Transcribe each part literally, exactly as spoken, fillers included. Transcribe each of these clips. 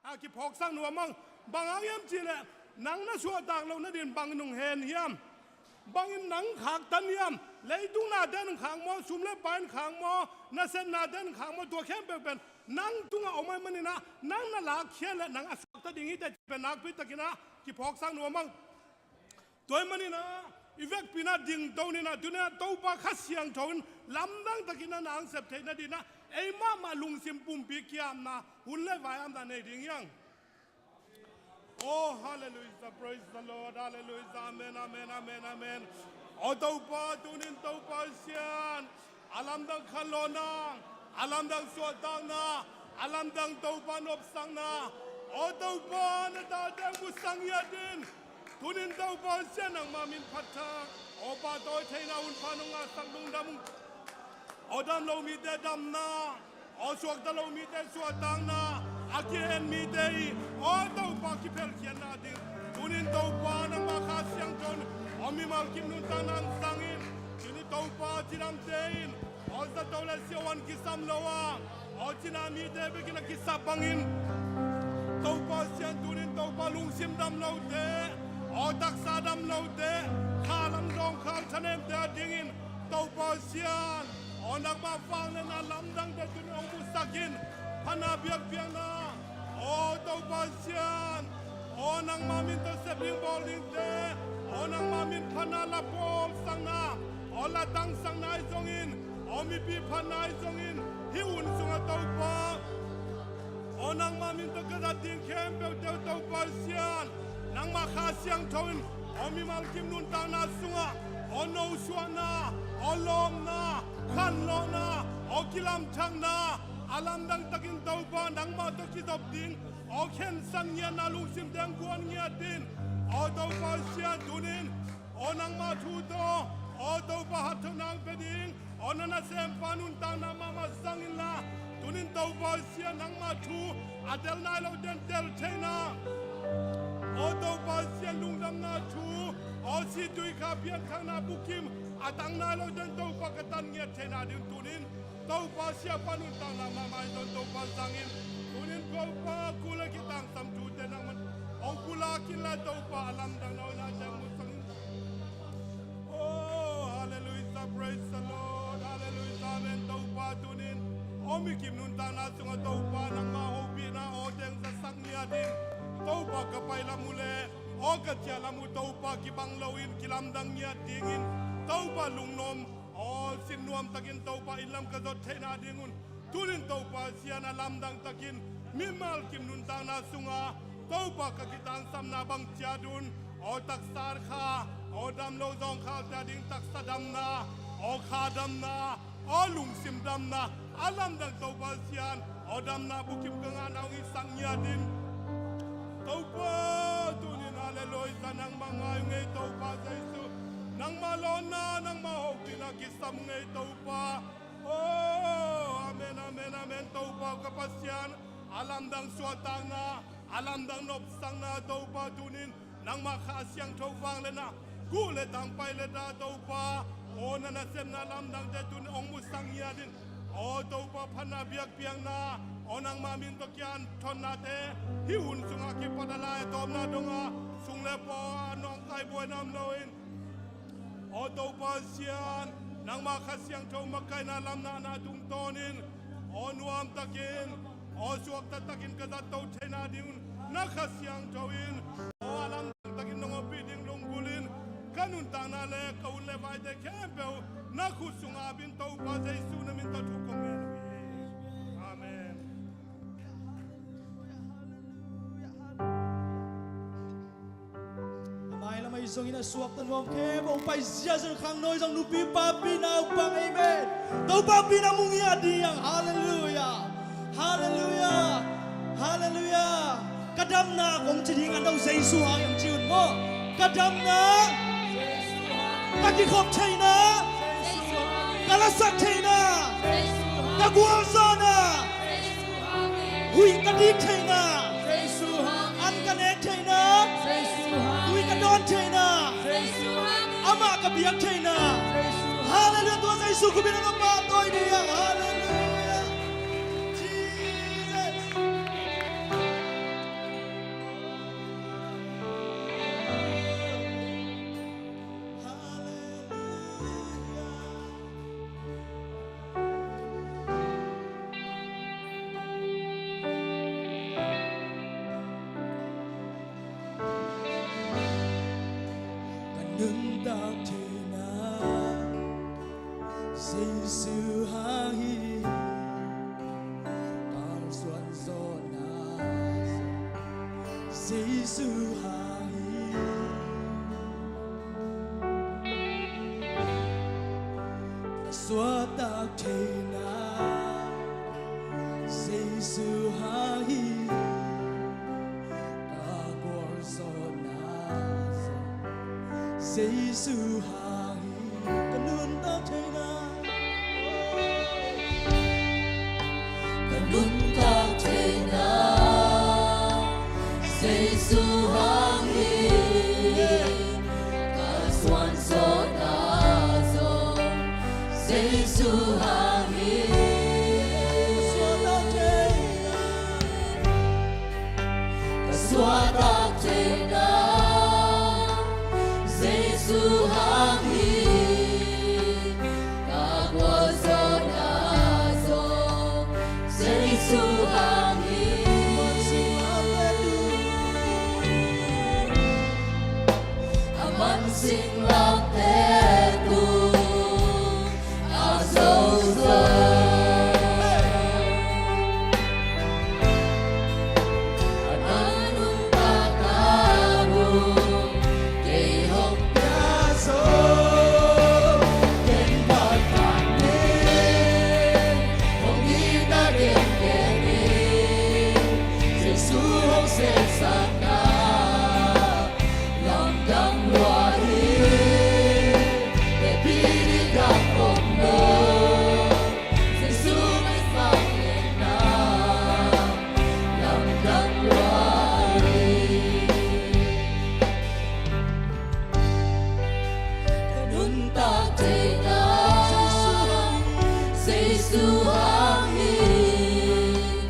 A kiphawksak nuam ang. Bang hang hiam cihleh, nang na suahtak loh nadin bang in hong hen hiam? Bangin nang khaktan hiam? Leitung nate in khak maw, sum le pai in khak maw, nasepnate in khak maw, tua khempeuh pen nang tungah om ahih maninah, nang na lakkhiat leh nang a suakta ding hi teh, ci pen nakpi takinah kiphawksak nuam ang. Tua ahih maninah i vekpi inah dingto ninah, tuninah Topa Kha Siangtho in lamdang takinah na hong sep theih nadinah ei mahmah lungsim pumpi kiamna, hun le vai amna nei ding hi hang. Oh, hallelujah, praise the Lord, hallelujah, amen, amen, amen, amen. Oh Topa, tunin Topa Sian, a lamdang khanlawhna, a lamdang suahtakna, a lamdang Topa nopsakna, oh Topa, na tate hong musak ngiat in. Tunin Topa Sian, nangma min phat thak, oh pahtawi theihna hun pha nong ngahsak lungdam ung. Aw dam lo mite damna, aw suakta lo mite suahtakna, a kihen mite i aw Topa kiphelkhiatna ding. Tunin Topa nangma Kha Siangtho in aw mimal kim nuntakna hong zang in. Tunin Topa cidamte in aw zato le siavuan kisam lo a, aw cina mite bekin a kisap bangin Topa Sian, tunin Topa lungsim dam lote, aw taksa dam lote, kha lam zawngkhal thanemte a dingin Topa Sian, aw nangma vangliatna lamdangte tunin hong musak in. Phatna biakpiakna, aw Topa Sian, aw nangma min tawh sep ding bawl dingte, aw nangma min phatna la bawlsakna, aw la tangsakna ahi zongin, aw mipi phatna ahi zongin, hih hun sungah Topa, aw nangma min tawh ka zat ding khempeuhte uh Topa Sian, nangma Kha Siangtho in aw mimal kim nuntakna sungah aw nosuahna, aw lawpna, khanlawhna, aw kilamthakna, a lamdang takin Topa nangmah tawh kizop ding aw khensat ngiatna lungsimte hong guan ngiat in. Aw Topa Sian, tunin aw nangma thu tawh aw Topa hakthawnna hong pia ding, aw na nasempa nuntakna mahmah zang inla, tunin Topa Sian, nangma thu a tel nai lote in tel theihna, aw Topa Sian, lungdamna thu, aw situikha pianthakna bukim a tang nai lote in Topa ka tan ngiat theihna ding tunin Topa siapa nuntakna mahmah ahi zongin Topa zang in. Tunin Topa kul le kitangsam thute nangman hong pulak inla, Topa a lamdang na hoihnate hong musak in. Oh, hallelujah, praise the Lord, hallelujah, amen. Topa tunin aw mikim nuntakna sungah Topa nangma hopihna aw teng zasak ngiat in. Topa ka pai lam uh le aw ka ciah lam uh Topa kibang loin kilamdang ngiat dingin, Topa lungnuam aw sinnuam takin Topa inn lam ka zot theihna dingun, tunin Topa Sian a lamdang takin mimal kim nuntakna sungah Topa ka kitangsamna bang ciat un, aw taksa kha, aw dam lo zawngkhalte a ding taksa damna, aw kha damna, aw lungsim damna, a lamdang Topa Sian, aw damna bukim ka ngahna hong hisak ngiat in. Topa tunin hallelujah, nangmah ngai ung ei Topa Jesu, nangmah lawnna, nangmah hopihna kisam ung ei Topa. Oh, amen, amen, amen. Topa ka Pasian, a lamdang suahtakna, a lamdang nopsakna Topa tunin nangmah Kha Siangtho vangliatna, guh le tang pai le ta Topa, aw na nasepna lamdangte tunin hong musak ngiat in. Aw Topa phatna biakpiakna, aw nangmah min tawh kianthotnate hih hun sungah kipat a lai a tawpna dongah sung le paw a nawngkai buaina om loin, aw Topa Sian, nangmah Kha Siangtho makaihna lamdangna tungtawnin, aw nuamtakin, aw suakta takin ka zato theihna dingun na Kha Siangtho in aw a lamdang takin nong ompih ding lunggulhin ka nuntakna le ka hun le vaite khempeuh na khut sungah ap in Topa Jesu na min tawh thu kong ngen uh hi. Amen. A mailam ahi zongin a suakta nuam khempeuh hong pai ziahziah khangno ahi zong nupi papi naupang, amen. Topa pi na mu ngiat ding. Halleluiah. Halleluiah. Halleluiah. Ka damna kong ci ding a no Jesu hang hong ci un maw. Ka damna, ka kikhop theihna, ka lasak theihna, ka gualzawhna, huih ka dik theihna, an ka nek theihna, tui ka dawn theihna, amah ka biak theihna. Halleluiah. Tua Jesu khut in a pahtawi ding. Halleluiah. Jesus. Jesu hang hi, kalsuan zawhna zong Jesu hang hi. Ka suahtak theihna Jesu hang hi. Ka gualzawhna zong Jesu hang hi. Ka nuntak theihna, ka nuntak theihna Jesu hang hi. Ka suan zawhna zong Jesu hang hi. Ka suahtak theihna, ka suahtak theihna Jesu hang hi. Ka gualzawhna zong Jesu hang hi. A man singlangte tung a zozo, a nuntakna bung kei hong pia zo. Ken bang bang in hong itna gengen in Jesu hong sehsakna lamdang lua hi. Hehpih ding gam om lo, Jesu masa ngenna lamdang lua hi. Ka nuntak theihna Jesu hang hi.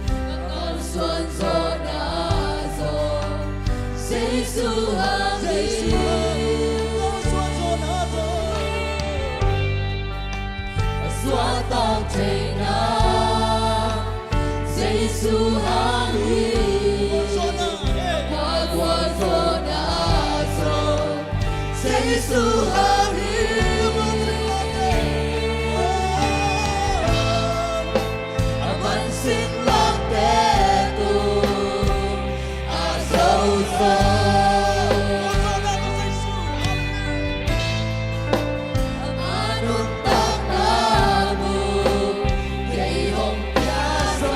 Ka kalsuan zawhna zong Jesu hang hi. Ka suahtak theihna Jesu hang hi. Ka gualzawhna zong Jesu hang hi. A man singlangte tung a zozo, a nuntakna bung kei hong pia zo.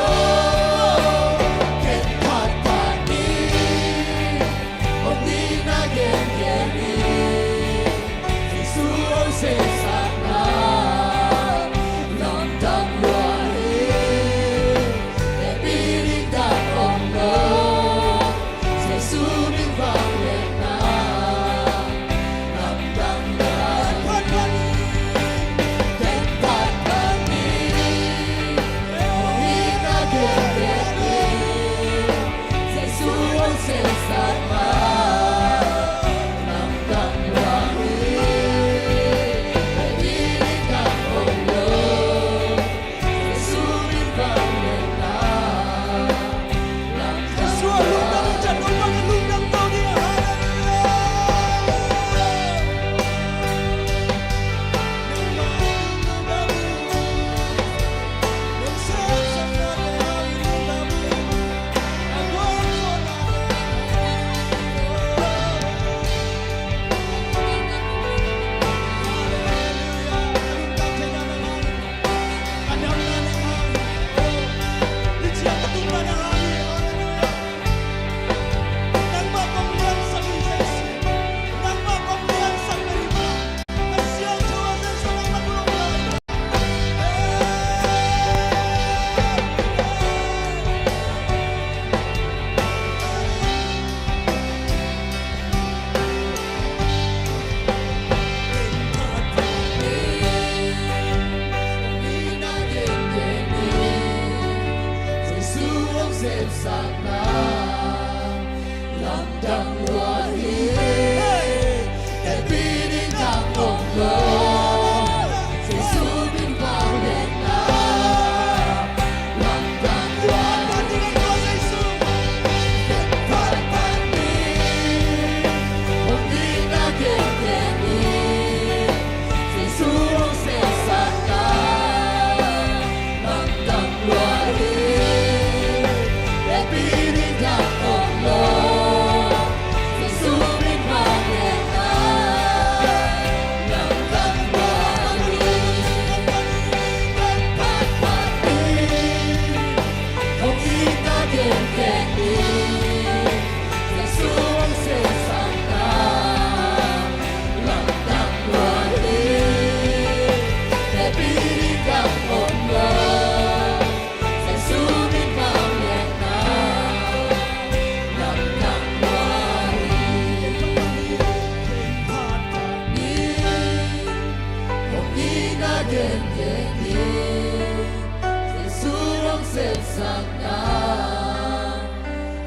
Jesu hong sepsakna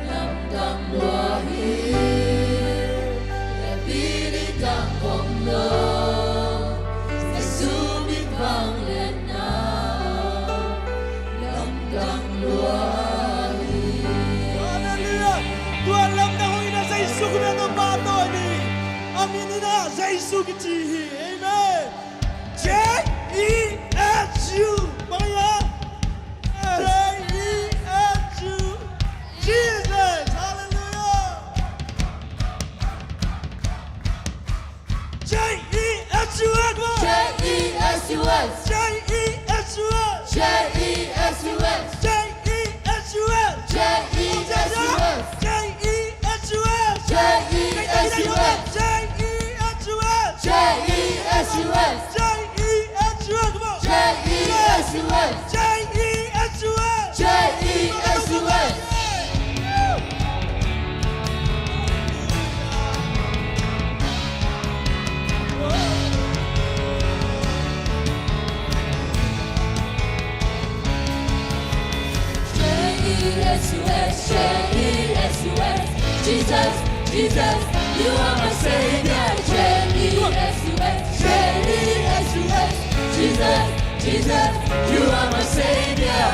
lamdang lua hi. Lehpi ding tang om lo, Jesu min vangliatna lamdang lua hi. Halleluiah. Tua lamdang hong ina Jesu kimin tawh pahtawi ni. A min ina Jesu kici hi. Amen. J E S U. Bang hiam? J E S U. Jesus. Halleluiah. J E S U S. Come on. J E S U S. J E S U S. J E S U S. J E S U S. J E S U S. J E S U S. J E S U S. J E S U S. J E S U S. Come on. J E S U S. J E S U S. J E S U S. J E S U S, J E S U S, Jesus, Jesus, you are my Savior. J E S U S, J E S U S, Jesus, Jesus, you are my Savior.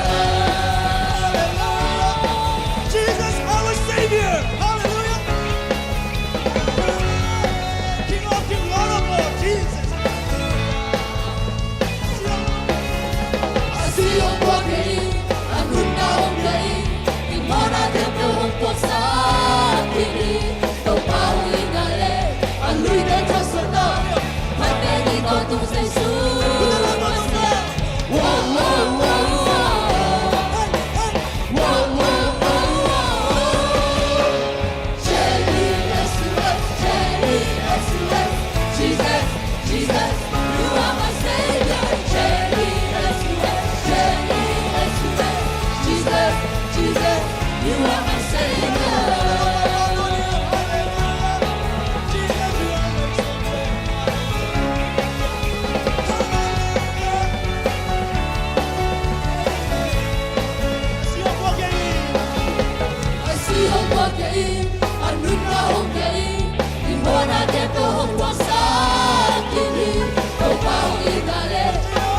Jesus, our Savior. Hallelujah. King of King, Lord of Lord, Jesus. A si hong puak kei in, a nunna hong pia in, i mawhna khempeuh hong puaksak kik in. Topa hong it na leh, a luite thason na, phat pen in tua tung Jesu. Wow, wow, wow, wow. Wow, wow, wow, wow. J E S U S, J E S U S, Jesus, Jesus, you are my Savior. J E S U S, J E S U S, Jesus, Jesus, you are my Savior. A si hong puak kei in, a nunna hong pia in, i mawhna khempeuh hong puaksak kik in. Topa hong it na leh,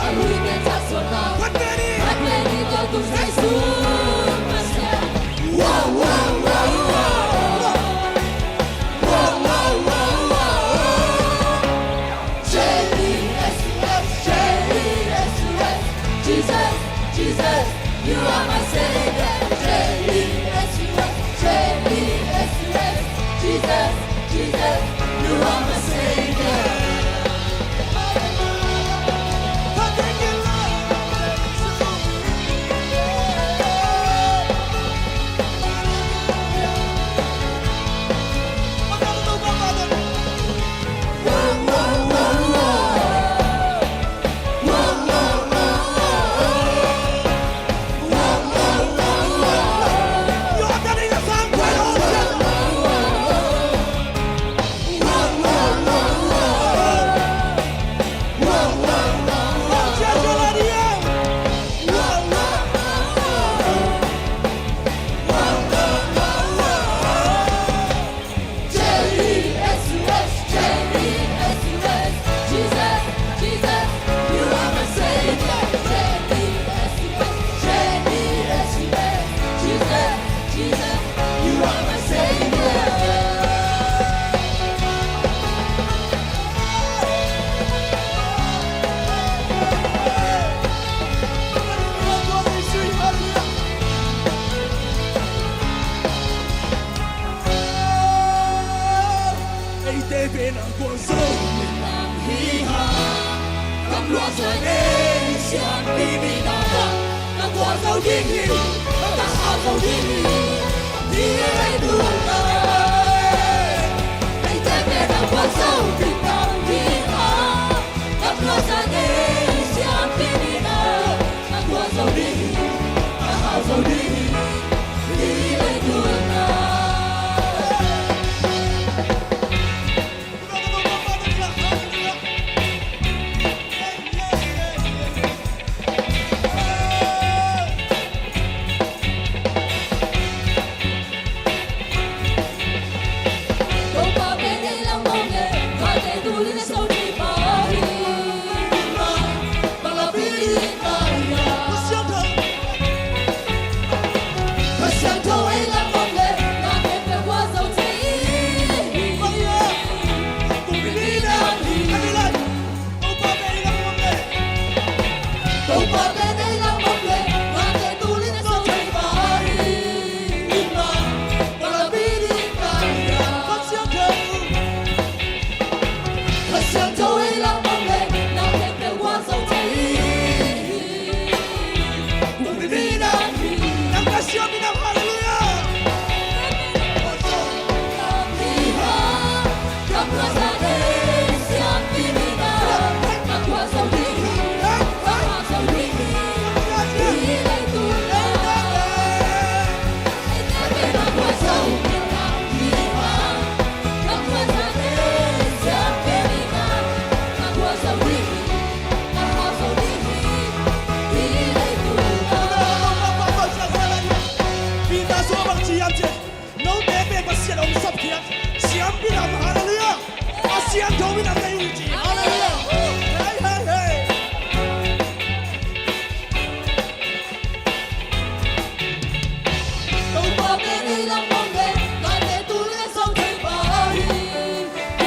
a luite thason na, phat pen in tua tung Jesu Messiah. Wow, wow, wow, wow. Wow, wow, wow, wow. J E S U S, J E S U S, Jesus, Jesus, you are my Savior. J E S U S, J E S U S, Jesus, Jesus, you are my Savior. Hallelujah. Eite pen a gualzo nang hi hang, kam luah sa nei siampi mi na, na gualzo ding hi, na hauzo ding hi, ni ei tuan na. Eite pen a gualzo nang hi hang, kam luah sa nei siampi mi na, na gualzo ding hi, na hauzo ding hi, ni ei tuan na. Kha Siangtho, Kha Siangtho ei lam om leh na khempeuh gualzo thei hi. Kumpi minam hi. Topa pen ei lam om leh, Topa pen ei lam om leh, ngate tul in zo thei pah hi. Ima, palapi ding ka hi a. Kha Siangtho, Kha Siangtho ei lam om leh, na khempeuh gualzo thei hi. Kumpi minam hi. Nang Kha Siangtho minam, hallelujah. Note pen Pasian hong sapkhiat siampi lam, hallelujah. A siangtho minam nei uh ci, hallelujah. Hei, hei, hei. Topa pen ei lam om leh, ngate tul in zo thei pah hi.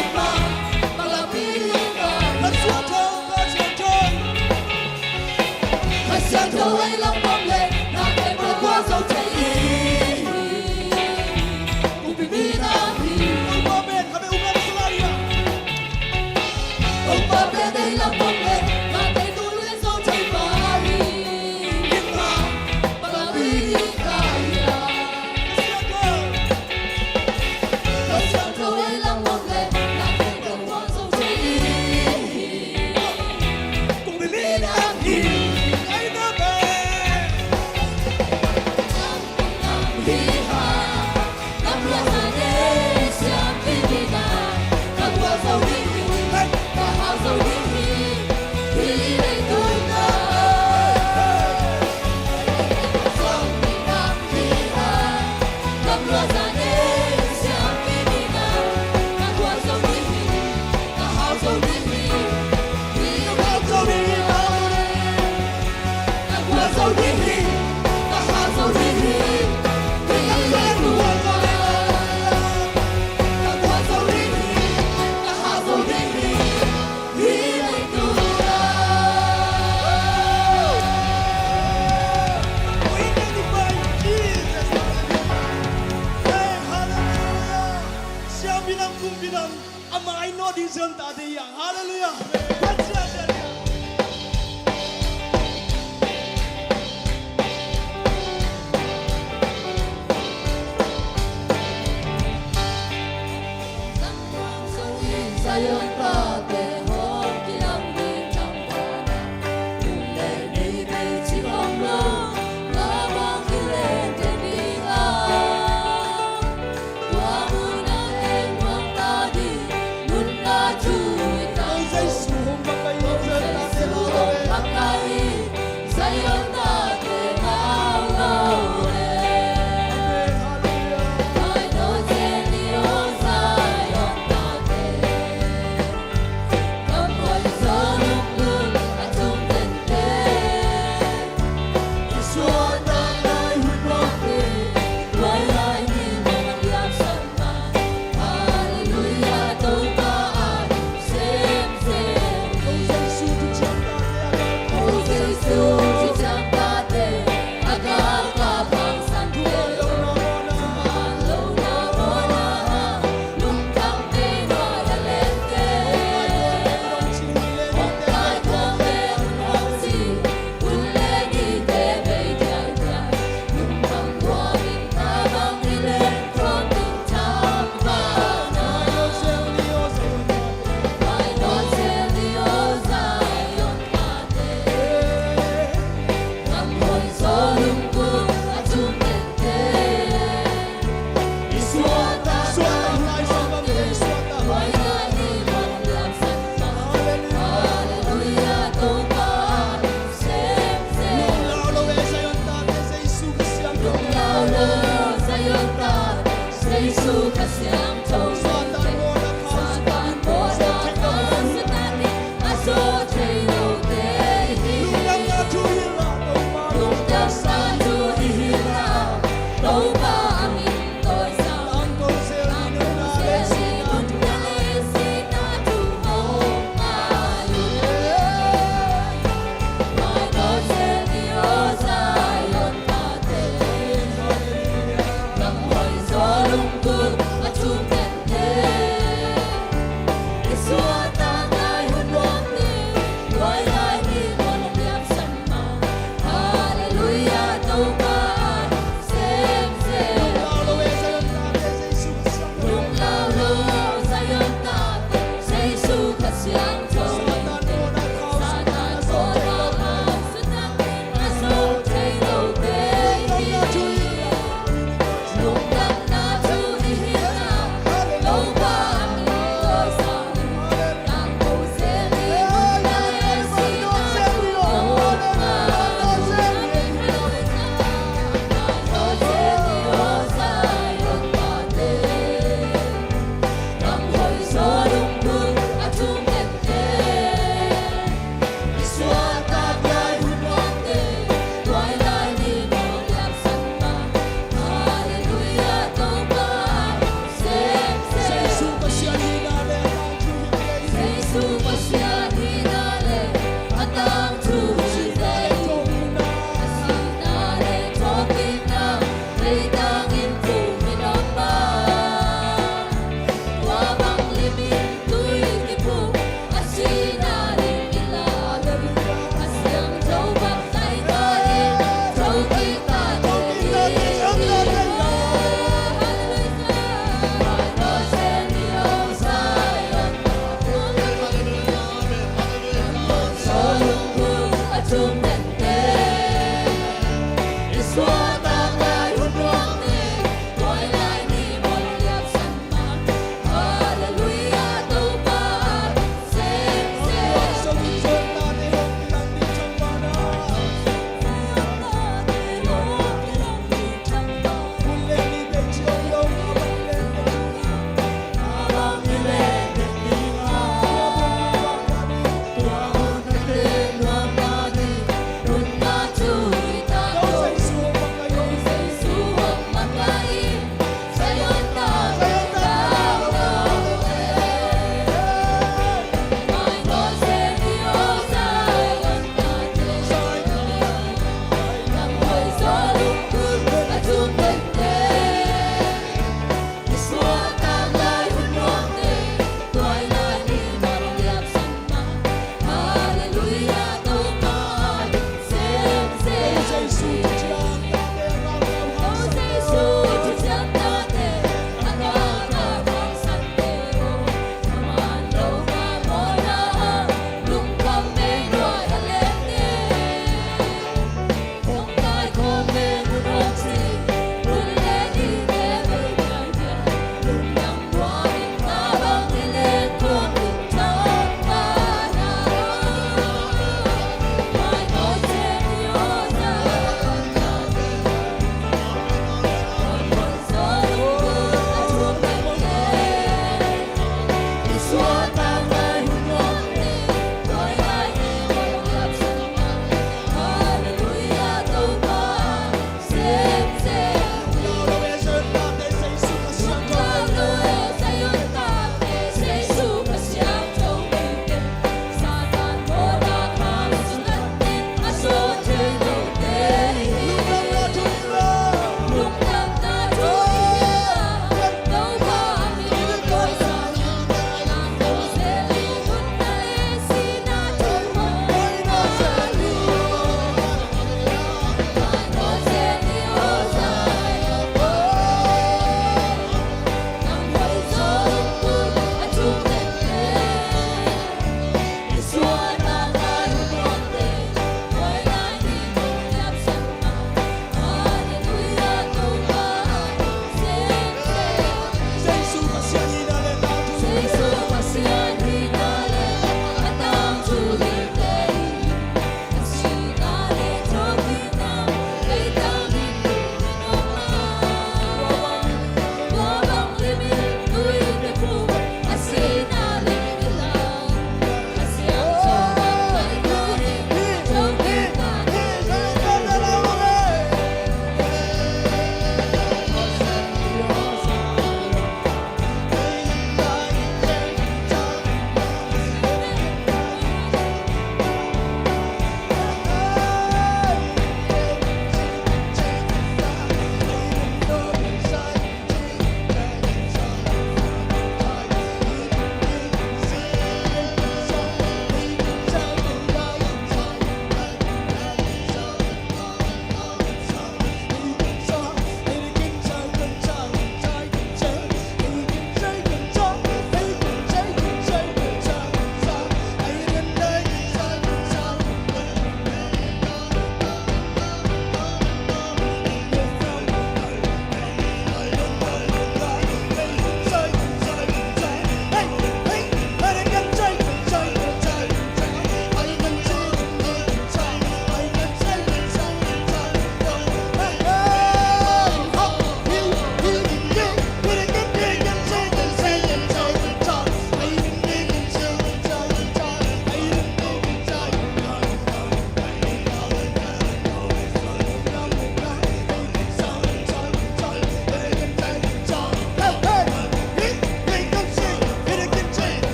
Ima, palapi ding ka hi a. Kha Siangtho, Kha Siangtho. Kha Siangtho ei lam om leh, na khempeuh gualzo thei hi. Kumpi minam hi. Topa pen, kha be um lam sa lai a. Topa pen ei lam om leh, ngate tul in zo thei pah hi. Ima, palapi ding ka hi a. Kha Siangtho, Kha Siangtho ei lam om leh, na khempeuh gualzo thei hi. Kumpi minam hi. Ei na pen. Siampi lam, kumpi lam, amah in nawh ding zon ta ding hi hang. Hallelujah.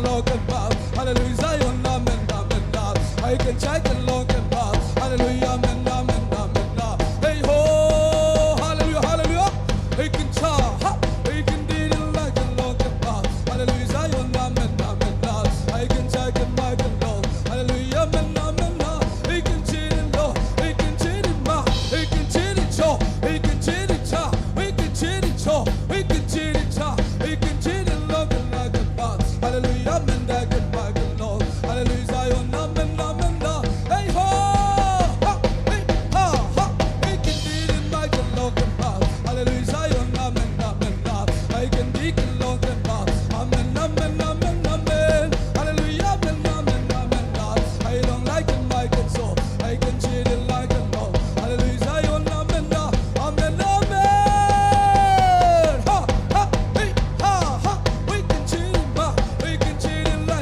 Lord kan ba. Hallelujah, Zion, amen, amen, ah. Ai kan chai kan Lord kan ba. Hallelujah, amen, amen, amen, ah. Hey ho, hallelujah, hallelujah. Ai kan cha, ha. Ai kan di din lai kan Lord kan ba. Hallelujah, Zion, amen, amen, ah. Ai kan chai kan mai kan Lord. Hallelujah, amen, amen, ah. Ai kan chi din Lord. Ai kan chi din ma. Ai kan chi din cho. Ai kan chi din cha. Ai kan chi din cho. Ai kan chi din cha. Ai kan chi din Lord kan lai kan ba. Hallelujah, amen, dai kan mai kan Lord. Hallelujah, Zion, amen, amen, ah. Hey ho, ha, hey, ha, ha. Hey, kan di din mai kan Lord kan ba. Hallelujah, Zion, amen, amen, ah. Hey, kan di kan Lord kan ba. Amen, amen, amen, amen. Hallelujah, amen, amen, amen, ah. Hey, long lai kan mai kan so. Hey, kan chi din lai kan Lord. Hallelujah, Zion, amen, ah. Amen, amen. Ha, ha, hey, ha, ha. Hey, kan chi din ba. Hey, kan chi din lai.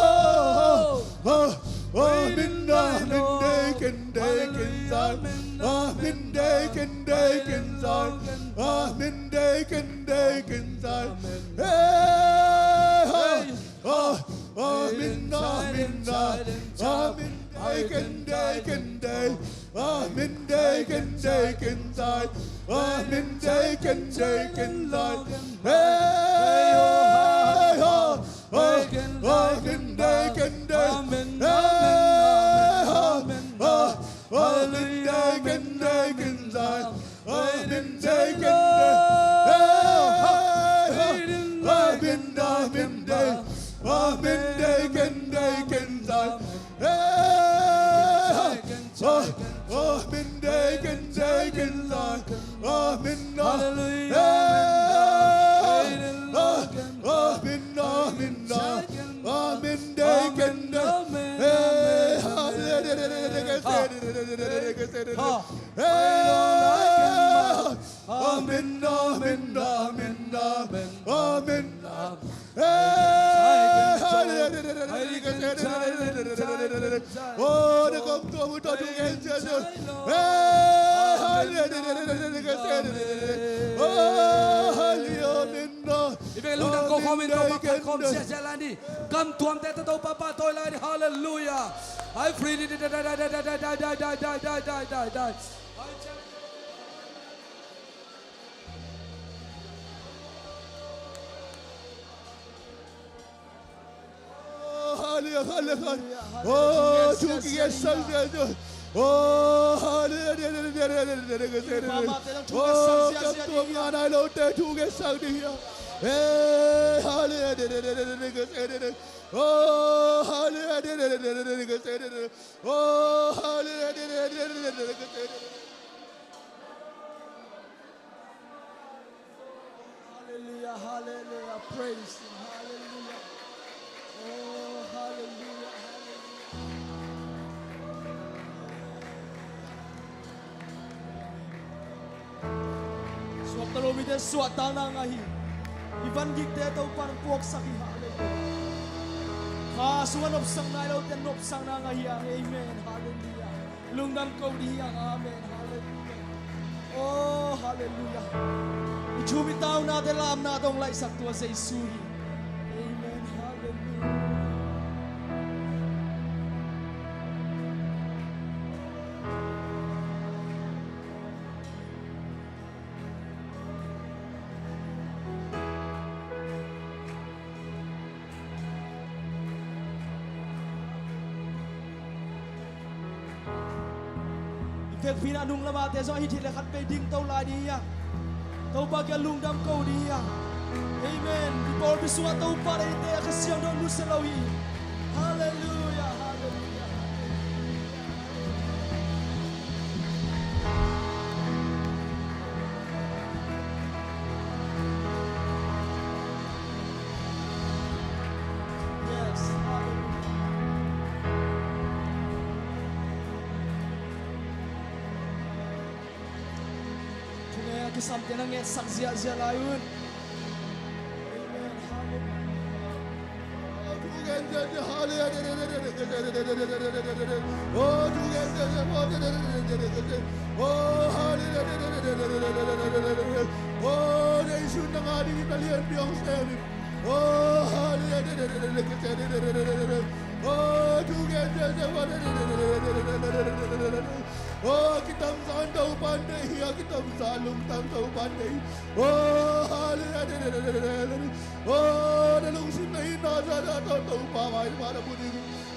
Oh, min, ah, min, dei, ken, dei, ken, zai. Ah, min, dei, ken, dei, ken, zai. Ah, min, dei, ken, dei, ken, zai. Hey, oh, oh, min, ah, min, ah. Ah, min, dei, ken, dei, ken, dei. Ah, min, dei, ken, dei, ken, zai. Ah, min, dei, ken, dei, ken, zai. Hey, oh, oh, oh, min, dei, ken, dei. Hey, oh, oh, oh, min, dei, ken, dei, ken, zai. Oh, min, dei, ken, dei. Hey, oh, oh, min, dei, min, dei. Oh, min, dei, ken, dei, ken, zai. Hey, oh, oh, min, dei, ken, dei, ken, zai. Oh, min, oh. Hallelujah. Hey, oh, oh, min, oh, min, oh. Oh, min, dei, ken, dei. Hey, hallelujah. Hey, oh, min, oh, min, oh, min, oh. Oh, min, oh. Hey, hallelujah. Oh, na kom tua mu to tu gen sia sia. Hey, hallelujah. Oh, hallelujah. Amen. If you look at go home in the back home, sia sia landi. Kam tuam te to papa to landi. Hallelujah. I free di di di di di di di di di di di di. Oh, hallelujah, hallelujah. Oh, thu kigen sang sia. Oh, hallelujah. Oh, kam tua ngai lo te thu kigen sang ding hia. Hey, hallelujah. Oh, hallelujah. Oh, hallelujah. Hallelujah, hallelujah, praise Him, hallelujah. Oh, hallelujah, hallelujah. Suakta lo mite suahtakna ngah hi. I van gikte Topa'n puaksak hi, hallelujah. Kha sungah nopsak nai lote nopsakna ngah hi hang, amen, hallelujah. Lungdam ko ding hi hang, amen, hallelujah. Oh, hallelujah. I thum i taunate lamna dong laihsak tua Jesu hi. Amen, hallelujah. I vekpi-in a nung lamate zong a hithit le khat vei ding to lai ding hi a. Topa kiang lungdam ko ding hi a. Amen. I pawlpi sungah Topa deihte a Kha Siangtho nusia lo hi. Hallelujah, hallelujah, hallelujah. Yes, hallelujah. Thungen a kisamte na ngetsak ziahziah lai un. Amen. Hallelujah. Oh, kitamsa lungtang Topa'n deih hi a, kitamsa lungtang Topa'n deih hi. Oh, hallelujah. Oh, na lungsim na itna zahzah tawh Topa maipha na bun hi.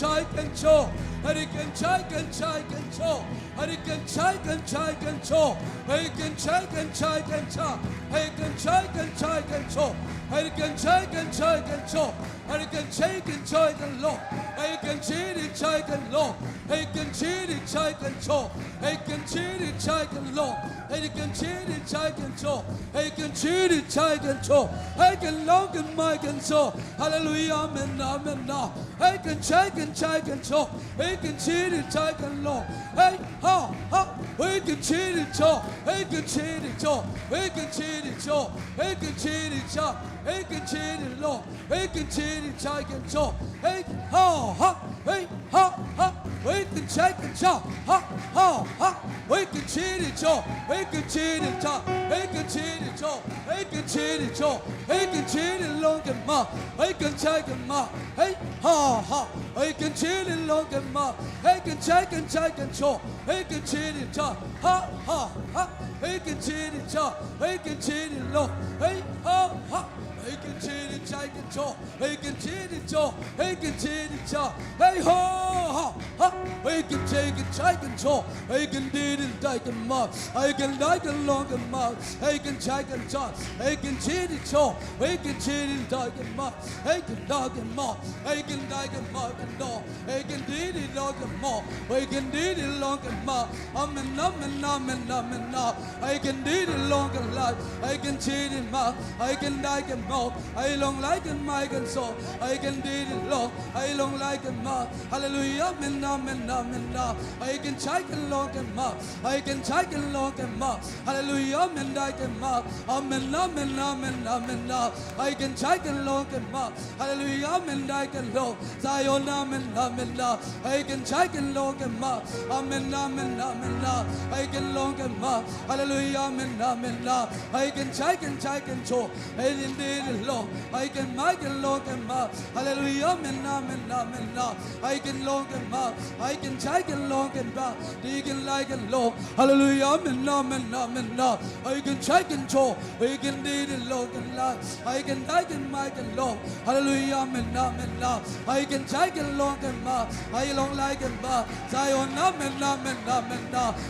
Chai kan cho, hadi kan chai kan chai kan cho, hadi kan chai kan chai kan cho, hadi kan chai kan chai kan cha, hadi kan chai kan chai kan cho, hadi kan chai kan chai kan cho, hadi kan chai kan chai kan lo, hadi kan chi di chai kan lo, hadi kan chi di chai kan cho, hadi kan chi di chai kan lo, hadi kan chi di chai kan cho, hadi kan chi di chai kan cho, hadi kan long kan mai kan cho. Hallelujah, amen, amen. Hei kan chai kan chai kan cho, hei kan chi di chai kan lo, hei ha ha, hei kan chi di cho, hei kan chi di cho, hei kan chi di cho, hei kan chi di cha, hei kan chi di lo, hei kan chi di chai kan cho, hei ha ha, hei ha ha, hei kan chai kan cha, ha ha ha. Hei kan chi di cho, hei kan chi di cha, hei kan chi di cho, hei kan chi di cho, hei kan chi di long kan ma, hei kan chai kan ma, hei ha ha. Hei kan chi di long kan ma, hei kan chai kan chai kan cho, hei kan chi di cha, ha ha ha. Hei kan chi di cha, hei kan chi di long, hei ha ha. Hei kan chi di chai kan cho, hei kan chi di cho, hei kan chi di cha, hei ha ha ha. Hei kan chi kan chai kan cho, hei kan di di dai kan ma, hei kan dai kan long kan ma, hei kan chai kan cha, hei kan chi di cho, hei kan chi di dai kan ma, hei kan dai kan ma, hei kan dai kan ma kan long, hei kan di di long kan ma, hei kan di di long kan ma. Amen, amen, amen, amen. Hei kan di di long kan lai, hei kan chi di ma, hei kan dai kan ma, hei long lai kan mai kan so, hei kan di di long, hei long lai kan ma. Hallelujah, amen, amen, amen. Hei kan chai kan long kan ma, hei kan chai kan long kan ma. Hallelujah, amen, dai kan ma, amen, amen, amen, amen. Hei kan chai kan long kan ma. Hallelujah, amen, dai kan long. Zion, amen, amen. Hei kan chai kan long kan ma, amen, amen, amen. Hei kan long kan ma. Hallelujah, amen, amen. Hei kan chai kan chai kan cho, hei din di di long, hei kan mai kan long kan ma. Hallelujah, amen, amen, amen. Hei kan long kan ma, hei kan chai kan long kan ma, di kan lai kan long. Hallelujah, amen, amen, amen. Hei kan chai kan cho, hei kan di di long kan lai, hei kan dai kan mai kan long. Hallelujah, amen, amen. Hei kan chai kan long kan ma, hei long lai kan ma. Zion, amen, amen, amen.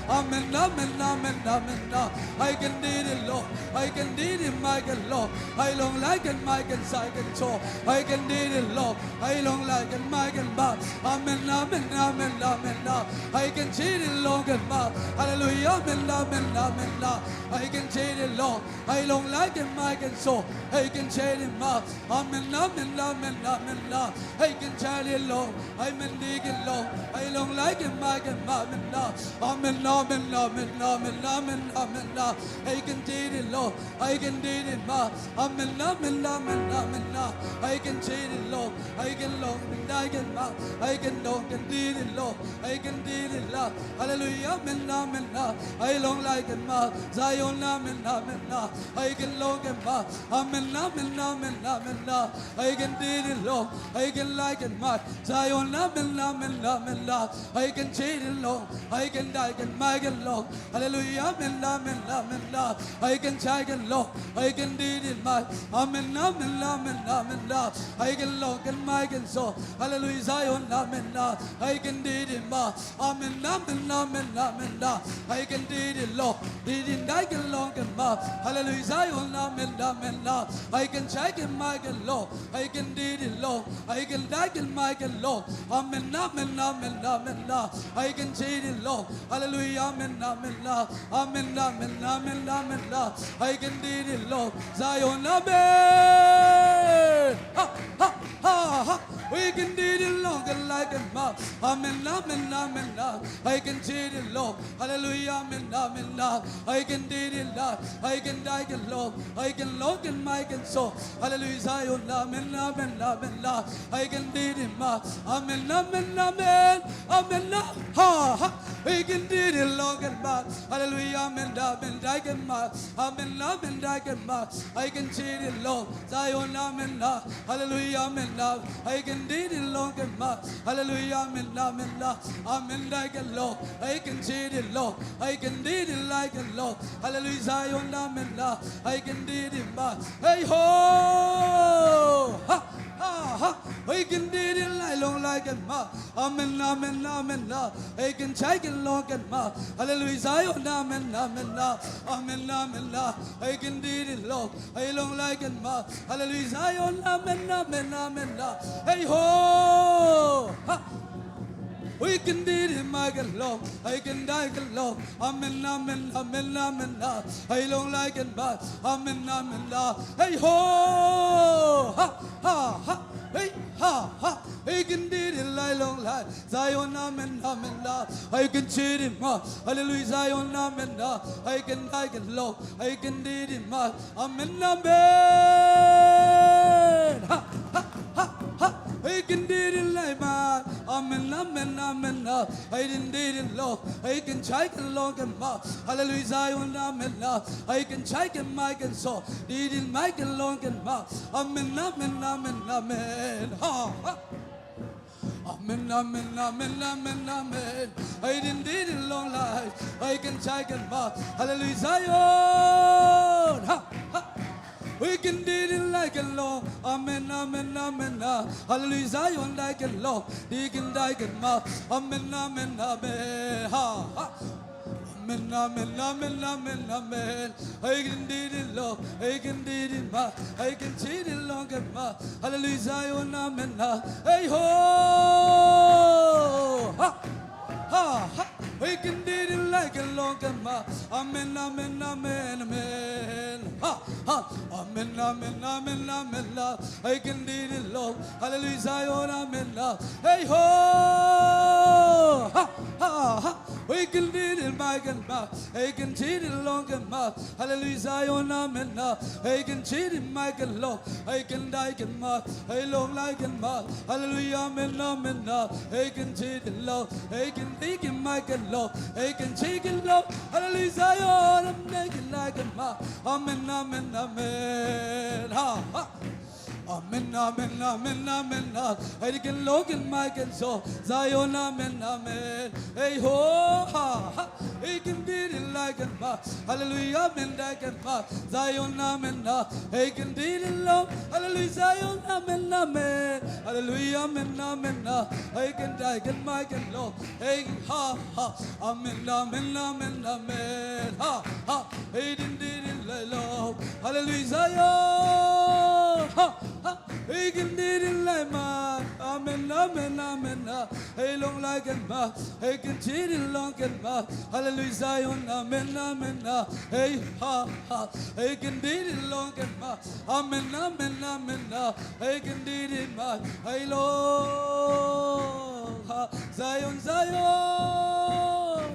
Amen, amen, amen, amen. Hei kan di di long, hei kan di di mai kan long, hei long lai kan mai kan sai kan cho, hei kan di di long, hei long lai kan mai kan ma. Amen, amen, amen, amen. Hei kan chi di long kan ma. Hallelujah, amen, amen, amen. Hei kan chi di long, hei long lai kan mai kan so, hei kan chi di ma. Amen, amen, amen, amen. Hei kan chi di long, hei man di kan long, hei long lai kan mai kan ma, amen, amen, amen, amen. Hei kan chi di long, hei kan di di ma. Amen, amen, amen, amen. Hei kan chi di long, hei kan long kan dai kan ma, hei kan long kan di di long, hei kan di di la. Hallelujah, amen, amen. Hei long lai kan ma, Zion, amen, amen. Hei kan long kan ma, amen, amen, amen, amen. Hei kan di di long, hei kan lai kan ma, Zion, amen, amen, amen. Hei kan chi di long, hei kan dai kan mai kan long. Hallelujah, amen, amen, amen. Hei kan chai kan long, hei kan di di mai. Amen, amen, amen, amen. Hei kan long kan mai kan so. Hallelujah, Zion, amen. Hei kan di di ma. Amen, amen, amen, amen. Hei kan di di long, di di dai kan long kan ma. Hallelujah, Zion, amen, amen. Hei kan chai kan mai kan long, hei kan di di long, hei kan dai kan mai kan long. Amen, amen, amen, amen. Hei kan chi di long. Hallelujah, amen, amen. Amen, amen, amen, amen. Hei kan di di long. Zion, amen. Ha ha ha ha. Hei kan di di long kan lai kan ma. Amen, amen, amen. Hei kan chi di long. Hallelujah, amen, amen. Hei kan di di la, hei kan dai kan long, hei kan long kan mai kan so. Hallelujah, Zion, amen, amen, amen. Hei kan di di ma. Amen, amen, amen. Amen, ha ha. Hei kan di di long kan ma. Hallelujah, amen, amen, dai kan ma. Amen, amen, dai kan ma. Hei kan chi di long. Zion, amen, ah. Hallelujah, amen, ah. Hei kan di di long kan ma. Hallelujah, amen, amen, ah. Amen, dai kan long. Hei kan chi di long. Hei kan di di lai kan long. Hallelujah, Zion, amen, ah. Hei kan di di ma. Hei ho! Ha! Ha! Ha, ha. Hei, ken didin lai long lai ken mah. Amen, amen, amen la. Hei, ken chai ken long ken mah. Hallelujah, Zion, amen, amen la. Amen, amen la. Hei, ken didin long. Hei, long lai ken mah. Hallelujah, Zion, amen, amen, amen la. Hei ho. Ha. Hei, ken didin mai ken long. Hei, ken dai ken long. Amen, amen, amen, amen la. Hei, long lai ken mah. Amen, amen la. Hei ho. Ha, ha, ha. Hei, ha, ha. Hei, ken didin lai long lai. Zion, amen, amen la. Hei, ken chidin mah. Hallelujah, Zion, amen la. Hei, ken dai ken long. Hei, ken didin mah. Amen, amen. Ha, ha, ha, ha. Hei, ken didin lai mah. Amen, amen, amen la. Hei, din didin long. Hei, ken chai ken long ken mah. Hallelujah, Zion, amen la. Hei, ken chai ken mai ken so. Didin mai ken long ken mah. Amen, amen, amen, amen. Ha, ha. Amen, amen, amen, amen, amen. Hei, din didin long lai. Hei, ken chai ken mah. Hallelujah, Zion. Ha, ha. Hei, ken didin lai ken long. Amen, amen, amen, ah. Hallelujah, Zion, dai ken long. Di ken dai ken mah. Amen, amen, amen. Ha, ha. Amen, amen, amen, amen, amen. Hei, ken didin long. Hei, ken didin mah. Hei, ken chidin long ken mah. Hallelujah, Zion, amen la. Hei ho. Ha, ha, ha. Hei, ken didin lai ken long ken mah. Amen, amen, amen, amen. Ha, ha. Amen, amen, amen, amen la. Hei, ken didin long. Hallelujah, Zion, amen la. Hei ho. Ha, ha, ha. Hei, ken didin mai ken mah. Hei, ken chidin long ken mah. Hallelujah, Zion, amen la. Hei, ken chidin mai ken long. Hei, ken dai ken mah. Hei, long lai ken mah. Hallelujah, amen, amen la. Hei, ken chidin long. Hei, ken di ken mai ken long. Hei, ken chi ken long. Hallelujah, Zion, amen, ken dai ken mah. Amen, amen, amen. Ha, ha. Amen, amen, amen, amen, ah. Hei, di ken long ken mai ken so. Zion, amen, amen. Hei ho, ha, ha. Hei, ken didin lai ken mah. Hallelujah, amen, dai ken mah. Zion, amen, ah. Hei, ken didin long. Hallelujah, Zion, amen, amen. Hallelujah, amen, amen, ah. Hei, ken dai ken mai ken long. Hei, ha, ha. Amen, amen, amen, amen. Ha, ha. Hei, din didin lai long. Hallelujah, Zion. Ha, ha. Hei, ken didin lai mah. Amen, amen, amen, ah. Hei, long lai ken mah. Hei, ken chidin long ken mah. Hallelujah, Zion, amen, amen, ah. Hei, ha, ha. Hei, ken didin long ken mah. Amen, amen, amen, ah. Hei, ken didin mai. Hei long. Ha, Zion, Zion,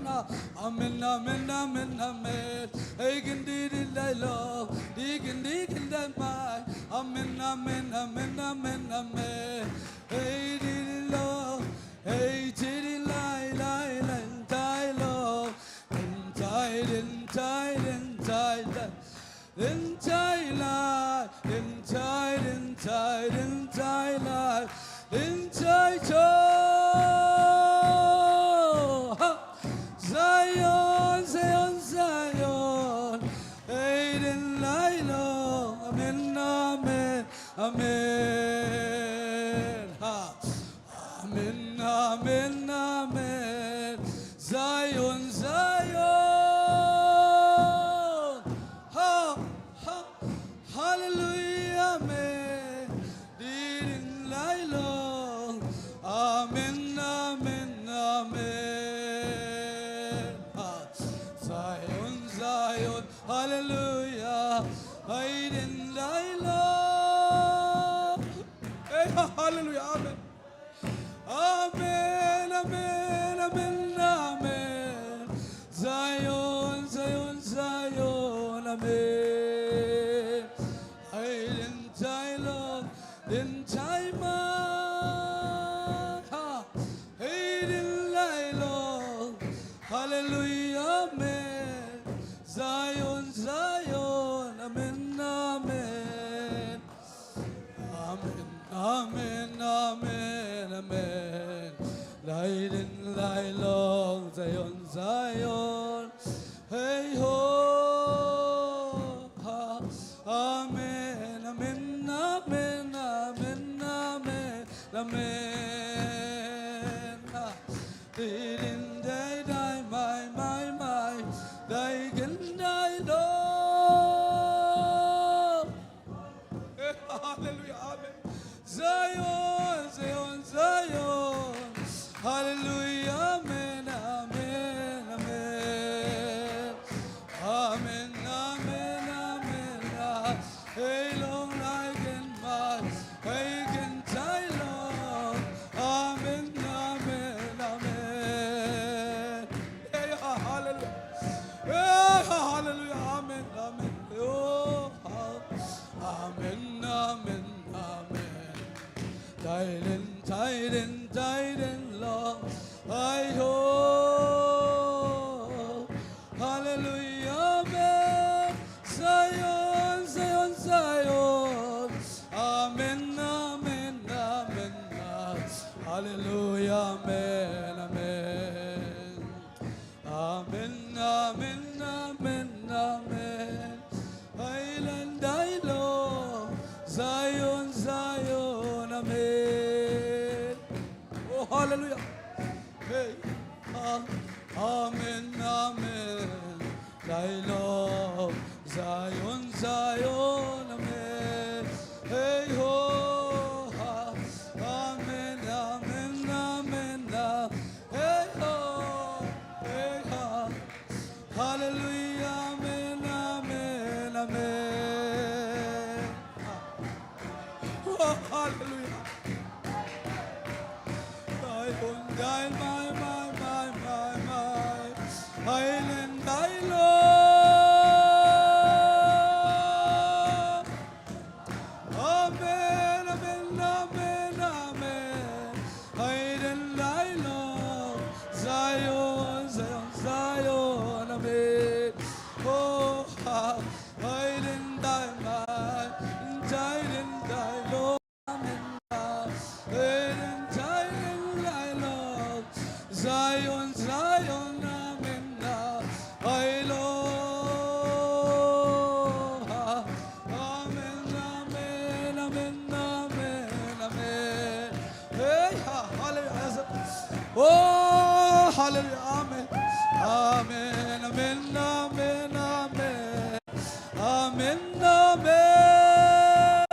ah. Amen, amen, amen, amen. Hei, ken didin lai long. Di ken di ken dai mai. Amen, amen, amen, amen, amen. Hei, didin long. Hei, chidin lai, lai, lai, dai long. Din chai, din chai, din chai, din. Din chai lai, din chai, din chai, din chai lai, din chai cho. Ha! Zion, Zion, Zion. Hei, din lai long. Amen, amen, amen. Ha! Amen, amen, amen. Zion, Zion. Ha, ha. Hallelujah, amen. Didin lai long. Amen, amen, amen. Ha. Zion, Zion. Hallelujah. Hei, din lai long. Hey, ha, hallelujah, amen. Amen, amen, amen, amen. Amen. Tidin dai dai mai mai mai dai gen dai lo. Hallelujah, amen. Zion, Zion, Zion. Hallelujah, amen, amen, amen. Amen, amen, amen. Hei long lai gen mai, hei gen tai long. Amen, amen, amen. Hey, ha, hallelujah. Hey, ha, hallelujah. Amen, amen. Oh, ha. Amen, amen, amen. Dai len, dai len, dai len long. Ai ho. Hallelujah, amen. Zion, Zion, Zion. Amen, amen, amen, amen. Hallelujah, amen, amen. Amen, amen, amen, amen. Ai len dai long. Zion, Zion, amen. Oh, hallelujah. Hey, ah, amen, amen. Dai long, Zion, Zion, amen. Hey, ho, ha. Amen, amen, amen, ah. Hey, ho, hey, ha. Hallelujah, amen, amen, amen. Oh, hallelujah. Dai long, dai mai, mai, mai, mai, mai. Ai len dai long. Amen, amen, amen, amen. Ai len dai long. Zion, Zion, Zion, amen. Oh, ha. Ai len dai mai, dai len dai long. Amen. Ai len dai len dai long. Zion, Zion, amen. Ai long. Amen, amen, amen, amen, amen. Hey, ha, hallelujah. Oh, hallelujah. Amen. Amen, amen, amen, amen. Amen, amen.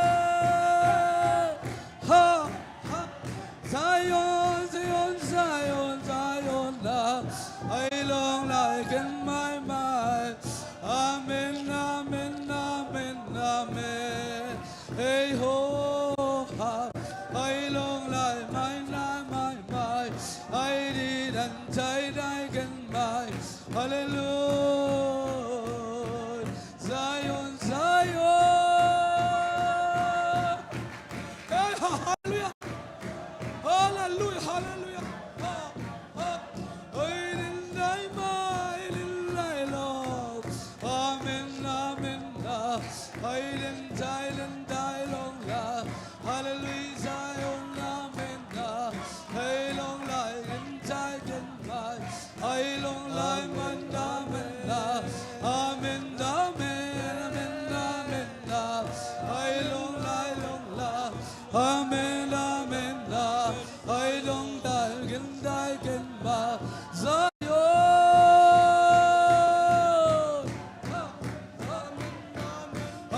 Ha, ha. Zion, Zion, Zion, Zion, la. Ai long lai gen mai mai. Amen, amen, amen, amen. Hey ho, ha. Ai long lai mai, lai mai, mai. Ai di dan tai dai gen mai. Hallelujah. Zion, Zion. Hey, ha, hallelujah. Hallelujah, hallelujah. Ha, ha. Ai len dai mai, len dai long. Amen, amen, la. Ai len dai, len dai long, la. Hallelujah, Zion, amen, la. Ai long lai gen tai gen mai. Ai long lai man da men da. Amen da men, amen da men da. Ai long lai long la. Amen da men da. Ai long dai gen dai gen ba. Zion.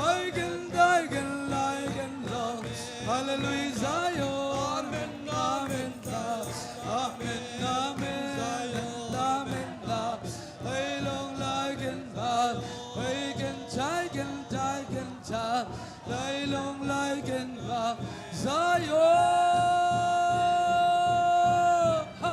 Ai gen dai gen lai gen long. Hallelujah, Zion. Amen, amen, amen, amen, amen, amen. Ai long lai gen ba. Ai gen tai gen tai gen tai. Ai long lai gen ba. Zion. Ha.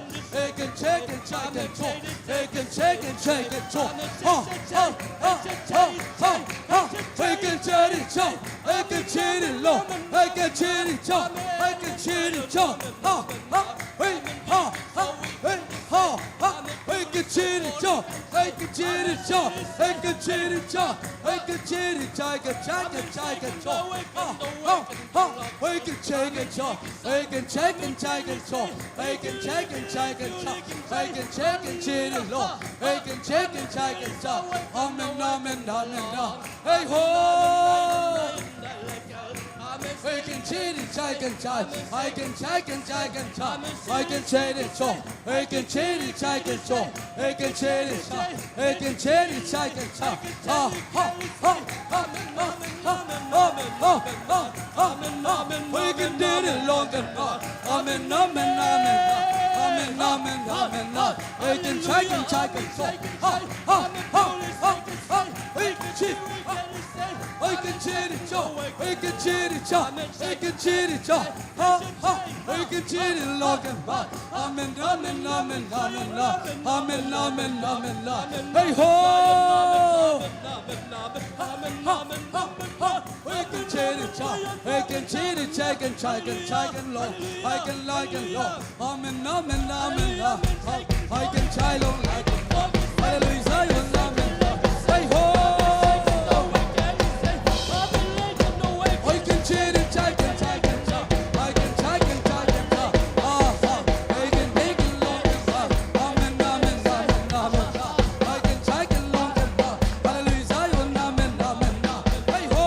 Lord. He can shake and shake and show. He can shake and shake and show. Ha, ha, ha, ha, ha, ha. He can shake and show. He can shake and Lord. He can shake and show. He can shake and show. Ha, ha, hey, ha, ha, hey, ha, ha. He can shake and show. He can shake and show. He can shake and show. He can shake and shake and shake and shake and show. Ha, ha, ha. He can shake and show. He can shake and shake and show. He can shake and shake and show. He can shake and shake and show. He can shake and shake and show. Amen, amen, amen, amen. Hey ho! He can shake and shake and show. He can shake and shake and show. He can shake and show. He can shake and shake and show. He can shake and shake. He can shake and shake and show. Ha, ha, ha, ha, ha, ha, ha, ha, ha. We can do it long and hard. Amen, amen, amen, amen, amen, amen, amen. We can shake and shake and show. Ha, ha, ha, ha. We can shake. We can shake and show. We can shake and show. We can shake and show. Ha, ha. We can shake it long and hard. Amen, amen, amen, amen, amen, amen, amen, amen. Hey ho! Ha, ha, ha. We can shake it, shake. We can shake it, shake and shake and shake and low. I can like and low. Amen, amen, amen, amen. I can shine long like a hallelujah, Zion, amen. Hey ho! I can shake it, shake and shake and shake. I can shake and shake and shake. Ah, ah. I can take it long and hard. Amen, amen, amen, amen. I can shake it long and hard. Hallelujah, Zion, amen, amen, amen. Hey ho!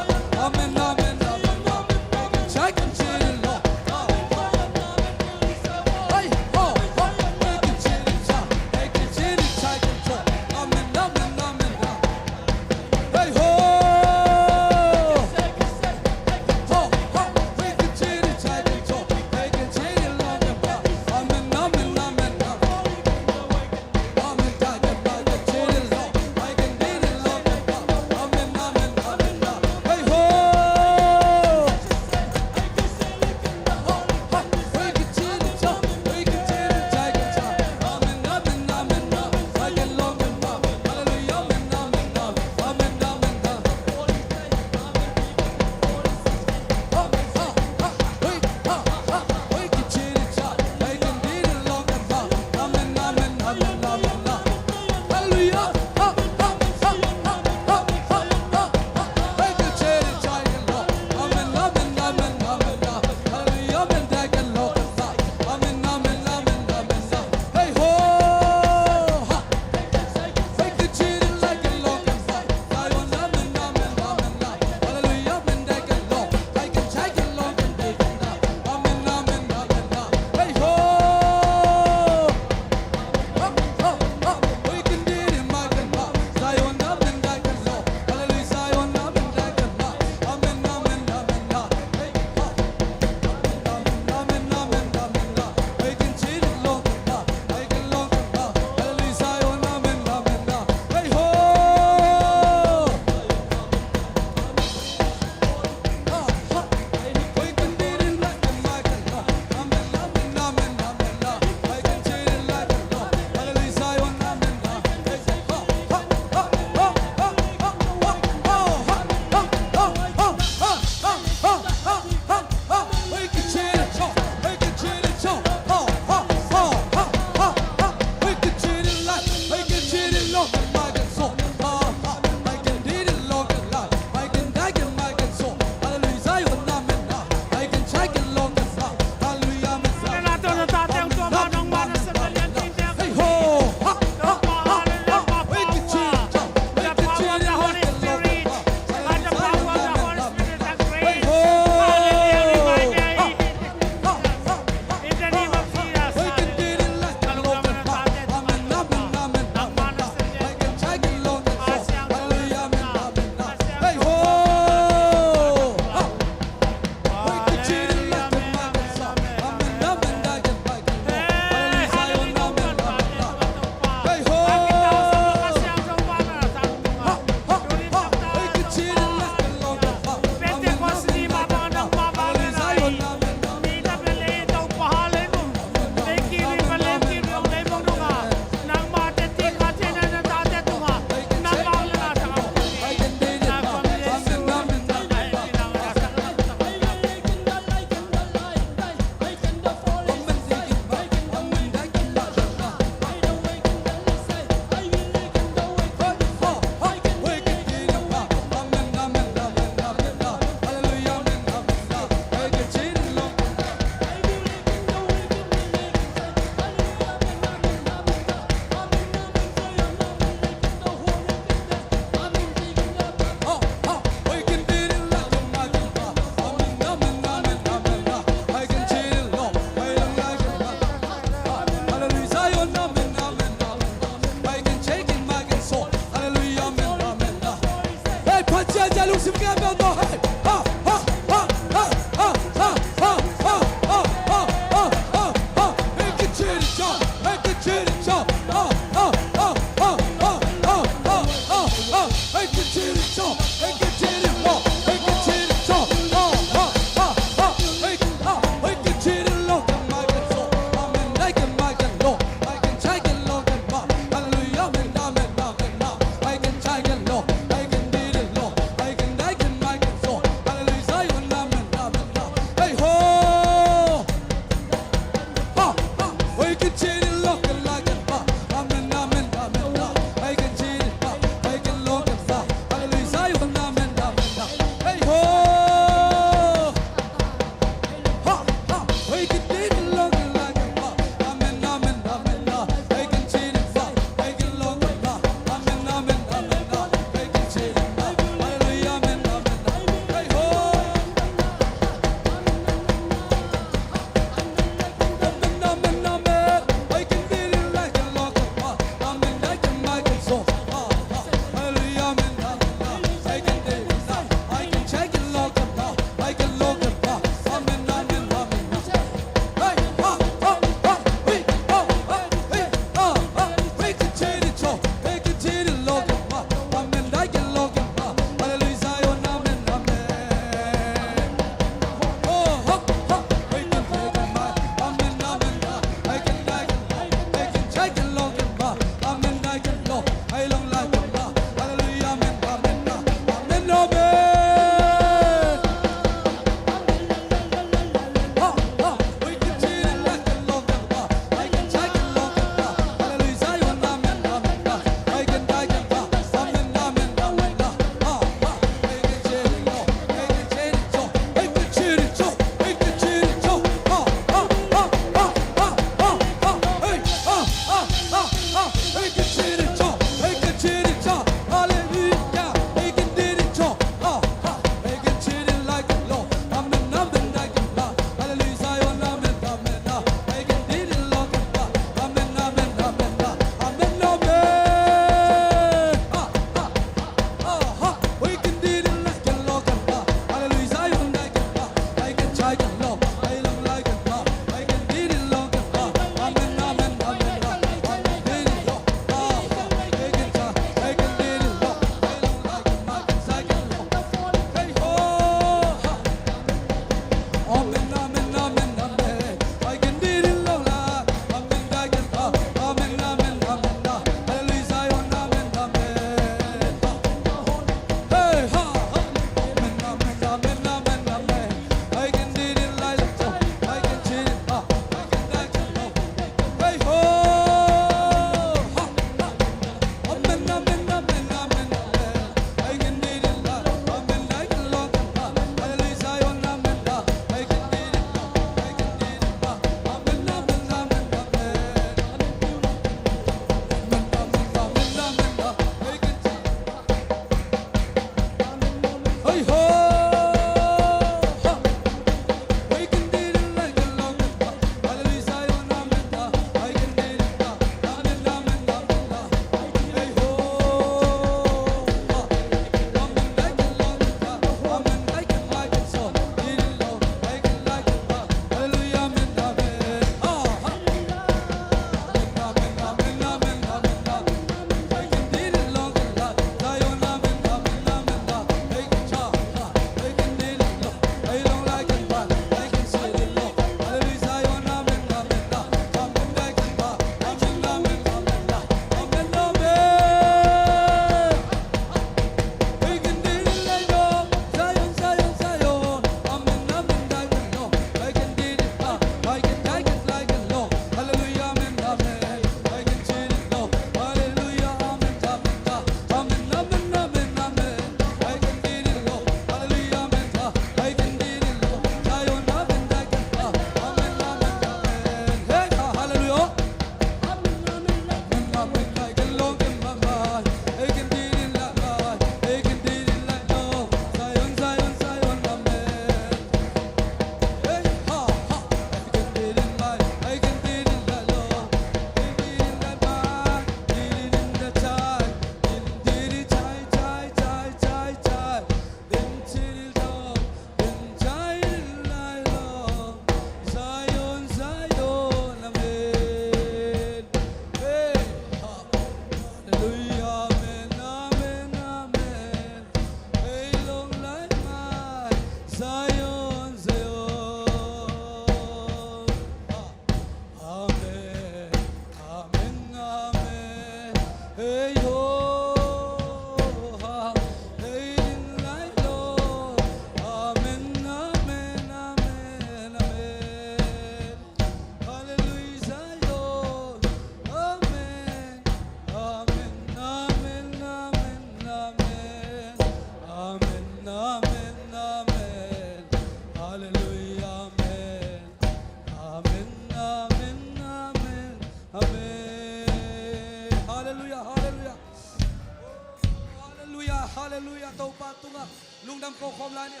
Topa tungah lungdam ko khawm lai ni.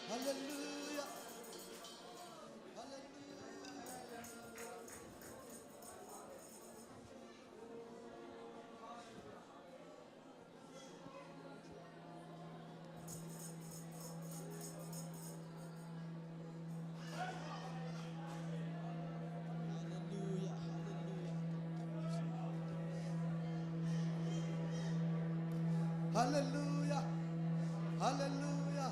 Halleluiah. Halleluiah. Halleluiah, halleluiah. Halleluiah, halleluiah.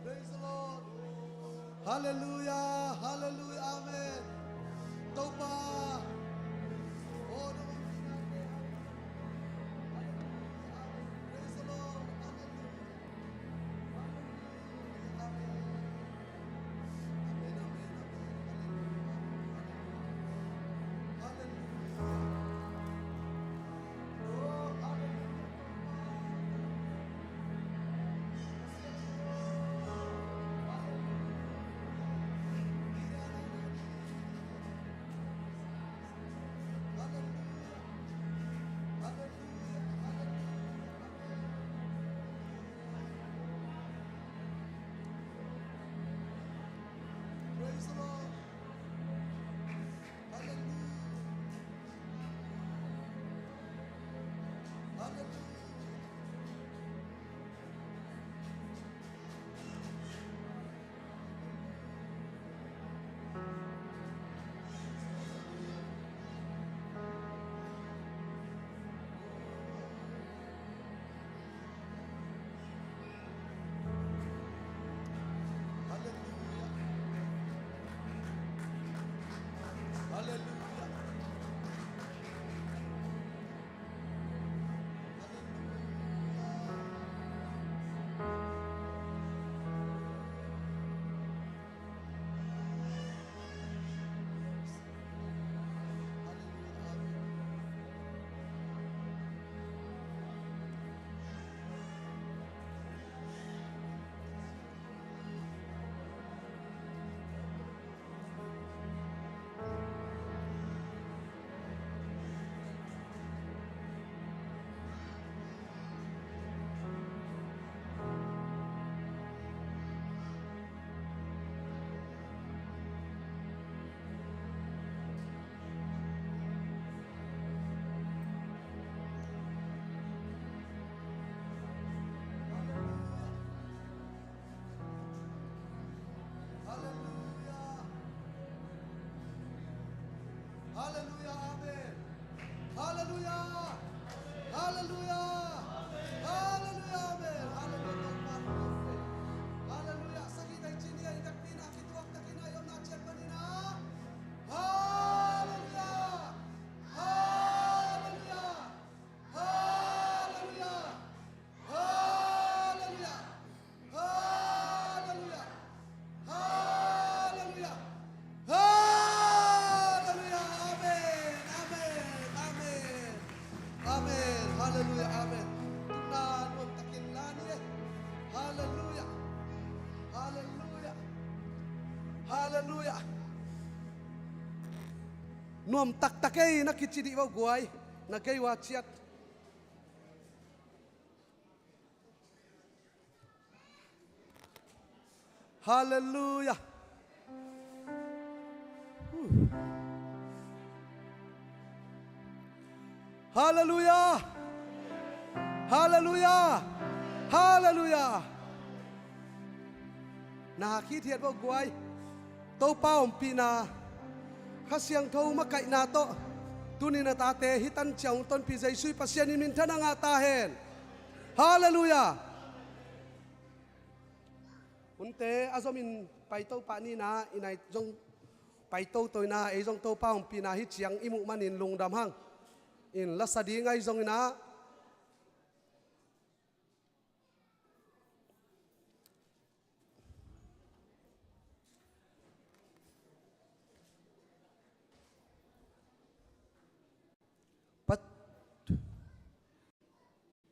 Praise the Lord. Halleluiah, halleluiah, amen. Topa. Oh, no. Praise the Lord. Halleluiah. Halleluiah, amen. Amen, amen, amen. Halleluiah. Halleluiah. Oh, halleluiah. Praise the Lord. Halleluiah. Halleluiah. Halleluiah. Halleluiah. Halleluiah. Halleluiah. Amen. Halleluiah. Halleluiah. Halleluiah. Amen. Halleluiah. Halleluiah. Sagih teng ci ni a, i vekpi in a kituak takin a i omna ciat panin a. Halleluiah. Halleluiah. Halleluiah. Halleluiah. Halleluiah. Halleluiah. Halleluiah. Amen. Amen. Amen. Amen. Halleluiah. Amen. Tuna nuam takin la ni. Halleluiah. Halleluiah. Halleluiah. Nuam taktak ei na kici dih vo guai. Na gei ua ciat. Halleluiah. Halleluiah. Halleluiah. Halleluiah. Na khit hiat vo guai. Topa ompihna, Kha Siangtho makaihna tawh tuni-in a tate hih tan ciang hong tonpih Jesuh Pasian in minthanna ngah ta hen. Halleluiah. Hunte a zomin paito pah ni in a, i nai zong paito to in a, ei zong Topa ompihna hih ciang i muh manin lungdam hang. In lasa ding ahi zongin a, Pat-,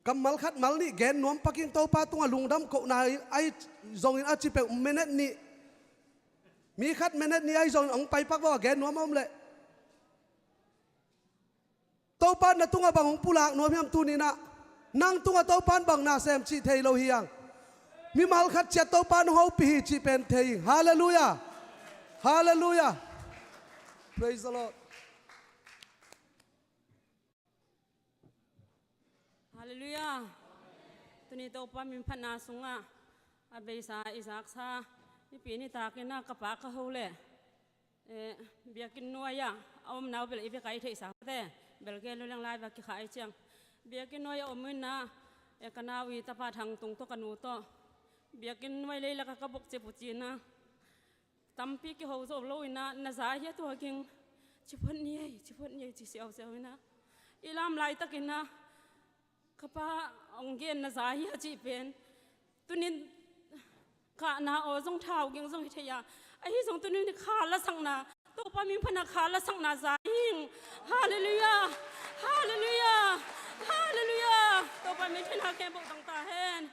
kammal khat mal nih gen nuam pak ing, Topa tungah lungdam kohna ahi zongin a ci peuh minute nih. Mi khat minute nih ahi zongin hong pai pak vo, a gen nuam a om leh. Topa in na tungah bang hong pulak nuam hiam tuni-in ah? Nang tungah Topa in bang na sem cih thei lo hi hang. Mimal khat ciat Topa in hong hopih hi cih pen thei hi. Halleluiah. Halleluiah. Praise the Lord. Halleluiah. Tuni Topa min phatna sungah a beisa i zaksa mipi nitakin ah ka pa ka ho leh, eh, biakinn nuai-ah a omna uh bel i bia kai theih sang te, bel gen lo leng lai bia kikhai ciang. Biakinn nuai-ah om in ah, eh, ka nau i tapa Thang Tung tawh ka nu tawh biakinn nuai leilakah ka bok cip uh ci-in ah, tampi kiho zo lo in ah, na za hia tua ging, ci phot ni ei, ci phot ni ei, ci siausiau in ah, i lam laitakin ah ka pa hong gen, na za hia cih pen. Tunin kahna aw zong thau ging zong hi thei a, ahi zong tunin kha lasakna, Topa min phatna kha lasakna za hi ing. Halleluiah. Halleluiah. Halleluiah. Topa min phatna khempeuh tang ta hen.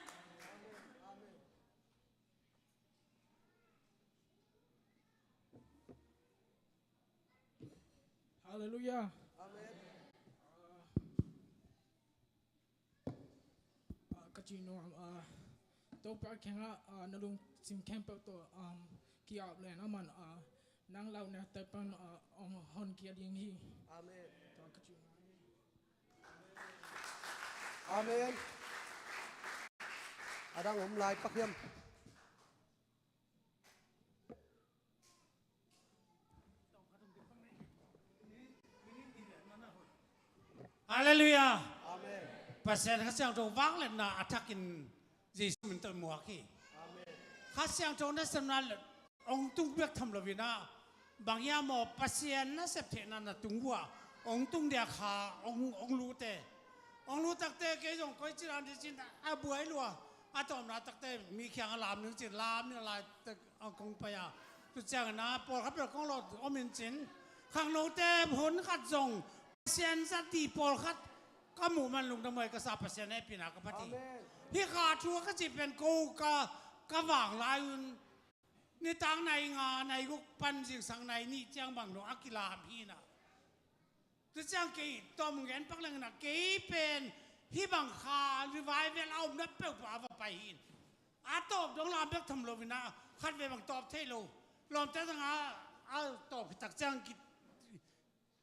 Halleluiah. Amen. Ah, ka ci nuam, ah, Topa kiangah, ah, na lungsim khempeuh tawh, um, ki-ap leng aman, ah, nang launa te pan, ah, hong honkhia ding hi. Amen. Tua ka ci nuam hi. Amen. A dang om lai pak hiam? Halleluiah. Amen. Pasian Kha Siangtho vangliatna a thakin Jesuh min tawh muak hi. Amen. Kha Siangtho nasepna hong tung bek tham loin ah, bang hiam maw, Pasian nasep theihna na tung uh ah hong tung dia kha hong, hong lut e. Hong lut takte kei zong koici lam ding cin a buai lua. A tawpna takte mi kiangah lam ning cin lam in a laitak a kong pai a. Tu ciangin ah pawlkhat bel kong lawh om in cin, khangnote hun khat zong Pasian zat ding pawlkhat ka muh man lungdam huai ka sa, Pasian hehpihna ka phat hi. Amen. Hih kha thu ka cih pen ko ka, ka vang lai un nitak nai nga, nai guk pan zingsang nai nih ciang bang dong a kilam hi na. Tu ciang kei tawm gen pak leng na, kei pen hih bang kha revival a omna peuhpeuh a va pai hi. A tawp dong lam bek tham loin ah, khatvei bang tawp thei lo. Lawmte tangah a tawp hi tak ciang ki,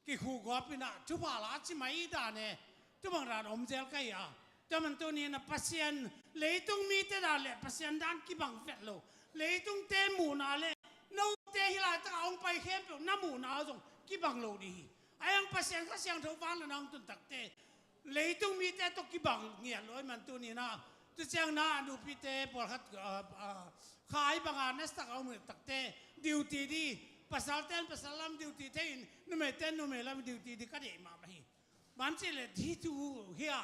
kikhu gawp in ah, thupha la ci mai dan e, tu bang dan om zel ka hi a. Tua man tuni in ah Pasian, leitung mite dan le Pasian dan kibang vet lo. Leitungte muhna le note hih laitak a hong pai khempeuh na muhna zong kibang lo ding hi. A hiang Pasian Kha Siangtho vangliatna hong tun takte leitung mite tawh kibang ngiat lo ahih man tuni in ah, tu ciang na nupite pawlkhat, ah, ah, kha i banga nasak a om takte duty ding, pasalte'n pasal lam duty thei in, numeite'n numei lam duty ding ka deih mahmah hi. Bang cih leh hih thu hi a,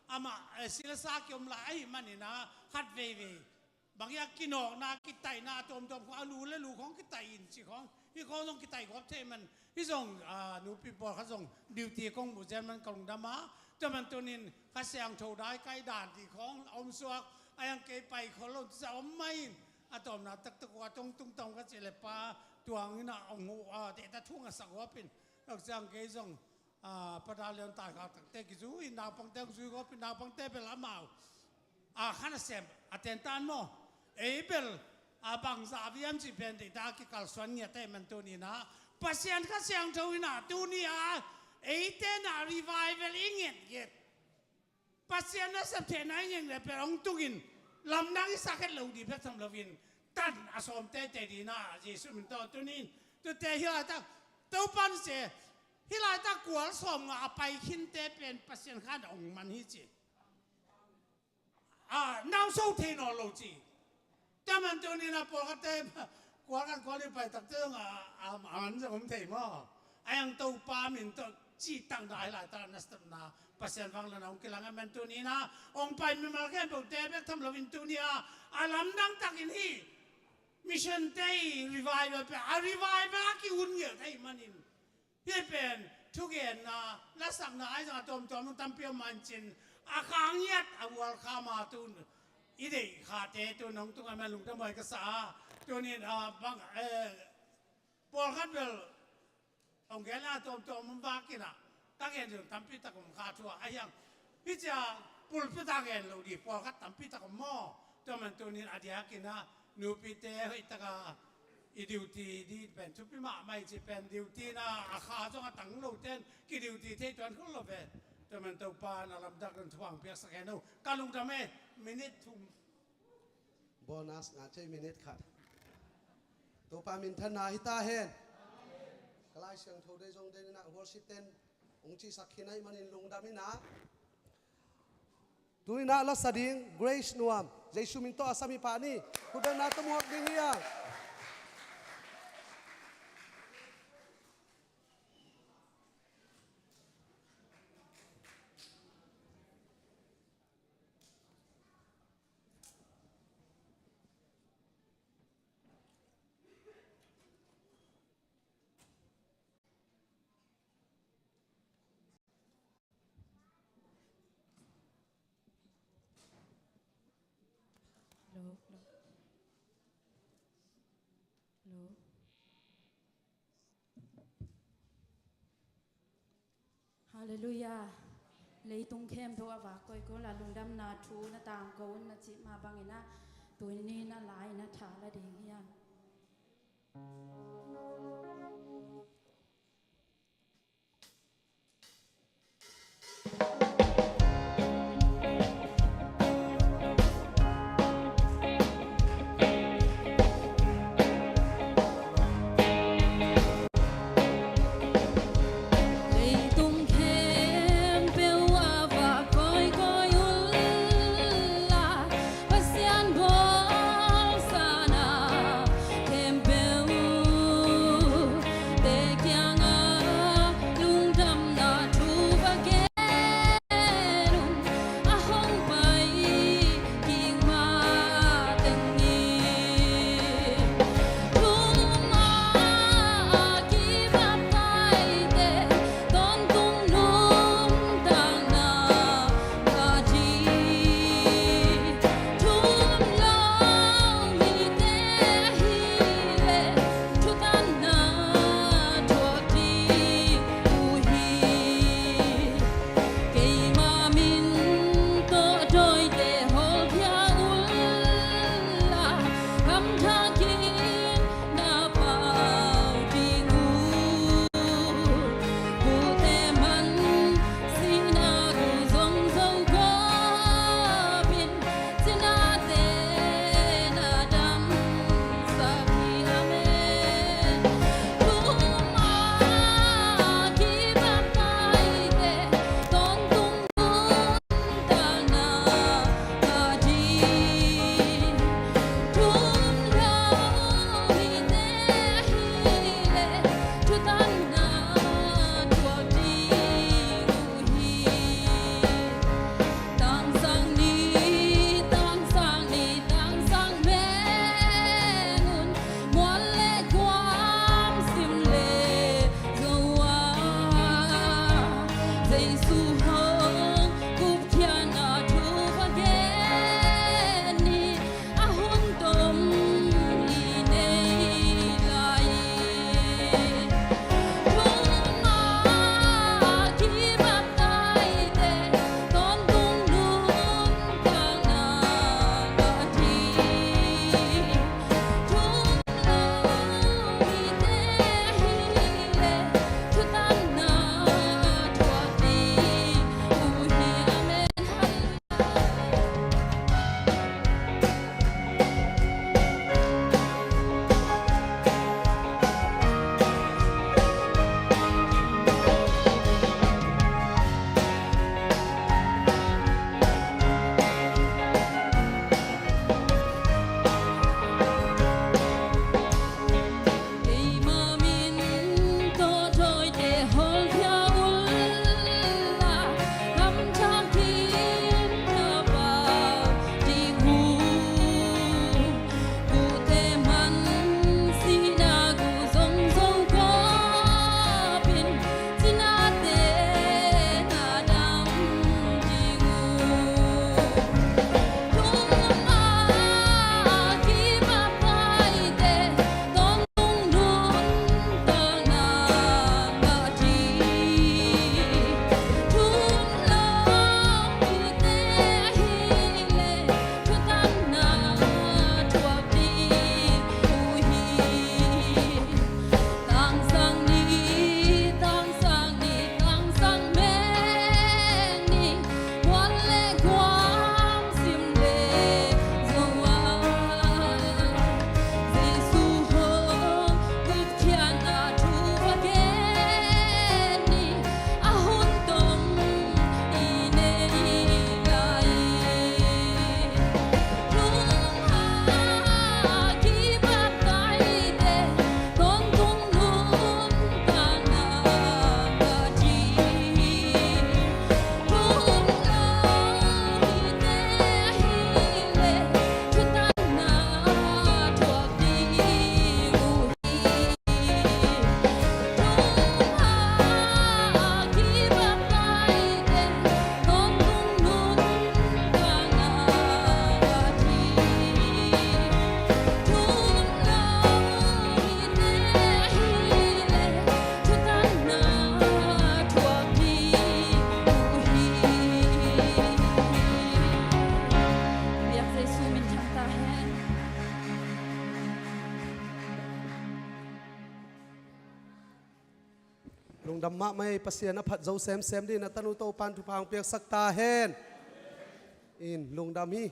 amah, eh, silsa kiom lai ahih man in ah, khat veivei bang hiam, kinawkna, kitaihna, a tuamtuam khawng, a lu le lu khawng kitaih in cih khawng, hih khawng zong kitaih gawp thei man. Hih zong, ah, nupi pawlkhat zong duty kong muh zel man ka lungdam a. Tua man tunin Kha Siangtho dai kai dan cih khawng a om suak, a hiang kei pai khol lo, tu ciang om mai in. A tawpna taktak uh a tong tungtawng ka cih leh Pa Tuang in ah hong huh a, tehta thu ngasak gawp in. Tua ciang kei zong, ah, Pa Dal Lian taikhak takte kizui in, naupangte hong zui gawp in, naupangte bel amau, ah, kha nasem a tentan maw. Ei bel, ah, bangzah viam cih pen deihtak a kikalsuan ngiat ahih man tuni in ah, Pasian Kha Siangtho in ah tuni a eite in ah revival i ngetnget, Pasian nasep theihna i ngetnget pen hong tungin, lamdang i sak het lo ding bek tham loin, tan a sawm teitei ding in ah Jesuh min tawh tuni in, tute hih laitak, Topa in ci, hih laitak kual sawmnga a pai khinte pen Pasian Kha in hong man hi ci. Ah, nau so thei nawn lo ci. Tua man tuni in ah pawlkhatte kual khat kual nih pai takte zong a, a, a man zong om thei maw. A hiang Topa min tawh cih takna hi laitak nasepna Pasian vangliatna hong kilang ahih man tuni in ah, hong pai mimal khempeuhte bek tham loin tuni a, a lamdang takin hih mission te i revival pen a revival a ki-un ngiat ahih manin, hih pen thugenna, lasakna ahi zongin a tuamtuam tampi om mah in cin, a kha ngiat a welcome a, tu i deih khate tu hong tung ahih man lungdam huai ka sa a. Tunin, ah, bang, eh, pawlkhat bel hong gen a tuamtuam om vak in ah, Tagen zong tampi tak om kha thu a, ahi hang hih cia pulpit a gen lo di pawlkhat tampi tak om maw? Tua man tunin a diakin a nupite hoih taka i duty di pen thupi mahmah i ci pen duty na a kha zong a tang lo ten ki duty thei tuan khol lo ve. Tua man Topa na lamdak in thupha piaksak hen o. Ka lungdam e. Minute thum. Bonus ngah cei minute khat. Topa minthanna hi ta hen. Ka Lai Siangtho dei zong dei na worship ten ung cihsak khin ahih manin lungdam ina. Tu ina lasa ding Grace Nuam, Jesu min tawh a sam hi pah ni. Khutbetna tawh muak ding hi a. Hello, hello. Hello. Halleluiah. Leitung khempeuh a vak koikoi la lungdamna thu na tangko un na cih mah bangin a tuni na lai na tha la ding hi a. Pasian bawlsa na khempeuh te kiangah lungdamna thu va gen un, a hong pai kik mah teng in. Thum a kibaptaizte tawntung nuntakna Lungdam mahmah ei, Pasian a phat zo semsem dingin a tanu Topan thupha hong piaksak ta hen. In lungdam hi.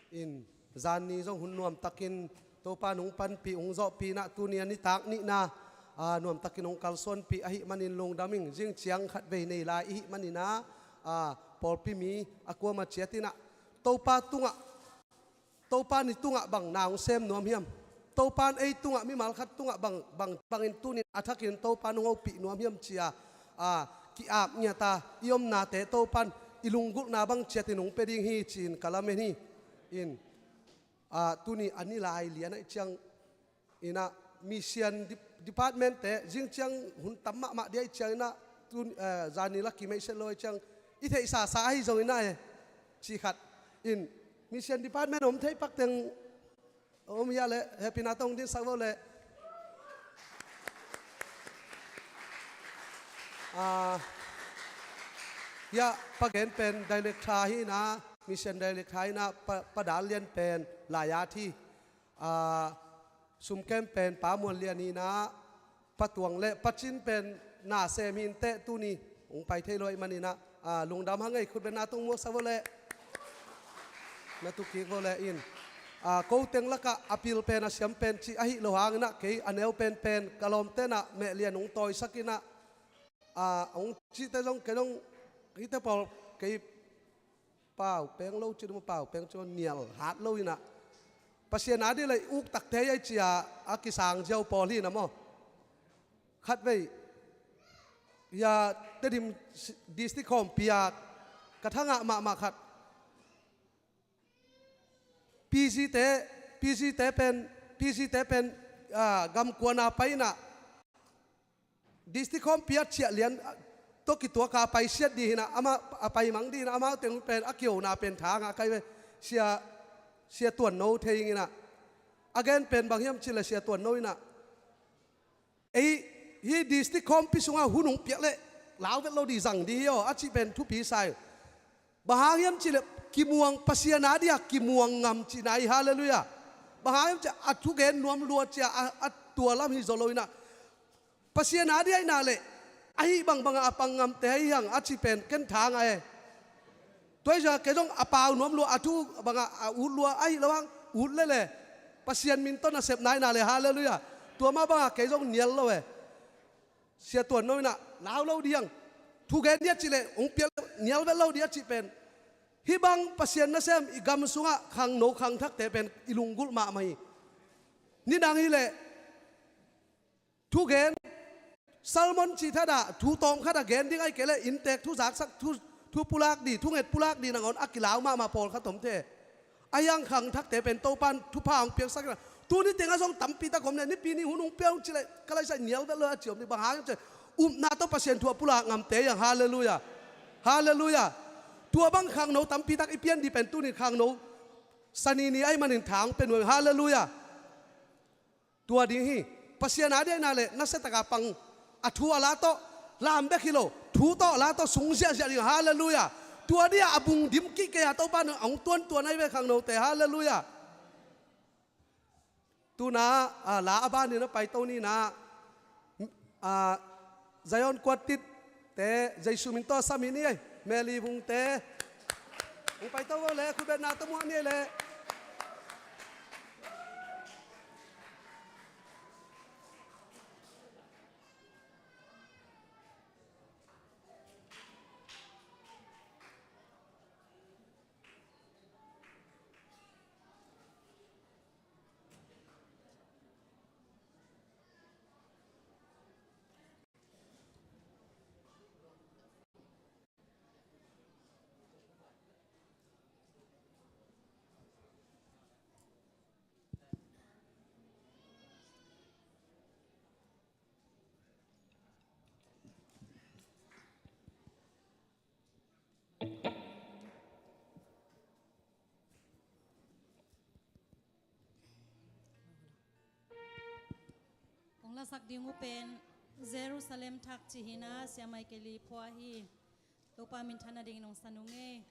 In zanni zong hun nuamtakin Topan hong panpih hong zawhpih in ah tuni a nitak nihna a nuamtakin hong kalsuanpih ahih manin lungdam ing. Zing ciang khatvei nei lai ihih manin ah a pawlpi mi a kuamah ciat in ah Topa tungah Topa in i tungah bang na hong sem nuam hiam? Topa in ei tungah mimal khat tungah bang, bang, bangin tuni in a thakin Topa in hong hopih nuam hiam ci-a a ki-ap ngiat a i omnate Topa in i lunggulhna bang ciatin hong pia ding hi ci-in ka lamen hi. In a tuni a ni lai lian ahih ciang in ah mission department te zing ciang hun tam mahmah ding ahih ciang in ah tun, eh, zanni la kimeihset lo ahih ciang i theihsasa ahi zongin ah e ci khat in mission department om thei pak teng om hiah leh hehpihna tawh hong dinsak vo leh. Ah, hiah pa gen pen director hi in ah, mission director hi in ah, pa, pa Dal Lian pen laiat hi. Ah, sumkem pen pa Muan Lian hi in ah, pa Tuang leh pa Cin pen na sem hi inteh tuni hong pai thei lo ahih manin ah, ah, lungdam hang ei, khutbetna tawh hong muaksak vo leh. Na tu kik vo leh in. Ah, ko teng lakah a pil pen a siam pen cih ahi lo hangin ah kei a neu penpen ka lawmte in ah meh lian hong tawisak in ah, ah, hong cihte zong kei zong hihte pawl kei pau peng lo cih dum a pau peng cih nial hat lo in ah Pasian a ding leh i uk takte hi ei ci-a a kisang ziau pawl hi in ah maw. Khatvei hiah Tedim district khawmpi ah ka thangah mahmah khat P G te, P G te pen, P G te pen, ah, gamkuana pai in ah district khawmpi ah ciah lian, ah, tawh kituak a paisiat ding hi in ah, amah a pai mang ding hi in ah, amau teng pen a kihona pen tha ngah kai ve. Sia, Sia Tuan No thei ing in ah a gen pen bang hiam cih leh Sia Tuan No in ah ei hih district khawmpi sungah hun hong piak leh lau vet lo ding zang ding hi aw a cih pen thupi sa ing. Bang hang hiam cih leh kimuang, Pasian a dingah kimuang ngam cihna hi, halleluiah. Bang hang hiam cih leh a thugen nuam lua ci-a a, a tua lam hi zaw lo in ah Pasian a ding ahih nak leh ahi bangbangah a pang ngamte ahi hang a cih pen ken tha ngah e. Tua hi zongin kei zong a pau nuam lua, a thu bangah a ut lua ahi lo hang, ut leh leh Pasian min tawh nasep nai in ah leh, halleluiah. Tua mah bangah kei zong nial lo e. Sia Tuan No in ah lau lo ding, thugen ding a cih leh hong pial, nial vet lo ding a cih pen hih bang Pasian nasem i gam sungah khangno khangthakte pen i lunggulh mahmah hi. Nidang hi leh thugen, sermon cih thadah thu tawm khatah gen ding ahih kei leh inntek thu zaksak, thu, thu pulak ding, thunget pulak ding nangawn a kilau mahmah pawlkhat om thei. Ahi hang khangthakte pen Topa in thupha hong piaksak in ah tuni tengah zong tampi tak om leh Nipi ni hun hong pia ung cih leh ka laisai nial vet lo a ci om ding. Bang hang hiam cih leh upna tawh Pasian thu a pulak ngamte hi hang, halleluiah. Halleluiah. Tua bang khangno tampi tak i pian ding pen tuni khangno Sani ni ahih manin tha hong pia nuam ing, halleluiah. Tua ding hi. Pasian a ding ahih nak leh nasia taka pang, a thu a la tawh, lam bek hi lo, thu tawh a la tawh sung ziahziah ding, halleluiah. Tua dingah a bung dim kik kei a Topa in hong tuantuan ahi ve khangnote, halleluiah. Tu-in ah, ah, la a banin a paito ni in ah, ah, Zion Kuat Tit te, Jesu min tawh sam hi ni ei, Meli Vung te. Hong paito vo leh, khutbetna tawh muak ni ei leh. Hong lasak ding uh pen Jerusalem Thak cih hi in ah, Sia Michael Lee Phua hi. Topa minthanna dingin hong san ung ei.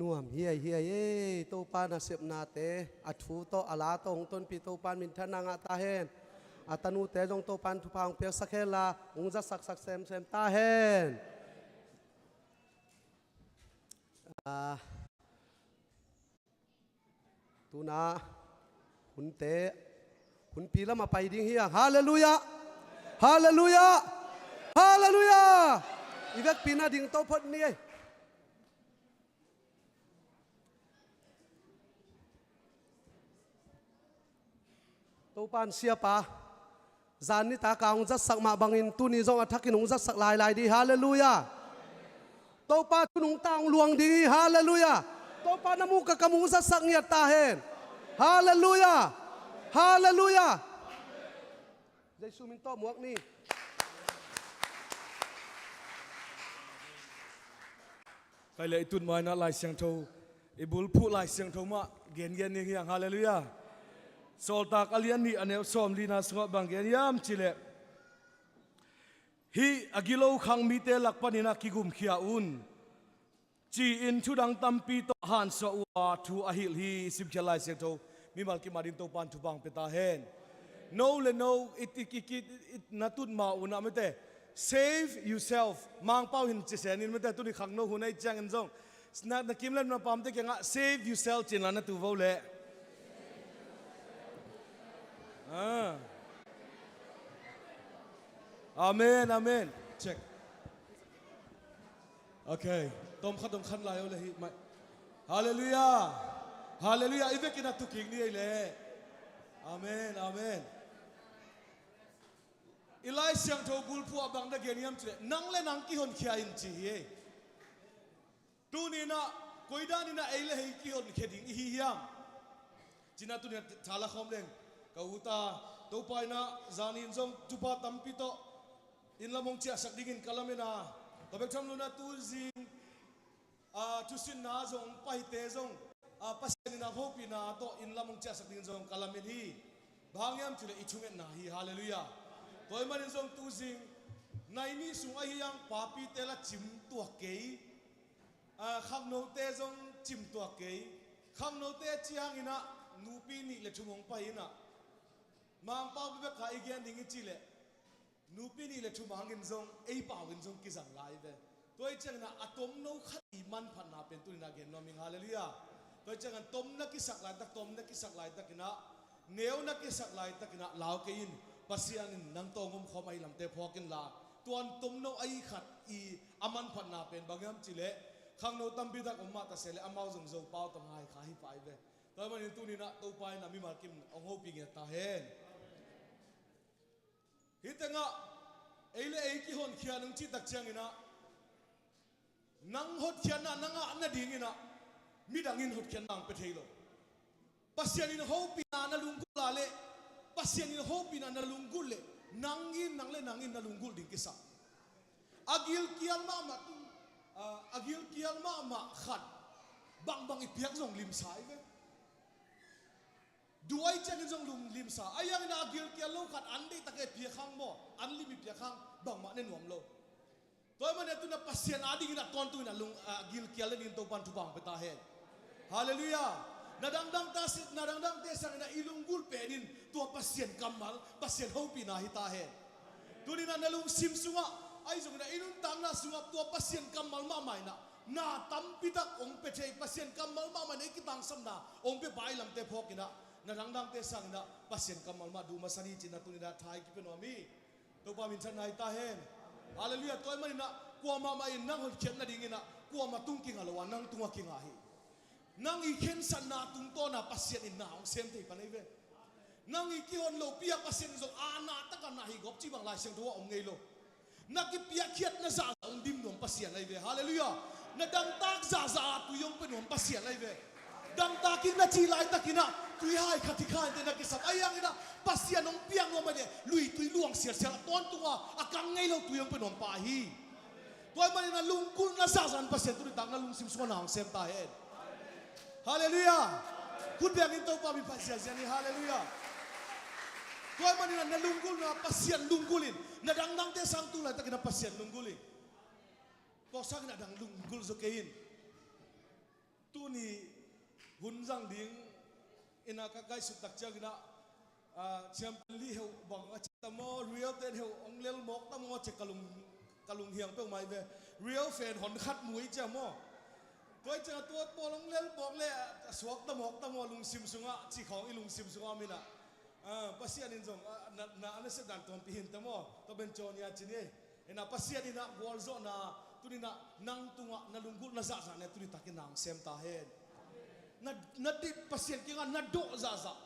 Nuam hiaihiai ei, Topa nasepnate a thu tawh a la tawh hong tonpih Topa in minthanna ngah ta hen. A tanute zong Topa in thupha hong piaksak henla hong zatsaksak semsem ta hen. Ah, tuna hunte hunpi lamah pai ding hi hang. Halleluiah. Halleluiah. Halleluiah. I vekpi na ding to phot ni ei. Topa in siapa zan nitak a hong zatsak mah bangin tuni zong a thakin hong zatsak lailai ding hi. Halleluiah. Topa thu nungta hong luang ding hi. Halleluiah. Topa na muka kam hong zatsak ngiat ta hen. Halleluiah. Halleluiah. Jesu min tawh muak ni. Kai le i tun maina Lai Siangtho, i bulphuh Lai Siangtho mah gengen ni hiang. Halleluiah. Sawltak a lian nih a neu sawm lina sungah bang gen hiam cileh, hih a gilo khang mite lak panin a kigumkhia un, ci-in thudang tampi tawh hansuah uh a thu a hilh hi. I simkhiat Lai Siangtho mimal kim a ding Topa in thupha hong pia ta hen. No le no i, i, i, i, i na tut ma un a mite, save yourself. Mangpau hin ci sen in mite, tuni khangno hun ahi ciangin zong na, na kim le na pamte kiangah save yourself ci-in la na tu vo leh. Ah. Amen, amen. Check. Ok. Tom khat dong khan lai o le hi mai. Halleluiah. Halleluiah. I vekin a tukik ni ei le. Amen, amen. I Lai Siangtho bulphuh ah bang na gen hiam cileh, nang le nang kihonkhia in ci hi ei. Tuni-in ah koi danin ah ei le ei kihonkhia ding i hi hiam? Ci-in ah tuni-in ah thala khawm leng ka ut a, Topa in ah zanin zong thupha tampi tawh inn lam hong ciahsak dingin ka lamen a, tua bek tham loin ah tuzing a, thusinna zong paite zong, a, Pasian in a hopihna tawh inn lam hong ciahsak dingin zong ka lamen hi. Bang hang hiam cileh i thungetna hi. Halleluiah. Tua ahih manin zong tuzing nai nih sung ahi hang papite la cim tuak kei, a, khangnote zong cim tuak kei. Khangnote a ci hangin ah nupi nih le thum hong pai in ah, Mangpau bek a i gen ding i cih leh nupi nih le thum hangin zong ei pau in zong kizang lai ve. Tua ahih ciangin ah a tomno khat i manphatna pen tuni-in ah gen nuam ing. Halleluiah. Tua ahih ciangin tom na kisak laitak, tom na kisak laitakin ah, neu na kisak laitakin ah lau kei in. Pasian in nang tawh hong omkhawm ahih lamte phawk inla, tua tomno ahi khat i a manphatna pen bang hiam cileh, khangno tampi tak om mah ta se leh amau zong Zopau tawh ngai kha hi pai ve. Tua ahih manin tuni-in ah Topa in ah mimal kim hong hopih ngiat ta hen. Hih tengah ei le ei kihonkhia nung cih tak ciangin ah, nang hotkhiatna na ngah nadingin ah midang in hotkhiatna hong pia thei lo. Pasian in hopihna na lunggulh a leh, Pasian in hopihna na lunggulh leh, nang in, nang le nang in na lunggulh ding kisam. A gilkial mahmah tung, a, a gilkial mahmah khat bangbang i piak zong limsa hi ve. Duh ahih ciangin zong lung limsa. Ahi hangin a gilkial lo khat an deihtak i piak hang maw, an lim i piak hang bangmah ne nuam lo. Tua ahih manin ah tuni-in ah Pasian adingin ah tawntung in ah lung, a gilkial le nin Topa in thupha hong pia ta hen. Halleluiah. Na dangdangte sangin ah i lunggulh pen in tua Pasian kammal, Pasian hopihna hi ta hen. Tuni-in ah na lungsim sungah, ahi zongin ah i nuntakna sungah tua Pasian kammal mahmah in ah na tampi tak hong pia thei, Pasian kammal mahmah in ah i kitangsamna hong pia pa ahih lamte phawk in ah, na dangdangte sangin ah Pasian kammal mah duh masa ni ci-in ah tuni-in ah tha i kipia nuam hi. Topa minthanna hi ta hen. Halleluiah. Tua ahih manin ah kuamah mah in nang hotkhiat nadingin ah kuamah tung kinga lo a, nang tungah kinga hi. Nang i khensatna tungtawn a Pasian in na hong sem thei pan ahi ve. Nang i kihon lopi a Pasian in zong a na tak a na hi gawp cih bang Lai Siangtho ah om ngei lo. Na kipiakkhiatna zahzah hong dim nuam Pasian ahi ve. Halleluiah. Na dangtak zahzah a tui hong pia nuam Pasian ahi ve. Dangtak in na cih laitakin ah tui hai khat hi kha inteh na kisam. Ahi hangin ah Pasian hong piak nuam ahih leh luitui luang sialsial a tawntung a, a kang ngei lo tui hong pia nuam pa hi. Tua ahih manin na lunggulhna zahzah in Pasian tuni tak na lungsim sungah na hong sem ta hen. Halleluiah. Khut bengin Topa min phat ziahziah ni. Halleluiah. Tua ahih manin na lunggulhna Pasian lunggulh in. Na dangdangte sang tu laitakin na Pasian lunggulh in. Tua sangin a dang lunggulh zaw kei in. Tuni hun zang ding ina ka kaisut tak ciangina, ah, champion li heu bang a ci ta maw, real ten heu ong lel mawk ta maw ci ka lung, ka lung hiang peuh mai ve. Real fan hon khat mui cia maw. Tua i cianga tua pawl ong lel mawk le a suak ta mawk ta maw lungsim sunga ci khawng i lungsim sunga mina. Ah, Pasian in zong, ah, na, na, na set dan tuampi hin ta maw. Tua ben caw nia ci ni. Ina Pasian ina gualzawhna, tunina nang tunga na lunggulhna zahzah ne, tuni takin nang sem ta hen. Na, na dip Pasian kinga na dawh zahzah,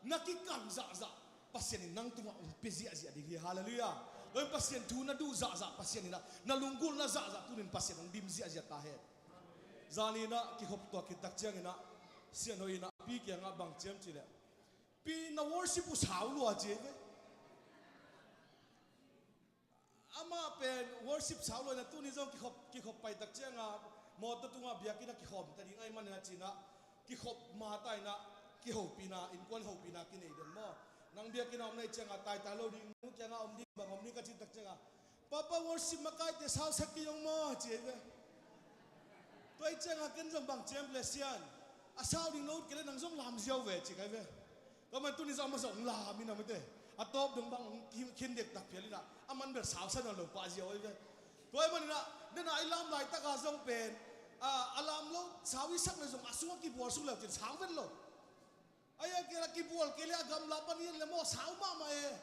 na kikam zahzah, Pasian in nang tunga ong pia ziahziah ding hi. Halleluiah. Tua in Pasian thu na duh zahzah, Pasian ina na lunggulhna zahzah, tunin Pasian ong dim ziahziah ta hen. Zani ina kikhop tuak khit tak ciangina, Sian Hoih ina pi kianga bang ciam cileh, pi na worship uh sau lua ci ve. Amah pen worship sau lo ina tuni zong kikhop, kikhop pai tak cianga mawtaw tunga biakinn a kikhawm ta ding ahih manin a cina kikhop ma ta ina kihopihna, innkuan hopihna kinei den maw. Nang biakinn a om na hih cianga taitai lo ding, nu kianga om ding bang om ding ka cih tak cianga Papa worship makaite sau sak kei zong maw ci ve. Tua hih cianga ken zong bang ciam le Sian a sau ding lo ut kei le nang zong lam ziau ve ci kai ve. Tua man tuni zong amah zong ong lam ina mite. A tawp dong bang ong khin, khin dek tak phial ina. A man bel sau sa nawn lo pah ziau ahi ve. Tua ahih manina, nena i lam laitaka zong pen, a, a lam lo, sau i sak le zong a sungah kibual suk le cin sau ven lo. Ahi a kei la kibual kei le a gamla pan i en le maw sau mahmah e.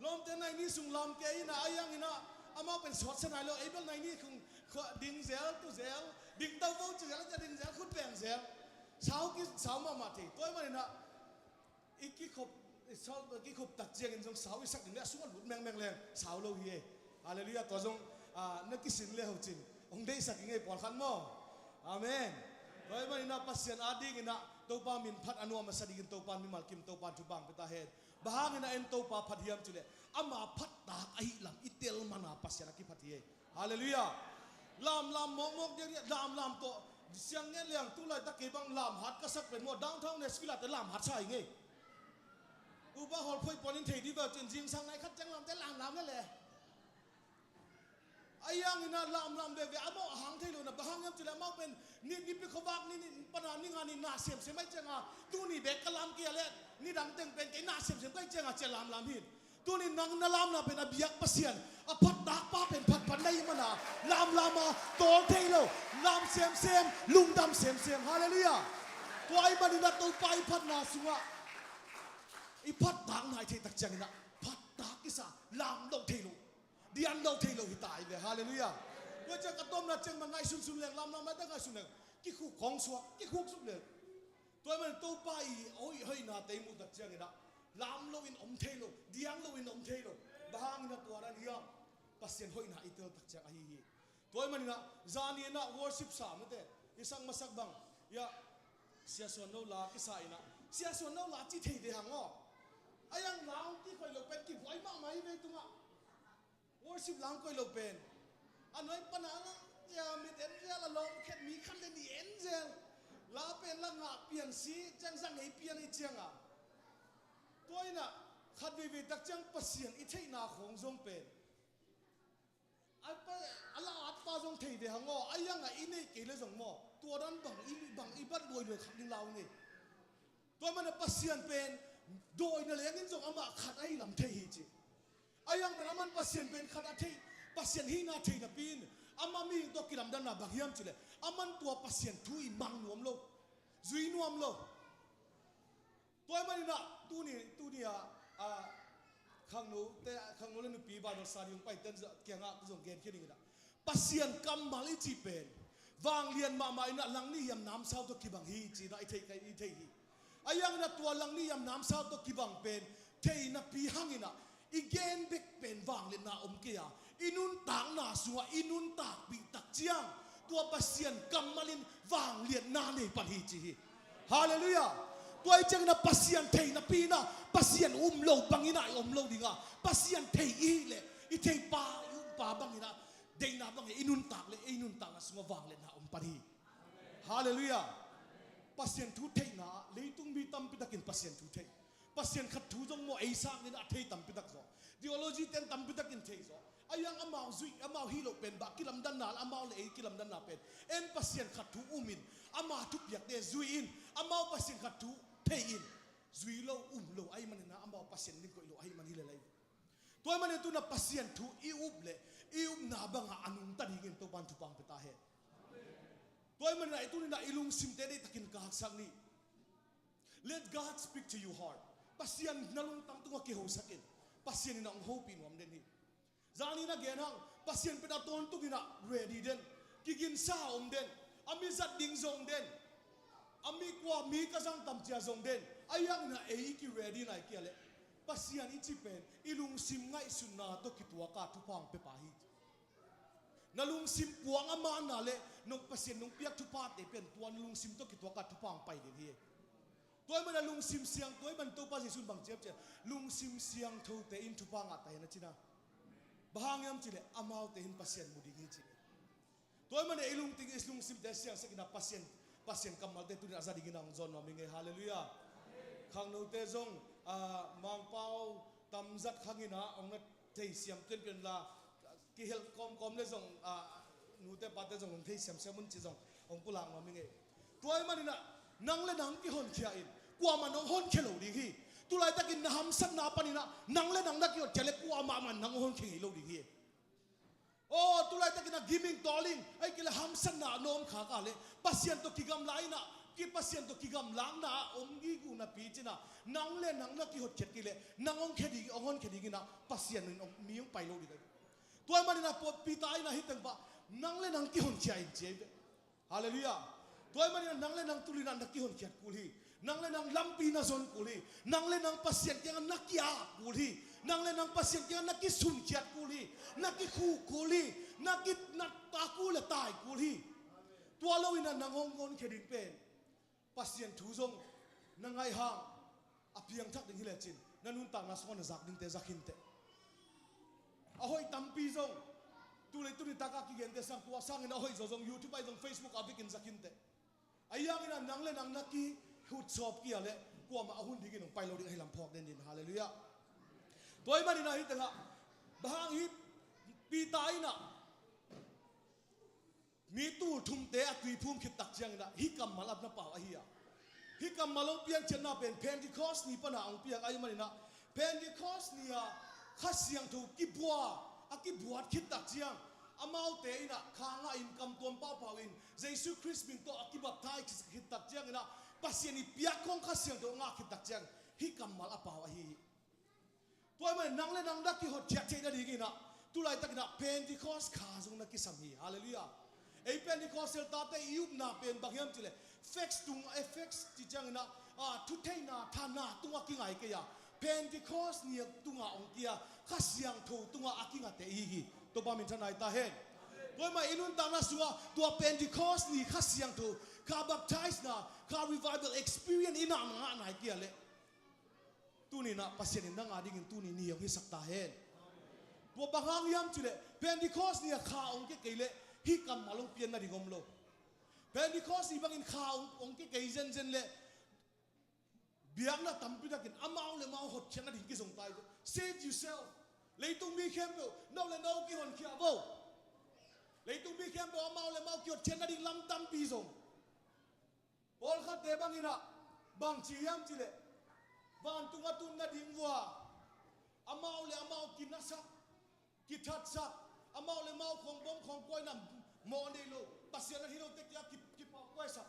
Lawmte nai ni sung lam kei ina, ahi hangina, amau pen sawt sa nai lo, ei bel nai ni kung, khuah ding zel, tu zel, ding tau vo ci zel, a ding zel, khut beng zel. Sau ki, sau mahmah thei. Tua ahih manina, I kikhop, i sau, kikhop tak ciangin zong sau i sak ding le a sungah lut mengmeng leng sau lo hi e. Halleluiah. Tua zong, ah, na kisin le ho cin hong deihsak i ngei pawlkhat maw. Amen. Tua ahih manina Pasian a dingina Topa min phat a nuam a sa dingin Topa mimal kim Topa thupha pia ta hen. Bang hangina en Topa phat hiam cileh ama phat tak ahih lam i tel mana Pasian a kiphat hi e. Halleluiah. Lamlam mawkmawk diakdiak lamlam tawh siang ngen liang tu laitak kei bang lamhat ka sak pen maw downtown Nashville ah te lamhat sa hi ngei. Upa hawlphoih puan in thei dih veu cin zingsang nai khat ciang lamte lamlam le le. A iangin a lamlam veve amau a hang thei lo na bang hang hiam cileh amau pen ni, nipi khuavak ni, ni pana ni nga ni na semsem ahi cianga tuni bek ka lam kei a le nidang teng pen kei na semsem ka ahi cianga cia lamlam hin. Tunin nang na lamna pen a biak Pasian a phattak pa pen phatphat na hih mana lamlama tawl thei lo, lam semsem, lungdam semsem. Halleluiah. Tua ahih manin a Topa i phatna sungah i phattakna i theih tak ciangin a phattak kisa lam lo thei lo, dian lo thei lo hi ta hi ve. Halleluiah. Tua ciang ka tawpna ciang ma ngaihsunsun leng lamlam laita ngaihsun leng kikhuk khawng suak kikhuk suk leng. Tua ahih manin Topa i hoih hoihna tei muh tak ciangin ah lam loin om thei lo, diang loin om thei lo. Bang hangin a tua dan hiam? Pasian hoihna i tel tak ciang ahi hi. Tua ahih manin ah zani in ah worship sa mate i sak masak bang ia Sia Suan No la kisa in ah Sia Suan No la ci thei ve hang aw. A iang la hong kikhoih lo pen kibuai mahmah hi ve tungah. Worship lang koih lo pen a nuai pana a lang zia mit en zel a lawm khet mi khat le nih en zel. La pen la ngah pian si ciang zang ei pian i cianga. Tua inah khat veivei tak ciang Pasian i theihna khawng zong pen a pa, a la at pa zong thei ve hang aw. A iangah i neih kei le zong maw tua dan bang i, bang i bat luailuai khat ding lau ngei. Tua mana Pasian pen dawina lengin zong amah khat ahi lam thei hi ci. A iang pen aman Pasian pen khat a thei, Pasian hihna thei napi in ama mihing tawh kilamdanna bang hiam cileh aman tua Pasian thu i mang nuam lo, zui nuam lo. Tua ahih manin ah tuni, tuni ah, ah, khangno te, khangno le nupi Bible study hong paiten kiangah zong genkhia dingin ah Pasian kammal i cih pen vanglian mahmah inah langnih hiam namsau tawh kibang hi ci-inah i theih, i theih hi. A iangin ah tua langnih hiam namsau tawh kibang pen thei napi hanginah i gen bek pen vangliatna om kei a, i nuntakna sungah i nuntakpih tak ciang tua Pasian kammal in vangliatna nei pan hi ci hi. Halleluiah. Tua i ciangin ah Pasian thei napi inah Pasian um lo bangin ah i om lo ding a, Pasian thei i hih leh i theipa i umpa bangin ah deihna bangin i nuntak le ei nuntakna sungah vangliatna om pan hi. Halleluiah. Pasian thu theihna ah leitung mi tampi takin Pasian thu thei. Pasian khat thu zong maw ei sangin a thei tampi tak zaw. Theology ten tampi takin thei zaw. A hiang amau zui, amau hih loh pen bang kilamdanna, amau le ei kilamdanna pen, en Pasian khat thu um in, ama thupiakte zui in, amau Pasian khat thu thei in, zui lo, um lo ahih manin ah, amau Pasian ding koih lo ahih man hi lel hi. Tua ahih manin tu-in ah Pasian thu i up leh i upna bangah a nungta dingin Topa'n thupha hong pia ta hen. Tua ahih manin ah i tuni-in ah i lungsimte deihtakin ka haksak ni. Let God speak to your heart. Pasian na lungtang tungah kihosak in. Pasian in ah hong hopih nuam den hi. Zani na gen hang, Pasian pen a tawntungin ah ready den, kiginsa a om den, a mi zat ding zong den, a mi kua mi ka zang tam ci-a zong den. A hiangin ah ei i ki-ready nai kei leh, Pasian i cih pen i lungsim ngaihsutna tawh kituak a thupha hong pia pa hi. Na lungsim puang a manna leh nong Pasian nong piak thuphate pen tua na lungsim tawh kituak a thupha hong pai ding hi. Tua ahih manin ah lungsim siang, tua ahih manin Topa Jesuh in bang ci hiam cih leh, lungsim siangthote in thupha ngah ta hen, a ci-in ah. Bang hang hiam cih leh amaute in Pasian mu ding hi, ci. Tua ahih manin ah i lungtang, i lungsimte siangsak in ah Pasian, Pasian kammalte tuni-in a za dingin ah hong zawn nuam ing ei. Halleluiah. Khangnote zong, ah, Mangpau tamzat khangin ah hong na theisiam pianpian la, kihelh kawmkawm leh zong, ah, nute pate zong hong theisiam siam un ci zong hong pulak nuam ing ei. Tua ahih manin ah nang le nang kihonkhia in, kuamah in hong honkhia lo ding hi. Tulaitakin na hamsatna panin ah nang le nang na kihonkhia leh kuamah mah in nang hong honkhia ngei lo ding hi. Aw, tulaitakin ah giming tawling, ahih kei leh hamsatna a nawm khak a leh Pasian tawh kigamla in ah, ki Pasian tawh kigamlakna a om gige napi-in ah, nang le nang na kihotkhiat kei leh nang hong khia ding, hong honkhia dingin ah Pasian in hong, mi hong pai lo ding hi. Tua ahih manin ah Peter in ah hih teng bang, nang le nang kihonkhia in, ci hi ve. Halleluiah. Tua ahih manin ah nang le nang tuni-in ah na kihonkhiat kul hi. Nang le nang lampi na zon kul hi. Nang le nang Pasian kiangah na ki-ap kul hi. Nang le nang Pasian kiangah na kisunkhiat kul hi. Na kikhuh kul hi. Na ki, na ta kul leh tai kul hi. Tua lo-in ah nang hong honkhia ding pen Pasian thu zong na ngaih hang a piangthak ding hi lecin, na nuntakna sungah na zak dingte za khin teh. A hoih tampi zong, tu leh tuni tak a kigente sang, tua sangin a hoih zaw zong YouTube ah zong, Facebook ah vekin za khin teh. A hiangin ah nang le nang na kihutsawp kei a leh kuamah a hun dingin hong pai lo ding ahi lam phawk den ni. Halleluiah. Tua ahih manin ah hih teng ah, bang hang hiam, Peter in ah mi tul thumte a tui phum khit tak ciangin ah hih kammal a na pau ahi a. Hih kammal hong piangkhiatna pen Pentecost ni pan a hong piang ahih manin ah, Pentecost ni-a Kha Siangtho kibua, a kibuat khit tak ciang, amaute in ah kha ngah in, kam tuam pahpah in, Jesuh Khrist min tawh a kibaptize khit tak ciangin ah, Pasian i piak khong Kha Siangtho ngah khit tak ciang, hih kammal a pau ahi hi. Tua ahih manin nang le nang na kihotkhiat theih nadingin ah, tulaitakin ah Pentecost kha zong na kisam hi. Halleluiah. Ei Pentecostal tate i upna pen bang hiam cih leh, facts tung, eh, facts cih ciangin ah, ah, thutheihna, thanna tungah kingai kei a, Pentecost ni tungah hong kia, Kha Siangtho tungah a kingate i hi hi. Topa min thanai ta hen. Tua ahih manin i nuntakna sungah tua Pentecost ni Kha Siangtho, kha baptize-na, kha revival experience i na ngah nai kei a leh, tuni-in ah Pasian in nang a dingin tuni ni hong hisak ta hen. Tua bang hang hiam cih leh, Pentecost ni-a kha hong kia kei leh hih kammal hong pian nading om lo. Pentecost ni bangin kha hong, hong kia kei zenzen leh biakna tampi takin amau le amau hotkhiat nading kizong ta hi. Save yourself. Leitung mi khempeuh no le no kihonkhia vo. Leitung mi khempeuh amau le amau kihotkhiat nading lam tampi zong. Pawlkhatte bangin ah bang ci hiam cih leh, vantung a tun nading uh a, amau le amau kinasak, kithatsak, amau le amau khong bawm khong kuai-na mawh nei lo, Pasian a hi lote kia ki, kipahkuaisak.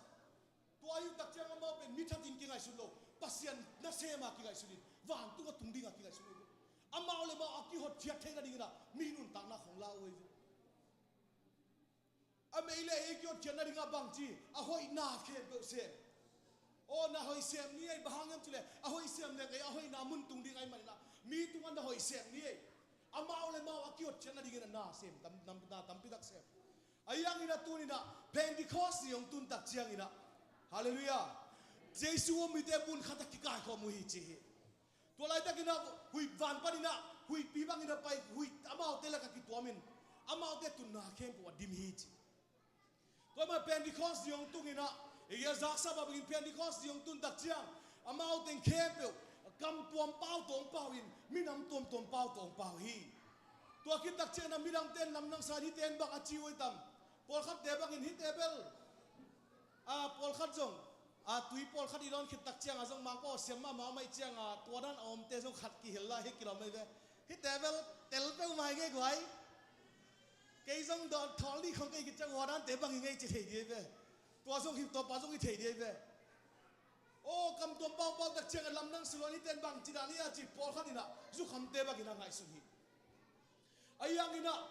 Tua ahih tak ciang amau pen mi thatin kingaihsun lo, Pasian nasem a kingaihsun in, vantung a tung ding a kingaihsun lo. Amau le amau a kihotkhiat theih nadingin ah mi nuntakna khong la uh hi ve. A mei le ei kihotkhiat nading ah bang ci, a hoihna khempeuh sem. Aw, na hoih sem ni ei, bang hang hiam cih leh a hoih sem leng ei a hoihna mun tung ding ahih manin ah, mi tungah na hoih sem ni ei. Amau le amau a kihotkhiat nadingin ah na sem, tam, na, na tampi tak sem. A hiangin ah tuni-in ah Pentecost ni hong tun tak ciangin ah, halleluiah, Jesuh a mite mun khat ah kikaikhawm uh hi ci hi. Tua laitakin ah huih, van panin ah huihpi bangin a pai, huih amaute lakah kituamin, amaute tunna khempeuh a dim hi ci. Tua ahih manin Pentecost ni hong tungin ah, ei a zaksa bangin Pentecost ni hong tun tak ciang, amaute khempeuh Kam tuam pau tawng pau in, minam tuamtuam pau tawng pau hi. Tua khit takciang in ah midangte in lamdang sa in, hihte in bang a ci uh hi tam? Pawlkhatte bangin hihte bel, a, pawlkhat zong, a, tui pawlkhat i dawn khit takciang a zong mangpau siam mahmah om ahih ciang a, tua dan a omte zong khat kihel lai hi kilawm lai ve. Hihte bel tel peuhmah hi ngei guai. Kei zong dawn thawl dih khong kei khit ciang ua dante bang hi ngei ci thei dih hi ve. Tua zong hi, tua pa zong hi thei dih hi ve. Aw, kam tuam pau pau takciang a lamdang sa lua in, hihte in bang ci dan hi a ci, pawlkhat in ah zukhamte bangin a ngaihsun hi. Ahi hangin ah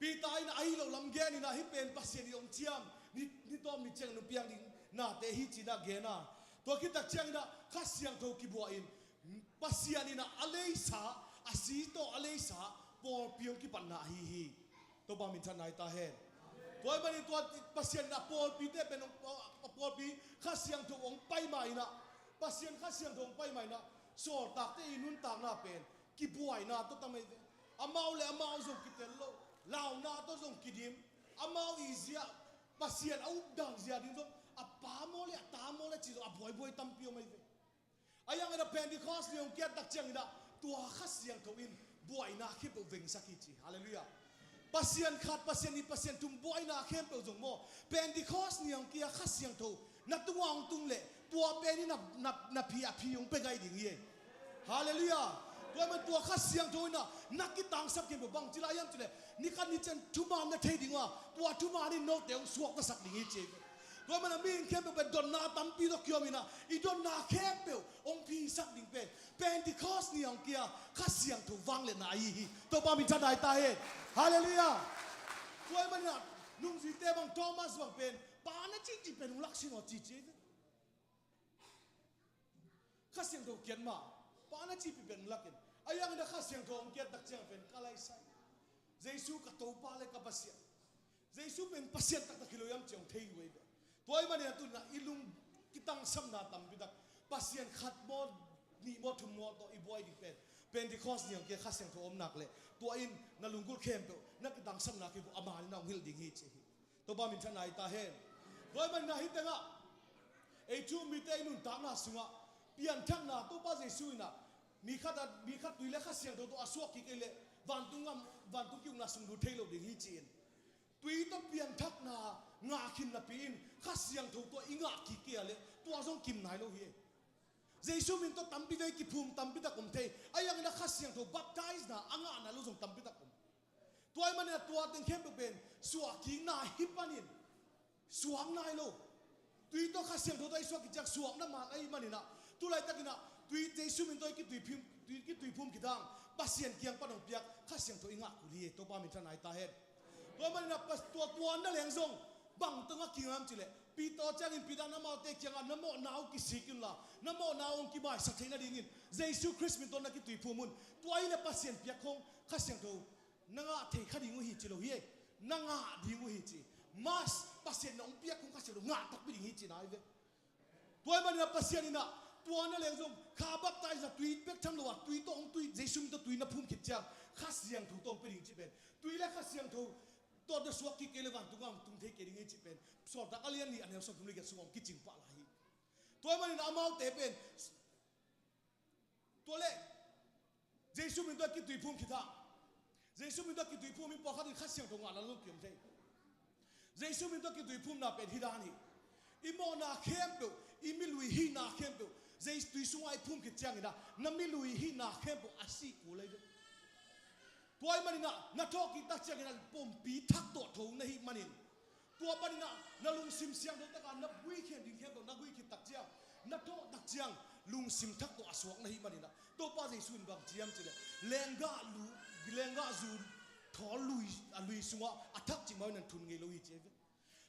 Peter in ah ahi lo lam gen in ah, hih pen Pasian in hong ciam ni, ni tawm ni ciang nong piak ding nate hi ci-in ah gen a. Tua khit takciang in ah Kha Siangtho kibuah in, Pasian in ah a leisa, a si tawh a leisa pawlpi hong kipatna ahi hi. Topa minthanna hi ta hen. Tua ahih manin tua Pasian in ah pawlpite pen hong, a pawlpi Kha Siangtho hong pai ma in ah, Pasian Kha Siangtho hong pai ma in ah, sawltakte i nuntakna pen kibuaina tawh tam ahi ve. Amau le amau zong kitel lo, launa tawh zong kidim, amau i zia, Pasian a updan zia ding zong a pa maw le a ta maw le ci zong a buaibuai tampi om ahi ve. Ahi hangin ah Pentecost ni hong kiat takciang in ah tua Kha Siangtho in buaina khempeuh vengsak hi ci. Halleluiah. Pasian khat, Pasian nih, Pasian thum buaina khempeuh zong maw, Pentecost ni hong kia Kha Siangtho na tungah hong tung leh tua pen in na, na, na phi a phi hong pia gai ding hi. Halleluiah. Tua ahih manin tua Kha Siangtho in ah na kitangsap khempeuh bang ci lai hiam cih leh, ni khat ni ciang thuman na thei ding uh a, tua thuman in note hong suaktasak ding hi ci. Tua ahih manin mihing khempeuh pen dotna tampi tawh kiom in ah, i dotna khempeuh hong phisak ding pen Pentecost ni hong kia Kha Siangtho vangliatna ahi hi. Topa minthanna hi ta hen. Halleluiah. Tua ahih manin ah nungzuite bang, Thomas bang pen, Pa na cihcih pen hong lak sin aw ci ci hi ve. Kha Siangtho kiat ma, Pa na cihpih pen hong lak in. Ahi hangin ah Kha Siangtho hong kiat takciang pen ka laisai, Jesu ka Topa le ka Pasian. Jesu pen Pasian taktak hi lo hiam ci hong thei uh ahi ve. Tua ahih manin ah tu-in ah i lung kitangsapna tampi tak, Pasian khat maw, nih maw, thum maw tawh i buai ding pen Pentecost ni hong kia Kha Siangtho om nak leh tua in na lunggulh khempeuh, na kitangsapna khempeuh a man in ah hong hilh ding hi ci hi. Topa minthanna hi ta hen. Tua ahih manin ah hih tengah ei thu-um mite i nuntakna sungah pianthakna, Topa Jesu in ah mi khat a, mi khat tui le Kha Siangtho tawh a suak kik kei leh vantung gam, vantung ki-ukna sung lut thei lo ding hi ci-in, tui tawh pianthakna ngah khin napi-in Kha Siangtho tawh i ngah kik kei a leh tua zong kim nai lo hi. Jesu min tawh tampi vei kiphum tampi tak om thei. Ahi hangin ah Kha Siangtho baptize-na a ngah nai lo zong tampi tak om. Tua ahih manin ah tua teng khempeuh pen suahkikna hi panin suak nai lo. Tui tawh Kha Siangtho tawh i suak kik ciang suakna man ahih manin ah, tu laitakin ah tui, Jesu min tawh i kituiphum, tui, kituiphum khit hang Pasian kiang pan hong piak Kha Siangtho i ngah kul hi. Topa minthanna hi ta hen. Tua ahih manin ah pas-, tua, tua na leng zong bang tawh ngah kik hiam cih leh, Peter ciangin Peter in amaute kiangah na mawhna uh kisik un la, na mawhna uh hong kimaisak theih nadingin Jesu Khrist min tawh na kituiphum un. Tua hi leh Pasian piak khong Kha Siangtho na ngah thei kha ding uh hi ci lo hi. Na ngah ding uh hi ci. Mas, Pasian in hong piak khong Kha Siangtho ngah takpi ding hi cihna hi ve. Tua ahih manin ah Pasian in ah tua na leng zong kha baptize-na tui bek tham lo a, tui tawh hong tui, Jesu min tawh tui na phum khit ciang Kha Siangtho tawh hong pia ding cih pen, tui le Kha Siangtho tawh na suak kik kei leh vantung gam tung thei kei ding hi cih pen Sawltak a lian nih, a neu sawmthum le giat sungah hong kicing pah lai hi. Tua ahih manin ah amaute pen Tua leh Jesu min tawh kituiphum khit hang, Jesu min tawh kituiphum in pawlkhat in Kha Siangtho ngahna lo kiom thei. Jesu min tawh kituiphumna pen hih dan hi. I mawhna khempeuh, i milui hihna khempeuh Jesu tui sungah i phum khit ciangin ah na milui hihna khempeuh a sih kul lai ve. Tua ahih manin ah na thawhkik tak ciangin ah pumpi thak tawh tho na hih manin, tua panin ah na lungsim siangtho tak a na guikhian ding khempeuh na guikhit tak ciang, na thawh tak ciang lungsim thak tawh a suak na hih manin ah, Topa Jesu in bang ci hiam cih leh, lenggah lu, lenggah zu thawl lui, a lui sungah a thak cimah in ah thun ngei lo hi ci hi ve.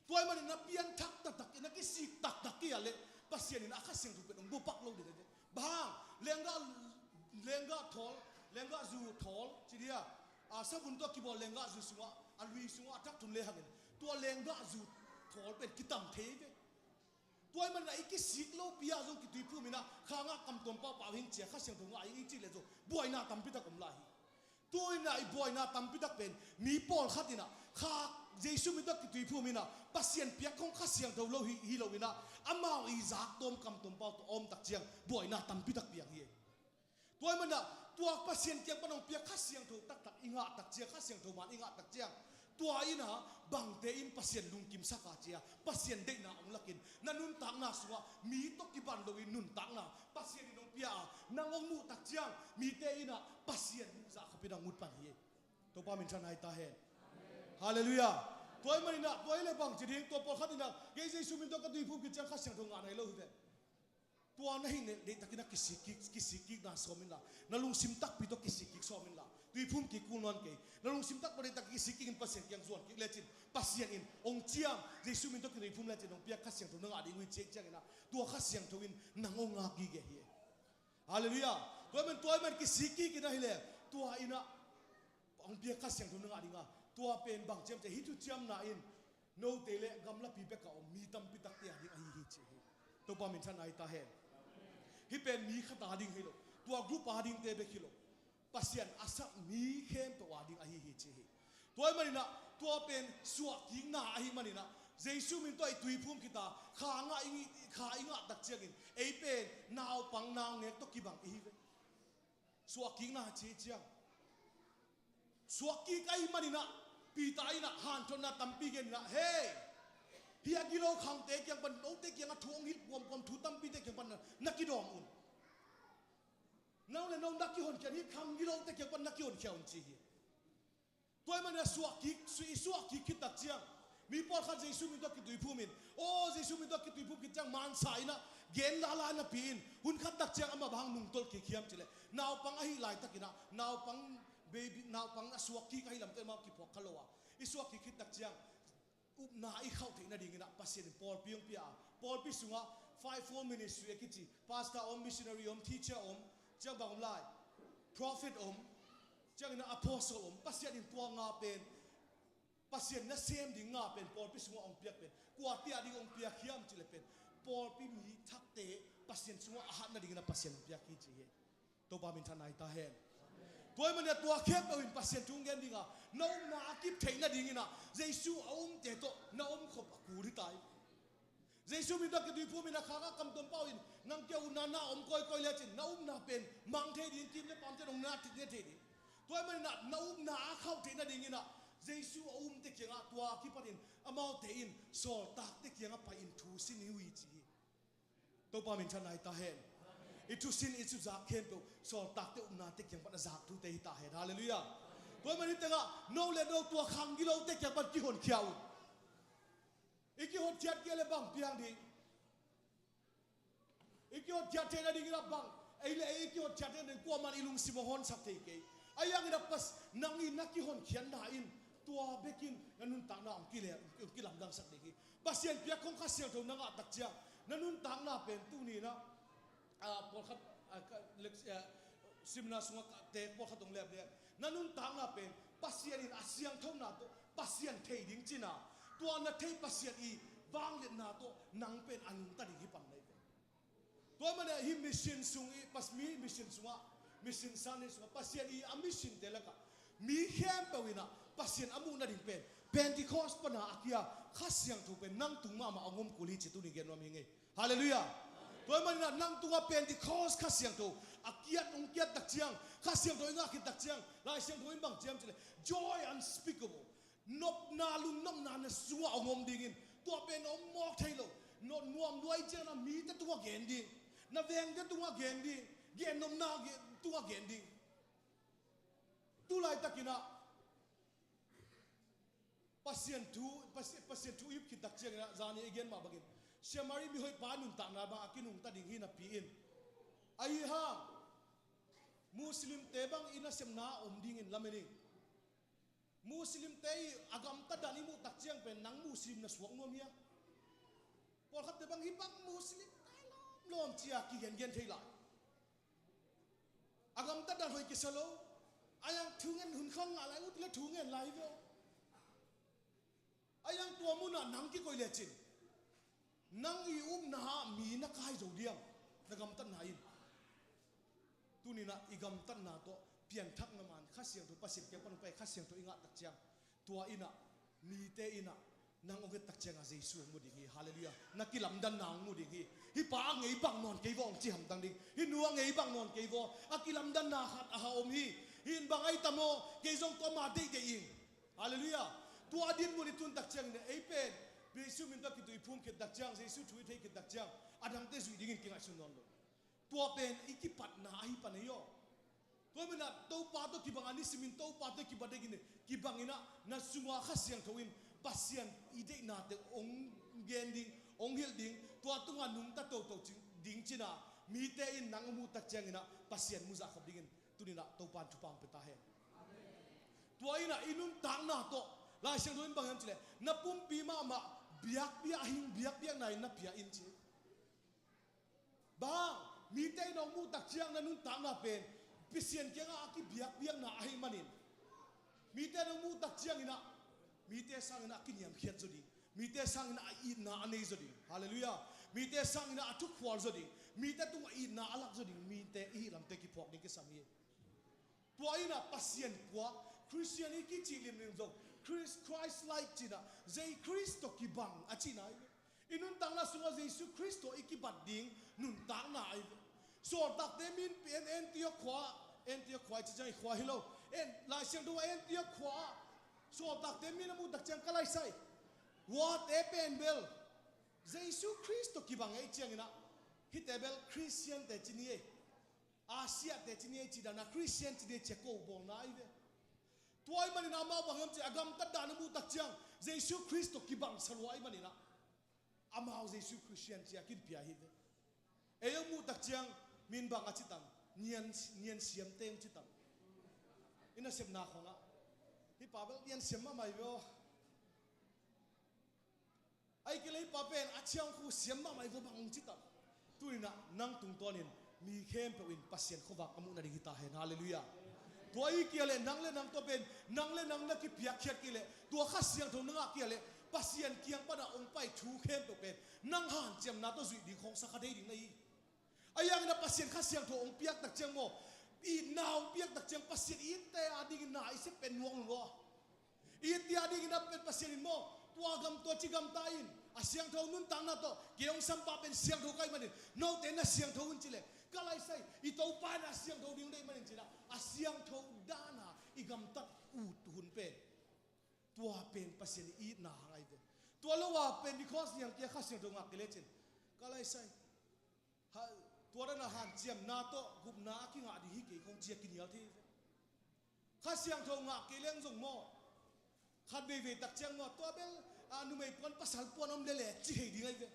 Tua ahih manin na pianthak taktak, na kisik taktak kei a leh Pasian in a Kha Siangtho pen hong bupak lo ding hi ve. Bang hang, lenggah, lenggah thawl, lenggah zu thawl ci dia, a, savun tawh kibawl lenggah zu sungah, a lui sungah a thak thun le hangin tua lenggah zu thawl pen kitam thei hi ve. Tua ahih manin ah i kisik lopi ah zong kituiphum in ah, kha ngah, kam tuam pahpah hing ci a, Kha Siangtho ngah hing ci leh zong buaina tampi tak om lai hi. Tu-in ah i buaina tampi tak pen mi pawlkhat in ah kha, Jesu min tawh kituiphum in ah Pasian piak khong Kha Siangtho lo hi, hi lo in ah, amau i zak tawm, kam tuam pau tawh a om tak ciang buaina tampi tak piang hi. Tua ahih manin ah, tua Pasian kiang pan hong piak Kha Siangtho taktak i ngah tak ciang, Kha Siangtho man i ngah tak ciang, tua in ah bangte in Pasian lungkimsak a ci a, Pasian deihna hong lakin na nuntakna sungah mi tawh kiban loin nuntakna Pasian in hong pia a, nang hong muh tak ciang mite in ah Pasian muh zah khop in ah hong ut pan hi. Topa minthanna hi ta hen. Halleluiah. Tua ahih manin ah, tua hi leh bang ci ding, tua pawlkhat in ah, kei Jesu min tawh ka tuiphum khit ciang Kha Siangtho ngah na hi lo hi ve. Tua na hih leh deihtakin ah kisik kik, kisik kikna sawm inla, na lungsim takpi tawh kisik kik sawm inla, tuiphum kik kul nawn kei. Na lungsim takpi tawh deihtakin kisik kik in Pasian kiang zuan kik lecin, Pasian in hong ciam, Jesu min tawh kituiphum lecin hong piak Kha Siangtho na ngah ding uh hi ci ahih ciangin ah, tua Kha Siangtho in nang hong ngak gige hi. Halleluiah. Tua ahih man, tua ahih man kisik kik in ah hi leh, tua in ah hong piak Kha Siangtho na ngah ding a, tua pen bang ciam ci a, hih thuciamna in note le gamlapi bek a om mi tampi takte a ding ahi hi ci hi. Topa minthanna hi ta hen. Hih pen mi khat a ding hi lo, tua group a dingte bek hi lo, Pasian a sak mi khempeuh a ding ahi hi ci hi. Tua ahih manin ah, tua pen suahkikna ahih manin ah, Jesu min tawh i tuiphum khit a, kha ngah i, kha i ngah tak ciangin ei pen naupang naungek tawh kibang i hi ve. Suahkikna ci ciang, suahkik ahih manin ah, Peter in ah hanthotna tampi gen in ah, hei, hih a gilo khangte kiang pan, note kiangah thu hong hilh kuamkuam thu tampite kiang pan na, na kidawm un. No le no na kihonkhiat, hih khang gilote kiang pan na kihonkhia un ci hi. Tua ahih manin a suahkik, su-, i suahkik khit tak ciang, mi pawlkhat Jesu min tawh kituiphum in, aw, Jesu min tawh kituiphum khit ciang mansa in ah gen lala napi in, hun khat tak ciang amah bang hang nungtolh kik hiam ci leh, naupang ahih laitakin ah, naupang, baby, naupang a suahkik ahih lamte mah kiphawk kha lo a, i suahkik khit tak ciang upna i khauh theih nadingin ah Pasian in pawlpi hong pia a, pawlpi sungah five fold ministry a kici, pastor om, missionary om, teacher om, ciang bang om lai, prophet om, ciangin ah apostle om. Pasian in tua nga pen, Pasian nasem ding nga pen pawlpi sungah hong piak pen, kuate a ding hong piak hiam ci leh pen, pawlpi mi thakte Pasian sungah a hat nadingin ah Pasian hong piak hi ci hi. Topa minthanna hi ta hen. Tua ahih manin ah tua khempeuh in Pasian thu hong gen ding a, na upna a kip theih nadingin ah Jesu a umte tawh na om khop a kul hi ta hi. Jesu min tawh kituiphum in ah khang a kamtuam pau in nang kiang upna na om kawikawi lecin na upna pen mang thei ding, kim le paamte nong na thei, ne thei ding. Tua ahih manin ah na upna a khauh theih nadingin ah Jesu a umte kiangah tua kipanin amaute in sawltakte kiangah pai in thu sin hi uh hi ci hi. Topa minthanna hi ta hen. I thusin i thuzak khempeuh sawltakte upnate kiang pan a zak thute hi ta hen. Halleluiah. Tua ahih manin tengah no le no tua khang gilote kiang pan kihonkhia un. I kihotkhiat kei le bang piang ding? I kihotkhiat theih nadingin ah bang, ei le ei i kihotkhiat theih nading kuaman i lungsim hong honsak thei kei. Ahi hangin ah Pas-, nang i na kihonkhiatna in tua bekin na nuntakna hong kile-, hong kilamdangsak ding hi. Pasian piak khong Kha Siangtho na ngah tak ciang na nuntakna pen tuni in ah, ah, pawlkhat, ah, ka, lek-, ah, seminar sungah ka tek pawlkhat hong leplep, na nuntakna pen Pasian in a siangthona tawh Pasian thei ding cihna, tua na thei Pasian i vangliatna tawh nang pen a nungta ding hi pan na hi ve. Tua ahih manin ah hih mission sung i, Pas-, mi mission sungah, mission Sunday sungah Pasian i a missionte lakah mi khempeuh in ah Pasian a muh nading pen Pentecost pan a a kia Kha Siangtho pen nang tung mahmah hong om kul hi ci tuni gen nuam hi ing ei. Halleluiah. Tua ahih manin ah nang tungah Pentecost Kha Siangtho a kiat, hong kiat tak ciang, Kha Siangtho i ngah khit tak ciang, Lai Siangtho in bang ci hiam ci leh, joy unspeakable. Nopna, lungnopna na sungah hong om dingin, tua pen na om mawk thei lo. Na nuam lua ahih ciangin ah mite tungah gen ding, na vengte tungah gen ding, gennopna ge-, tungah gen ding. Tu laitakin ah Pasian thu, Pasi-, Pasian thu i up khit tak ciangin ah, zani i gen mah bangin, Samari mihoihpa nuntakna bang a kinungta ding hi napi in, ahi hang Muslimte bang i nasemna om dingin lamen ing. Muslimte i a gamtat dan i muh tak ciang pen nang Muslim na suak nuam hia? Pawlkhatte bang hih bang Muslim tai lawmlawm ci a kigengen thei lai. A gamtat dan hoih kisa lo. Ahi hang thu ngen hun khang ngah lai, ut le thu ngen lai ve. Ahi hang tua munah nang kikoih lecin nang i upna ah mi na kai zo diam, na gamtatna in. Tuninah i gamtatna tawh pianthakna man Kha Siangtho, Pasian kiang pan hong pai Kha Siangtho i ngah tak ciang, tua innah mite innah Nang hong et tak ciangah Jesu hong mu ding hi. Halleluiah. Na kilamdanna hong mu ding hi. Hih pa a ngei bang nawn kei vaw hong ci hamtang ding. Hih nu a ngei bang nawn kei vaw. A kilamdanna khat a ha om hi. Hih in bang ahi tam aw, kei zong tua ma deihdeih ing. Halleluiah. Tua a dinmun i tun tak ciangin ei pen Jesu min tawh kituiphum khit tak ciang, Jesu thu i thei khit tak ciang, a dangte zuih dingin kingaihsun nawn lo. Tua pen i kipatna ahi pan ei aw. Tua manin ah Topa tawh kibang a, nisimin Topa tawh kibang dingin, kibang in ah na sungah Kha Siangtho in Pasian i deihnate hong gen ding, hong hilh ding, tua tungah nungta toto ding ci-in ah mite in nang a muh tak ciangin ah Pasian mu zah khop dingin tuni-in ah Topa in thupha hong pia ta hen. Tua in ah i nuntakna tawh Lai Siangtho in bang hiam cih leh, na pumpi mahmah biakpiak, a hing biakpiakna in na pia in ci. Bang, mite in hong muh tak ciang na nuntakna pen Pasian kiangah a kibiakpiakna ahih manin, mite in hong muh tak ciangin ah mite sangin ah a kiniamkhiat zaw ding, mite sangin ah a itna a nei zaw ding. Halleluiah. Mite sangin ah a thukhual zaw ding, mite tungah itna a lak zaw ding, mite i hih lamte kiphuak ding kisam hi. Tua in ah Pasian puak, Christian i kicih limlim zong, Christ, Christ-like ci-in ah, Jesu Khrist tawh kibang a cihna hi. I nuntakna sungah Jesu Khrist tawh i kibat ding nuntakna ahi ve. Sawltakte min pen Antiok khua, Antiok khua i ci ciang i khua hi lo. En, Lai Siangtho ah Antiok khua ah sawltakte min a muh tak ciang ka lai sai. Huate pen bel Jesu Khrist tawh kibang ei ciangin ah, hihte bel Christian-te ci ni ei. Asia-te ci ni ei ci dan a, Christian ci ni ei ci a ko bawlna ahi ve. Tua ahih manin amau bang hiam cih leh a gamtat dan a muh tak ciang Jesu Khrist tawh kibang sa lua ahih manin ah amau Jesu Christian ci a kin pia hi ve. Ei hong muh tak ciang min bang a ci tam, nian, nian siamte hong ci tam. I nasepna khawngah hih pa bel nian siam mahmah hi ve aw. Ahih kei leh hih pa pen a ciang khu siam mahmah hi ve aw, bang hong ci tam. Tuni-in ah nang tungtawnin mi khempeuh in Pasian khuavak a muh nading hi ta hen. Halleluiah. Tua ahih kei leh nang le nang tua pen, nang le nang na kipiakkhiat kei leh, tua Kha Siangtho na ngah kei leh, Pasian kiang panah hong pai thu khempeuh pen nang hanciamna tawh zuih ding khawng sa kha thei ding na hi. Ahi hangin ah Pasian Kha Siangtho hong piak tak ciang maw, itna hong piak tak ciang Pasian itte adingin na i sep pen nuam lo. Itte adingin ah pen Pasian in maw, tua gam tua ci gamta in, a siangtho nuntakna tawh kei hong sam pah pen siangtho ka hih manin note na siangtho un ci leh, ka lai sai, i Topa in a siangtho ding deih manin ci-in ah a siangtho dan a i gamtat ut hun pen, tua pen Pasian i itna hang ahi ve. Tua lo a pen, because niang kia Kha Siangtho ngak kei lecin, ka lai sai, ha, tua dan a hanciamna tawh gupna a kingah ding hi kei khawng ci a kinial thei hi ve. Kha Siangtho ngah kei leng zong maw, khat veivei tak ciang maw, tua bel, a, numei puan pasal puan om lele ci thei ding ahi ve.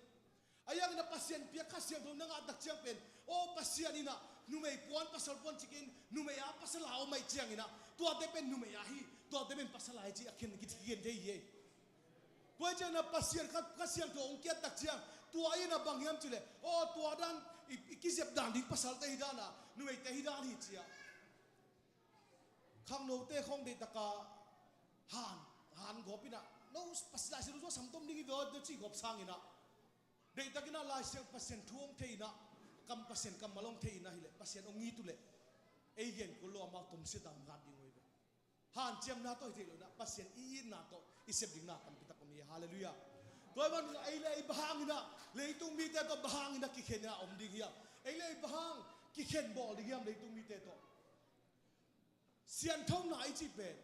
Ahi hangin ah Pasian piak Kha Siangtho na ngah tak ciang pen, aw, Pasian in ah numei puan pasal puan ci kei in, numei a pasal a om ahih ciangin ah tuate pen numei a hi, tuate pen pasal a hi ci a khen, kikhen thei hi ei. Tua ahih ciangin ah Pasian Kha, Kha Siangtho hong kiat tak ciang, tua in ah bang hiam cih leh, aw, tua dan i, i kizep dan ding pasalte hi dan a, numeite hi dan hi ci a. Khangnote khawng deihtak a han, han gawp in ah, no, Pasian Lai Siangtho sawm tom ding hi ve aw, ci gawp sangin ah, deihtak in ah Lai Siang, Pasian thu hong thei in ah, kam, Pasian kammal hong thei in ah hi leh, Pasian hong it uh leh, ei gen kul lo amau tomsia dang ngat ding uh hi ve. Hanciamna tawh hi thei lo in ah, Pasian i itna tawh i sep ding na tampi tak om hi. Halleluiah. Tua ahih manin ei le ei bang hangin ah, leitung mite tawh bang hangin ah kikhen in ah om ding hiam? Ei le ei bang hang kikhen bawl ding hiam leitung mite tawh? Sianthona i cih pen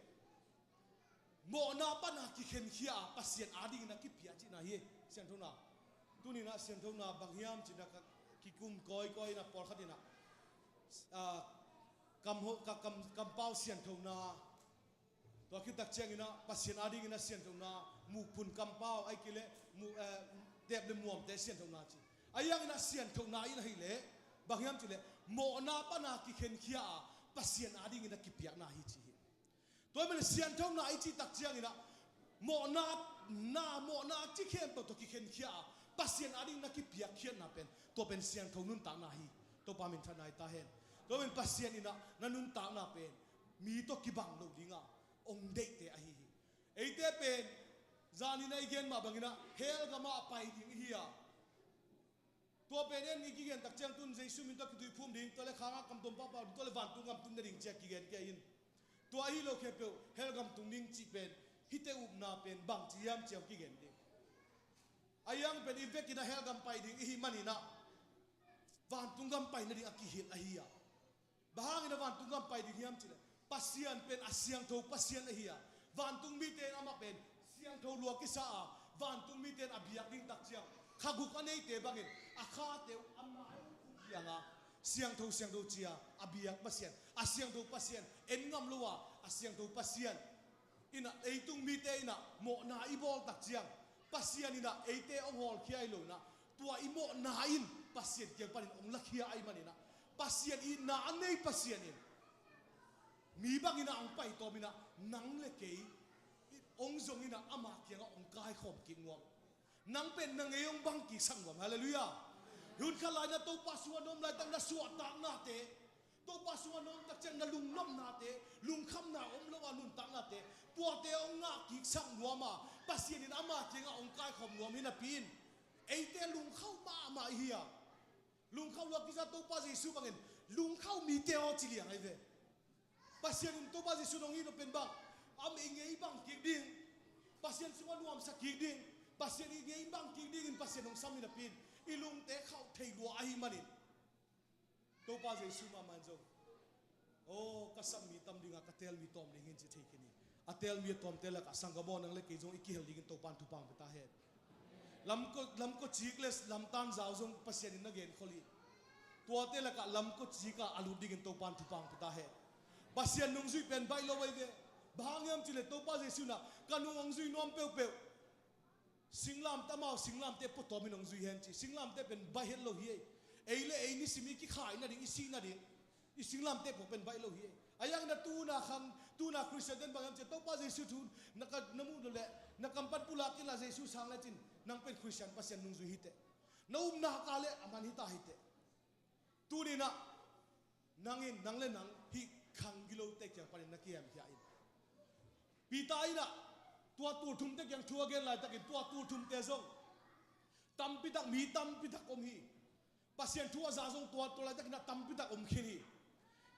mawhna pana kikhenkhia a Pasian adingin a kipia cihna hi. Sianthona, tuni-in ah sianthona bang hiam cihna ka kikum kawikawi in ah pawlkhat in ah, ah, kam ho-, ka kam, kampau sianthona, tua khit tak ciangin ah Pasian adingin a sianthona, mukphun kampau, ahih kei leh mu-, eh, tep le muamte sianthona ci. Ahi hangin ah sianthona in ahih leh bang hiam cih leh mawhna pana kikhenkhia a Pasian adingin a kipiakna hi ci hi. Tua ahih manin sianthona i cih tak ciangin ah mawhna, na, mawhna a ci khempeuh tawh kikhenkhia a Pasian adingin a kipiakkhiatna pen, tua pen siangtho nuntakna hi. Topa minthanna hi ta hen. Tua ahih manin Pasian in ah na nuntakna pen mi tawh kibang lo ding a hong deihte ahi hi. Eite pen zanin a i gen mah bangin ah hell gamah a pai ding i hi a, tua pen en i kigen tak ciang tun Jesu min tawh kituiphum ding, tua le khang a kam tom pahpah ding, tua le vantung gam tung nading ci a kigen kei in. Tua ahi lo khempeuh hell gam tung ding cih pen Hihte upna pen bangci hiam ci-a kigen ding. A hiang pen i vekin a hell gam pai ding i hih manin ah vantung gam pai nading a kihilh ahi a. Bang hangin a vantung gam pai ding hiam cih leh Pasian pen a siangtho Pasian ahi a. Vantung mite in amah pen siangtho lua kisa a, vantung mite in a biak ding tak ciang kha guk a neite bangin a khate uh a mai uh khum piang a, siangtho siangtho ci-a a biak Pasian, a siangtho Pasian, en ngam lo a a siangtho Pasian in ah leitung mite in ah mawhna i bawl tak ciang Pasian in ah eite hong hawlkhia hi lo in ah, tua i mawhna in Pasian kiang panin hong lakhia ahih manin ah, Pasian itna a nei Pasian in mi bangin ah hong paitawm in ah, nang le kei hong zong in ah ama kiangah hong kaikhawm kik nuam. Nang pen na ngei hong bang kiksak nuam. Halleluiah. Hun khat lai na Topa sungah na om laitak na suahtaknate, Topa sungah na om tak ciang na lungnopnate, lungkhamna om lo a nuntaknate, tuate hong ngah kiksak nuam a, Pasian in ama kiangah hong kaikhawm nuam hi napi in, eite lungkhauh mahmah i hi a. Lungkhauh lua kisa Topa Jesu bangin lungkhauh mite aw ci liang ahi ve. Pasian in Topa Jesu in hong it nop pen bang, a i ngei bang kik ding, Pasian sungah nuamsa kik ding, Pasian i ngei bang kik dingin Pasian hong sam hi napi in, i lungte khauh thei lua ahih manin Topa Jesu mahmah in zong, aw, ka sap mi tam ding a, ka teel mi tawm ding hi in ci thei khin hi. A teel mi a tawmte lakah sanggam aw, nang le kei zong i kihel dingin Topa in thupha hong pia ta hen. Lamkua, lamkua cik le lamtan zau zong Pasian in na genkhol hi. Tuate lakah lamkua cik a a lut dingin Topa in thupha hong pia ta hen. Pasian nungzui pen baih lo ahi ve. Bang hang hiam cih leh Topa Jesu in ah ka nung hong zui nuam peuhpeuh, singlamteh, amau singlamteh puatawm in hong zui hen ci. Singlamteh pen baih het lo hi ei. Ei le ei nisim i kikhai nading, i sih nading, i singlamteh pawh pen baih lo hi ei. A hiang in ah tu-in ah khang, tu-in ah Khristian ten bang hiam cih leh Topa Jesu thu na ka, na muh lo leh na kam pan pulak in la Jesu sang lecin, nang pen Khristian Pasian nungzui hi teh. Na upna kah le a man hi ta hi teh. Tuni in ah nang in, nang le nang hih khang gilote kiang panin na kihemkhia in. Peter in ah tua tul thumte kiang thu a gen laitakin tua tul thumte zong tampi tak, mi tampi tak om hi. Pasian thu a za zong tua, tua laitakin ah tampi tak om khin hi.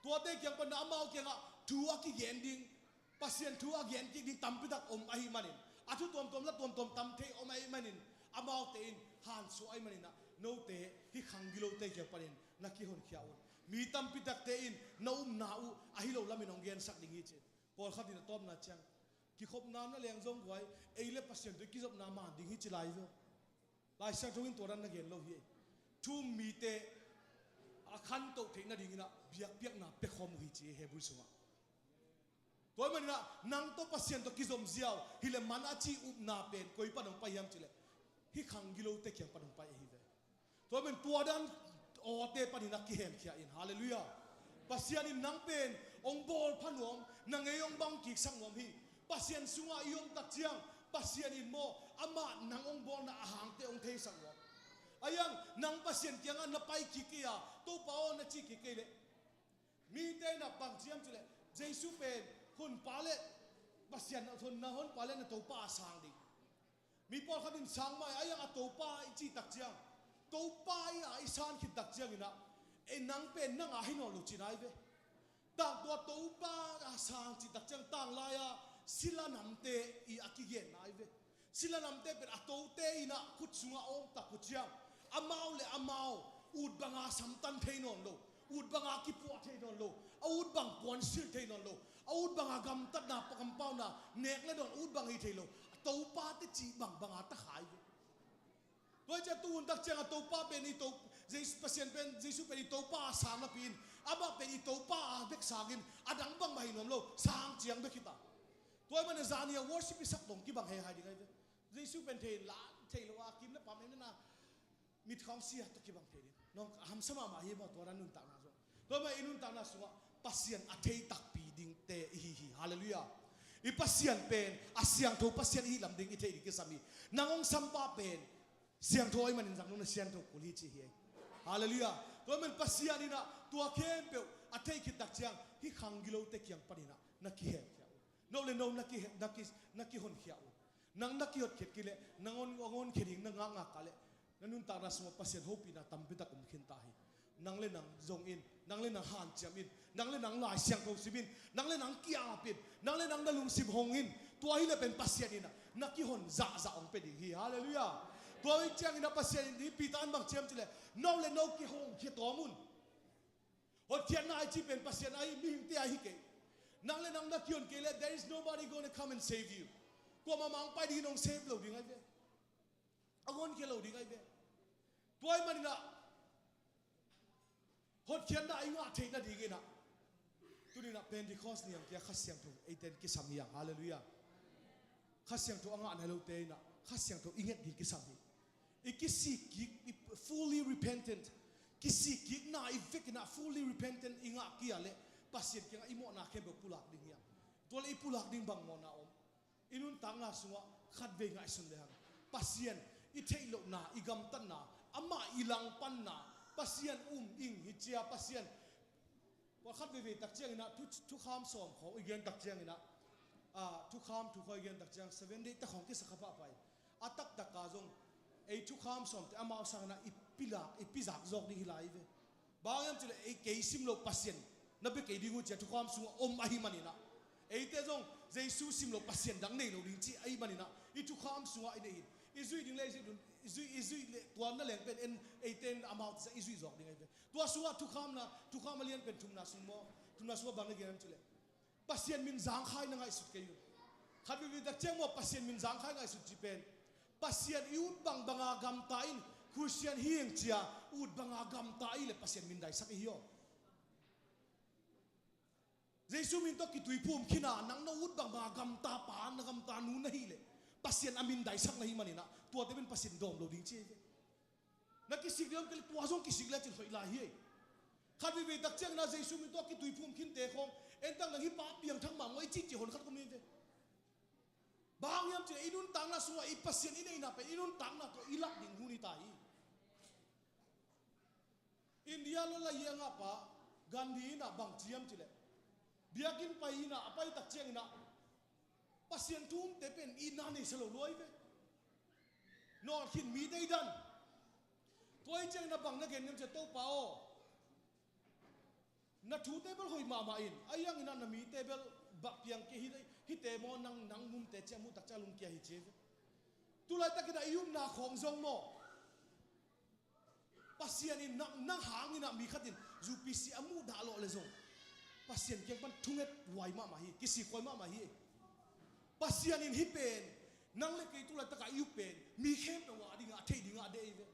Tuate kiang panin ah amau kiangah thu a kigen ding, Pasian thu a gen kik ding tampi tak om ahih manin, a thu tuamtuam la tuamtuam tam thei om ahih manin, amaute in hansuah ahih manin ah, note hih khang gilote kiang panin na kihonkhia un. Mi tampi takte in na upna uh ahi lo lamin hong gensak ding hi ci. Pawlkhat in a tawpna ciang, kikhopna na leng zong guai, ei le Pasian tawh i kizopna man ding hi ci lai zo. Lai Siangtho in tua dan na gen lo hi. Thu-um mite a khantoh theih nadingin ah biakpiakna pia khawm uh hi ci Hebrew sungah. Tua ahih manin ah nang tawh Pasian tawh kizom ziau hi leh man a ci upna pen koi pan hong pai hiam cih leh hih khang gilote kiang pan hong pai ahi ve. Tua ahih manin tua dan awte panin ah kihemkhia in. Halleluiah. Pasian in nang pen hong bawl pha nuam, na ngei hong bang kiksak nuam hi. Pasian sungah i om tak ciang Pasian in maw, amah nang hong bawlna a hangte hong theisak nuam. A hiang nang Pasian kiangah na pai kik kei a, Topa aw na ci kik kei leh, mite in ah bang ci hiam cih leh Jesu pen honpa le Pasian, honna honpa le na Topa a sang ding. Mi pawlkhat in sang mah a, a hiang a Topa i cih tak ciang, Topa i a i san khit tak ciangin ah, ei nang pen nang a hi nawn lo cihna ahi ve. Tang tua Topa a sang cih tak ciang tanglai a sila namte i a kigenna ahi ve. Sila namte pen a tote in ah khut sungah a om tak uh ciang, amau le amau ut banga samtan thei nawn lo, ut banga kipuah thei nawn lo, a ut bang puansilh thei nawn lo, a ut banga gamtatna, kampauna nek le dawn ut bang hi thei lo, a Topa teci bangbanga ta kha ahi ve. Tua hi ciah tu hun tak ciang a Topa pen i To, Jesu, Pasian pen, Jesu pen i Topa a sang napi in, amah pen i Topa a bek sangin a dang bangmah hi nuam lo, sang ciang bek hi ta. Tua ahih manin zani a worship i sak dong kibang hei hai ding ahi ve. Jesu pen thei la, thei lo a kim le pam em na mitkhawng sia tawh kibang thei ding. Nong a hamsa mahmah hi maw tua dan nuntakna zong. Tua mah i nuntakna sungah Pasian a thei takpi dingte i hi hi. Halleluiah. I Pasian pen a siangtho Pasian i hi lam ding i theih ding kisam hi. Nang hong sampa pen siangtho ahih manin zang nung na siangtho kul hi ci hi ei. Halleluiah. Tua man Pasian in ah tua khempeuh a thei khit tak ciang hih khang gilote kiang panin ah na kihemkhia uh. No le no na kihe, na ki, na kihonkhia uh. Nang na kihotkhiat kei leh, nang hon, hong honkhia ding na ngakngak kah leh, na nuntakna sungah Pasian hopihna tampi tak om khin ta hi. Nang le nang zong in, nang le nang hanciam in, nang le nang Lai Siangtho sim in, nang le nang ki-ap in, nang le nang na lungsim hong in, Tua hi leh pen Pasian in ah na kihon zahzah hong pia ding hi. Halleluiah. Tua hi ciangin ah Pasian in, hi Peter in bang ci hiam cih leh, no le no kihong khia tawm un. Hotkhiatna i cih pen Pasian ahi, mihingte ahi kei. Nang le nang na kihon kei leh, there is nobody gonna come and save you. Kuamah mah hong pai dingin hong save lo ding ahi ve. A honkhia lo ding ahi ve. Tua ahih manin ah hotkhiatna i ngah theih nadingin ah, tuni-in ah Pentecost ni ang kia Kha Siangtho eite in kisam hi ang. Halleluiah. Kha Siangtho a ngah nai lote in ah Kha Siangtho i nget ding kisam hi. I kisik kik, i fully repentant, kisik kikna i vekin ah fully repentant i ngah kei a leh Pasian kiangah i mawhna khempeuh pulak ding hi ang. Tua leh i pulak ding bang mawhna om? I nuntakna sungah khatvei ngaihsun le hang, Pasian i theih lohna, i gamtatna, amah i langpanna, Pasian um ing hi cia, Pasian. Tua khat veivei tak ciangin ah thu, thukham sawm khawng i gen tak ciangin ah, ah, thukham thu khawng i gen tak ciang Seven Day te khawng kisa kha pahpah hi. A taktak a zong ei thukham sawmte amau sangin ah i pilak, i pizak zawk ding hi lai ve. Bang hiam cih leh ei kei sim loh Pasian na bia kei ding uh ci-a thukham sungah om ahih manin ah, eite zong Jesu sim loh Pasian dang nei lo ding cih ahih manin ah i thukham sungah i nei hi. I zuih ding le i zuih dun, i zuih, i zuih le tua na leng pen en, eite in amau tisa i zuih zawk ding ahi ve. Tua sungah thukhamna, thukham a lian pen thumna sung maw, thumna sungah bang na gen hiam cih leh, Pasian min zangkhai na ngaihsut kei un. Khat veivei tak ciang maw, Pasian min zangkhai ngaihsut cih pen, Pasian i ut bangbanga gamta in, Khristian hi ing ci-a ut banga gamta i leh Pasian mindaisak i hi aw. Jesu min tawh kituiphum khin a, nang na ut bangbanga gamta pa, na gamta nu na hih leh Pasian a mindaisak na hih manin ah, tuate pen Pasian dawm lo ding ci hi ve. Na kisik liam kei leh tua zong kisik lecin hoih lai hi. Khat veivei tak ciangin ah Jesu min tawh kituiphum khinte khawng, en tak leng hih pa piangthak mahmah i cih cih hon khat khawng om hi ve. Bang hiam cih leh i nuntakna sungah i Pasian i neihna pen i nuntakna tawh i lak ding hun hi ta hi. India lawlai hiangah pa Gandhi in ah bang ci hiam cih leh, biakinn pai in ah a pai tak ciangin ah Pasian thu umte pen itna nei sa lo lua hi ve. Nawlkhin mite i dan. Tua hi ciangin ah bang na gen hiam cih leh, Topa aw, na thute bel hoih mahmah in, a hiangin ah na mite bel bang piang kei hi, hihte maw nang, nang mumte ci-a muh tak ciang lungkia hi ci hi ve. Tulaitakin ah i upna khawng zong maw, Pasian in nang, nang hangin ah mi khat in U P C a muhdah lawh leh zong Pasian kiang pan thunget huai mahmah hi, kisikhuai mahmah hi. Pasian in hih pen, nang le kei tulaitak a i up pen mi khempeuh a dingah a theih dingah a deih hi ve.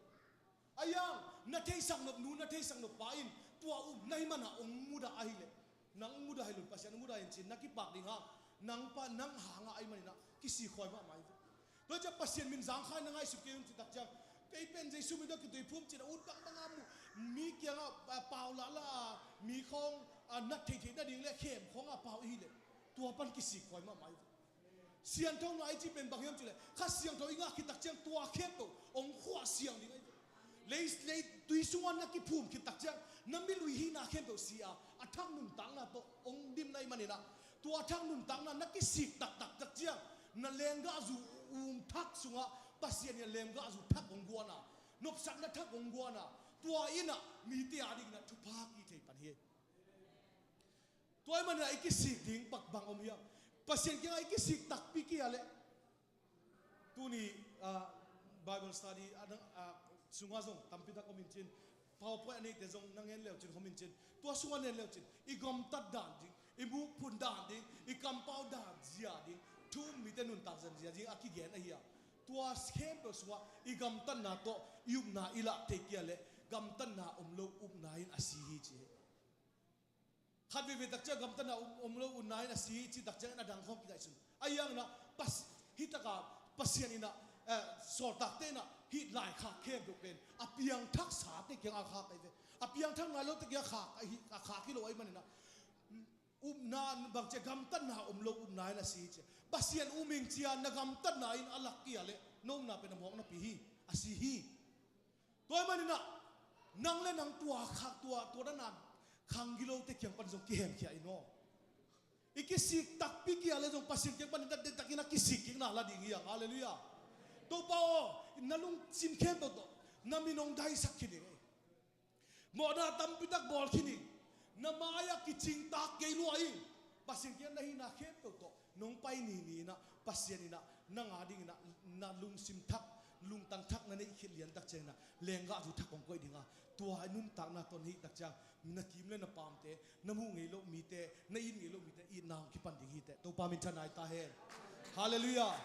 A hiang, na theihsak nop nu, na theihsak nop pa in tua upna hih manah hong mudah ahih leh, nang mudah hi lo in, Pasian mudah hi in ci-in na kipak ding hang, nang pa, nang hangah ahih manin ah kisikhuai mahmah hi ve. Tua ciang Pasian min zangkhai na ngaihsut kei un cih tak ciang, kei pen Jesu min tawh kituiphum ci-in ah ut bangbang a mu, mi kiangah, ah, pau lahlah a, mi khawng, ah, nat theihtheih nading le khem khawng a pau i hih leh, tua pan kisikhuai mahmah hi ve. Sianthona i cih pen bang hiam cih leh, Kha Siangtho i ngah khit tak ciang tua khempeuh hong khuah siang ding ahi ve. Lei, leitui sungah na kiphum khit tak ciang na milui hihna khempeuh si a, a thak nuntakna tawh hong dim na hih manin ah, tua a thak nuntakna na kisik taktak tak ciang, na lenggahzu um thak sungah Pasian in a lenggahzu thak hong guan a, nopsakna thak hong guan a, tua in ah mite a dingin ah thupha kihei pan hi. Tua ahih manin ah i kisik ding pak bang om hiam? Pasian kiangah i kisik takpi kei a leh, tuni, ah, Bible study, ah, nang, ah, sungah zong tampi tak om in cin, PowerPoint a neite zong na ngen leucin hong om in cin, tua sungah nen leucin, i gamtat dan ding, i mukphun dan ding, i kampau dan zia ding, thu um mite nuntak zia ding a kigen ahi a. Tua khempeuh sungah i gamtatna tawh i upna i lah theih kei a leh, gamtatna om lo upna in a si hi ci hi. Khat veivei tak ciang gamtatna om, om lo upna in a si hi cih tak ciangin a dang khawng kingaihsun. A hiangin ah Pas-, hih takah Pasian in ah, eh, sawltakte in ah hih laikhak khempeuh pen a piangthaksate kiangah a khak ahi ve. A piangthak nai lote kiangah a khak, a hi, a khak hi lo ahih manin ah, upna bang ci a, gamtatna om lo upna in a si hi ci a. Pasian um ing ci a na gamtatna in a lak kei a leh na upna pen a mawk napi hi, a si hi. Tua ahih manin ah, nang le nang tua kha, tua, tua dan a khang gilote kiang pan zong kihemkhia in aw. I kisik takpi kei a leh zong Pasian kiang pan i dat deihtakin a kisik kikna la ding hi hang. Halleluiah. Topa aw, na lungsim khempeuh tawh na min hong daisak khin ing. Mawhna tampi tak bawl khin ing. Na mai-ah kicingtak kei lua ing. Pasian kiang na hihna khempeuh tawh Nong pai ni ni inah Pasian inah nang a ding inah na lungsim thak, lungtang thak na neih khit lian tak ciang inah lenggah zu thak kong koih ding a, tua nuntakna tawh na hih tak ciang na kim le na pamte, na muh ngei loh mite, na it ngei loh mite itna hong kipan ding hi teh. Topa minthanna hi ta hen. Halleluiah.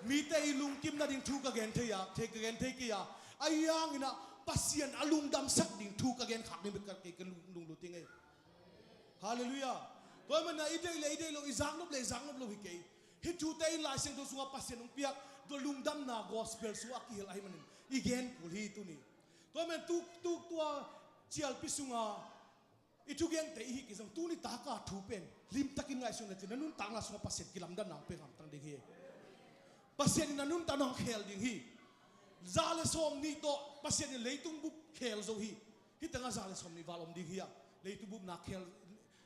Mite i lungkim nading thu ka gen thei a, thei ka gen thei kei a, ahi hang inah Pasian a lungdamsak ding thu ka gen khak ding bek ka, kei ka lung, lunglut hi ngei. Halleluiah. Tua ahih manin ah i deih le i deih lo, i zaknop le i zaknop lo hi kei. Hih thute in Lai Siangtho sungah Pasian hong piak tua lungdamna gospel sungah a kihel ahih manin i gen kul hi tuni. Tua ahih manin tuk, tuk tua cialpi sungah i thugente i hih kei zong tuni taka thu pen limtakin ngaihsun le cin, na nuntakna sungah Pasian kilamdanna hong pia hamtang ding hi. Pasian in na nuntakna hong khel ding hi. Za le sawm nih tawh Pasian in leitung bup khel zo hi. Hih tengah za le sawm nih val om ding hi a, leitung bup nak khel,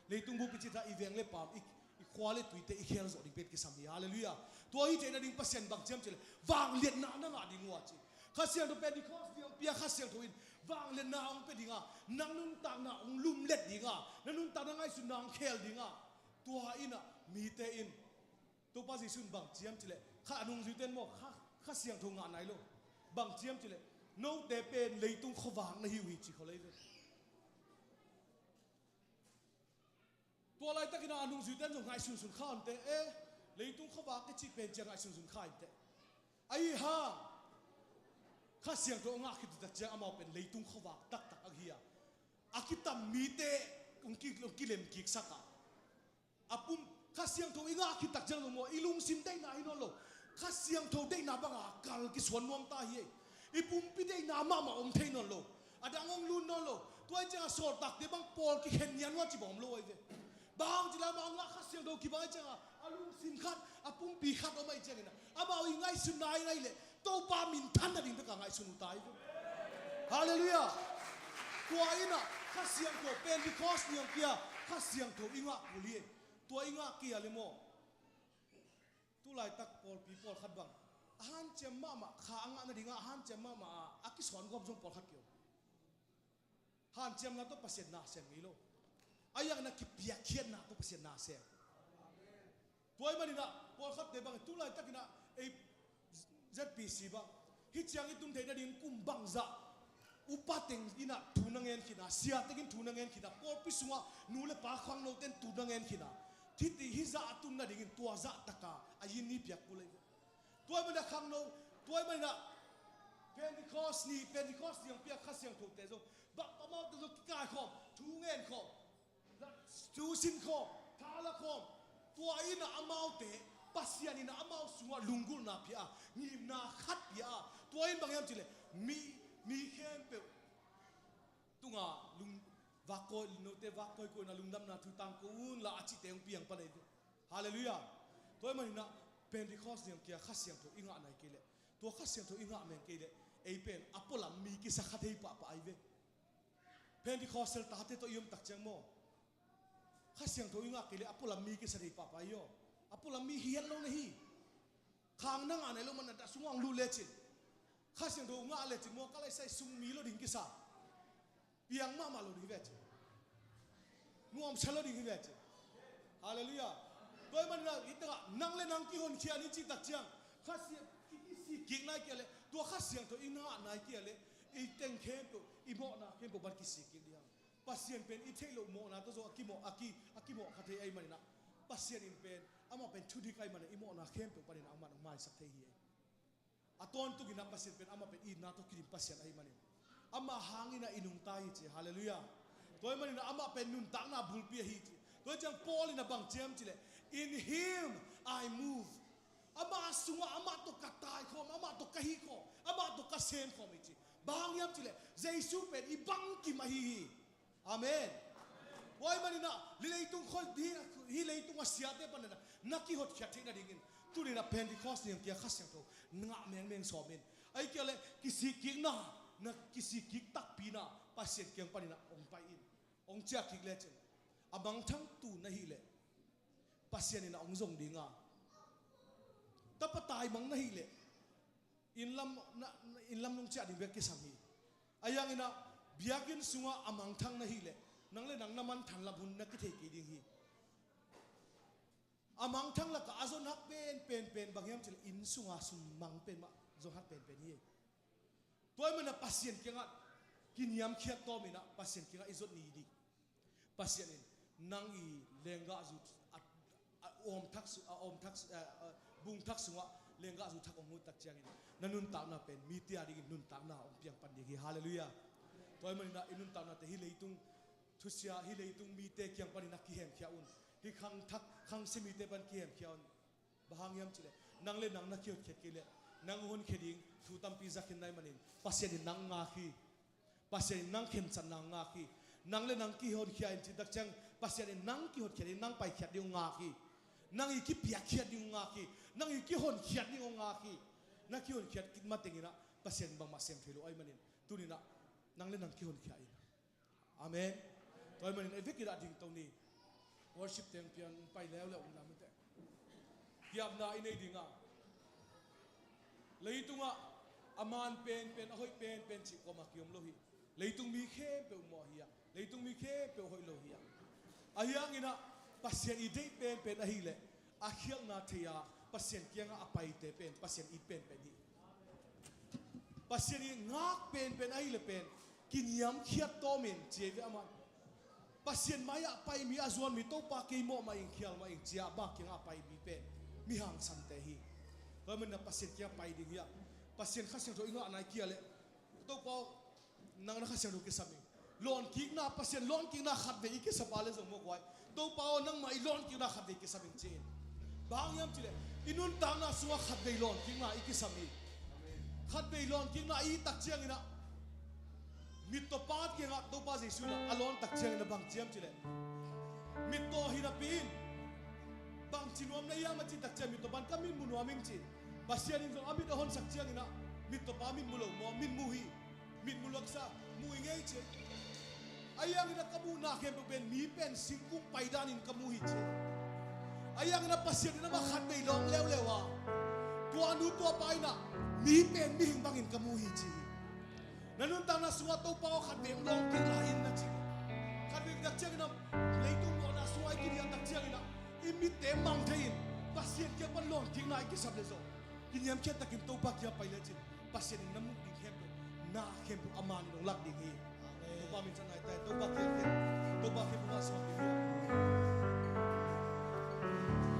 leitung bup i cih tak i veng le paam, i, i khua le tuite i khel zawh ding pen kisam hi. Halleluiah. Tua hi theih nading Pasian bang ci hiam cih leh vangliatna na ngah ding uh a ci. Kha Siangtho, Pentecost ni hong pia Kha Siangtho in vangliatna hong pia ding a, nang nuntakna hong lumlet ding a, na nuntakna ngaihsutna hong khel ding a, tua inah mite in Topa Jesuh in bang ci hiam cih leh, kha a nungzuite in maw, kha, Kha Siangtho ngah nai lo. Bang ci hiam cih leh, note pen leitung khuavak na hi uh hi ci khol ei ve. Tua laitakin a nungzuite in zong ngaihsunsun kha uh inteh, eh, leitung khuavak i cih pen ci a ngaihsunsun kha uh inteh. Ahi hang Kha Siangtho a ngah khit uh tak ciang amau pen leitung khuavak taktak ahi a, a kitam mite hong ki, hong kilemkiksak a, a pum, Kha Siangtho i ngah khit tak ciang zong maw, i lungsim deihna hi nawn lo. Kha Siangtho deihna banga kal kisuan nuam ta hi ei. I pumpi deihna mahmah om thei nawn lo. A dang hong lut nawn lo. Tua ahih ciangin sawltakte bang pawl kikhen nian uh a ci bang om lo ahi ve. Bang hang ci leh amau ngah Kha Siangtho kibang ahih ciangin a lungsim khat, a pumpi khat om ahih ciangin amau i ngaihsutna i ngaih leh Topa minthan nading bek a ngaihsun uh ta hi ve. Halleluiah. Tua inah Kha Siangtho, Pentecost ni hong pia Kha Siangtho i ngah kul hi. Tua i ngah kei a leh maw, tu laitak pawlpi pawlkhat bang a hanciam mahmah, kha a ngah nadingah a hanciam mahmah a, a kisuan gawp zong pawlkhat ki om. Hanciamna tawh Pasian na sem ngei lo. Ahi hangin a kipiakkhiatna tawh Pasian na sem. Tua ahih manin ah pawlkhatte bangin tu laitakin ah ei Z P C bang hih ciang i tun theih nadingin kum bangzah upa teng in ah thu na ngen khin a, sia teng in thu na ngen khin a, pawlpi sungah nu le pa khangnote in thu na ngen khin a, hih zah a tun nadingin tua zah taka a inn i piak kul hi. Tua ahih manin ah khangno, tua ahih manin ah Pentecost ni, Pentecost ni hong piak Kha Siangthote zong bang, amaute zong kikaikhawm, thu ngenkhawm, thu sinkhawm, tha lakhawm. Tua in ah amaute, Pasian in ah amau sungah lunggulhna pia a, ngimna khat pia a. Tua in bang hiam cih leh mi, mi khempeuh tungah lung, vak kawi, note vak kawikawi in ah lungdamna thu tangko un la a cihte hong piang pan ahi ve. Halleluiah. Tua ahih manin ah Pentecost ni hong kia Kha Siangtho i ngah nai kei leh, tua Kha Siangtho i ngah meng kei leh ei pen a pualam mi kisa kha thei pahpah ahi ve. Pentecostal tate tawh i om tak ciang maw, Kha Siangtho i ngah kei leh a pualam mi kisa thei pahpah hi aw. A pualam mi hiat lo na hi. Khang na ngah nai lo man a, dah sungah hong lut lecin, Kha Siangtho ngah lecin maw, ka laisai sung mi lo ding kisa. Piang mahmah lo ding hi ve ci. Nuamsa lo ding hi ve ci. Halleluiah. Tua ahih manin ah hih takah nang le nang kihonkhia ni cih tak ciang Kha Siang, ki, kisikkik nai kei a leh, tua Kha Siangtho i ngah nai kei a leh, i teng khempeuh, i mawhna khempeuh bang kisikkik ding a. Pasian pen i theih loh mawhna tawh zong a kimawh, a ki, a kimawh kha thei ahih manin ah Pasian in pen, amah pen thudik ahih manin i mawhna khempeuh panin ah amah hong maisak thei hi. A tawntung in ah Pasian pen, amah pen itna tawh kidim Pasian ahih manin amah hangin ah i nungta hi ci. Halleluiah. Tua ahih manin ah amah pen nuntakna bulpi ahi ci. Tua ciang Paul in ah bang ci hiam cih leh, "In him I move." Amah sungah, amah tawh ka taikhawm, amah tawh ka hihkhawm, amah tawh ka semkhawm hi ci. Bang hang hiam cih leh Jesu pen i bangkim ahi hi. Amen. Tua ahih manin ah hih leitung khua, hih, hih leitung a siate panin ah na kihotkhiat theih nadingin tuni in ah Pentecost ni hong kia Kha Siangtho ngah mengmeng sawm in. Ahih kei leh kisikkikna, na kisikkik takpi in ah Pasian kiang panin ah hong pai in. Hong ciah kik lecin a mangthang tu na hih leh Pasian in ah hong zong ding a, tapa taimang na hih leh inn lam, na, na, inn lam nong ciah ding bek kisam hi. Ahi hangin ah biakinn sungah a mangthang na hih leh nang le nang na manthan lam hun na kithei kei ding hi. A mangthang lakah a zon hak penpen pen bang hiam cih leh inn sunga sum mang pen mah zon hak penpen hi. Tua ahih manin ah Pasian kiangah kiniamkhiat tawm in ah Pasian kiangah i zot ni ding. Pasian in nang i lenggahzu a, a awm thak su-, a awm thak su-, a, a bung thak sungah lenggahzu thak hong huh tak ciangin na nuntakna pen mite a dingin nuntakna hong piang pan ding hi. Halleluiah. Tua ahih manin ah i nuntaknate hih leitung thusia, hih leitung mite kiang panin ah kihemkhia un. Hih khang thak, khang sia mite pan kihemkhia un. Bang hang hiam cih leh nang le nang na kihotkhiat kei leh nang hong honkhia ding thu tampi za khin na hih manin Pasian in nang ngak hi. Pasian in nang khensatna ngak hi. Nang le nang kihonkhia in cih tak ciang Pasian in nang kihotkhiat ding, nang paikhiat ding hong ngak hi. Nang i kipiakkhiat ding hong ngak hi. Nang i kihonkhiat ding hong ngak hi. Na kihonkhiat khit matengin ah Pasian in bangmah sem thei lo ahih manin tuni-in ah nang le nang kihonkhia in. Amen. Tua ahih manin ei vekpi-in ah ding to ni. Worship teng pian pai leuleu in lam te. Kiapna i nei ding a, leitungah a man penpen, a hoih penpen cih kuamah kiom lo hi. Leitung mi khempeuh mawh hi a, leitung mi khempeuh hoih lo hi a. Ahi hangin ah Pasian i deih penpen ahih leh a khialhna thei a, Pasian kiangah a paite pen Pasian it penpen hi. Pasian i ngak penpen ahih leh pen kiniamkhiat tawm in ci hi ve amah. Pasian mai-ah pai mi, a zuan mi, Topa kei mawh mah ing, khial mah ing ci a, bang kiangah a pai mi pen mi hangsante hi. Tua ahih manin ah Pasian kiangah pai ding hi a. Pasian Kha Siangtho i ngahna i kihel leh, Topa aw, nang na Kha Siangtho kisam ing. Lawnkikna, Pasian lawnkikna khatvei i kisap a leh zong mawk huai. Topa aw, nangmah i lawnkikna khatvei kisam ing ci in. Bang hang hiam cih leh i nuntakna sungah khatvei lawnkikna i kisam hi. Khatvei lawnkikna i tak ciangin ah mittawpa kiangah Topa Jesuh in ah a lawn tak ciangin ah bang ci hiam cih leh, mittaw hi napi in bangci nuam na hiam a cih tak ciang mittawpa in ka mit mu nuam ing ci. Pasian in zong a mit a honsak ciangin ah mittawpa mit mu lo maw, mit mu hi. Mit mu laksa, mu ing ei ci. Ahi hangin ah ka muhna khempeuh pen mi pen singkung paidan in ka mu hi ci. Ahi hangin ah Pasian in amah khatvei lawng leuleu a, tua nu tua pa in ah mi pen mihing bangin ka mu hi ci hi. Na nuntakna sungah Topa aw khatvei hong lawngkik lai in na ci. Khatvei tak ciangin ah leitung mawhna sungah i kinial tak ciangin ah i mitte mang thei in Pasian kiang pan lawnkikna i kisap leh zong kiniamkhiat takin Topa kiang pai lecin Pasian in na muh ding khempeuh, na khempeuh a man in hong lak ding hi. Amen. Topa min thang nai ta in, Topa kiang pen, Topa kiang pen mah suak ding hi.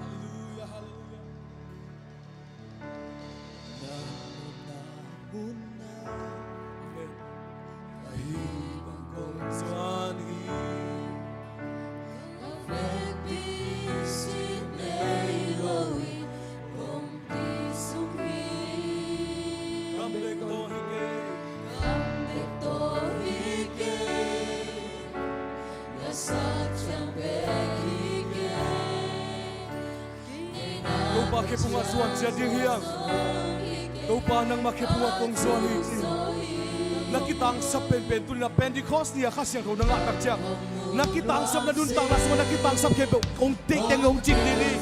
Halleluiah, halleluiah. Na mun na mun na. Amen. Ahi bang kong zuan hi. A vekpi sin nei lo in kong kisung hi. Kam bek tawh hi kei. Kam bek tawh hi kei. Na sak ciang bek hi kei. Topa khephungah zuan ciat ding hi hang. Topa nangmah khephungah kong zuan hi ci. Na kitangsap penpen tuni-in ah Pentecost ni-a Kha Siangtho na ngah tak ciang, na kitangsap, na nuntakna sungah na kitangsap khempeuh hong teiteng hong cing ding hi.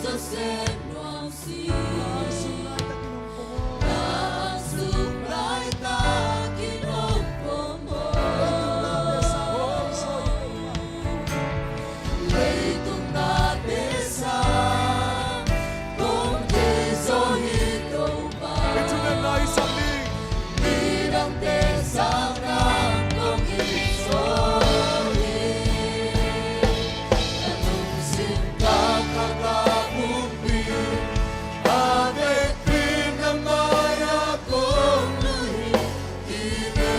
Leitung nate sang kong kei zaw hi Topa. Leitung nate sang ni. Midangte sang kong kei zaw hi. Na lungsim kakah a humpi, a vekpi na mai-ah kong lui hi.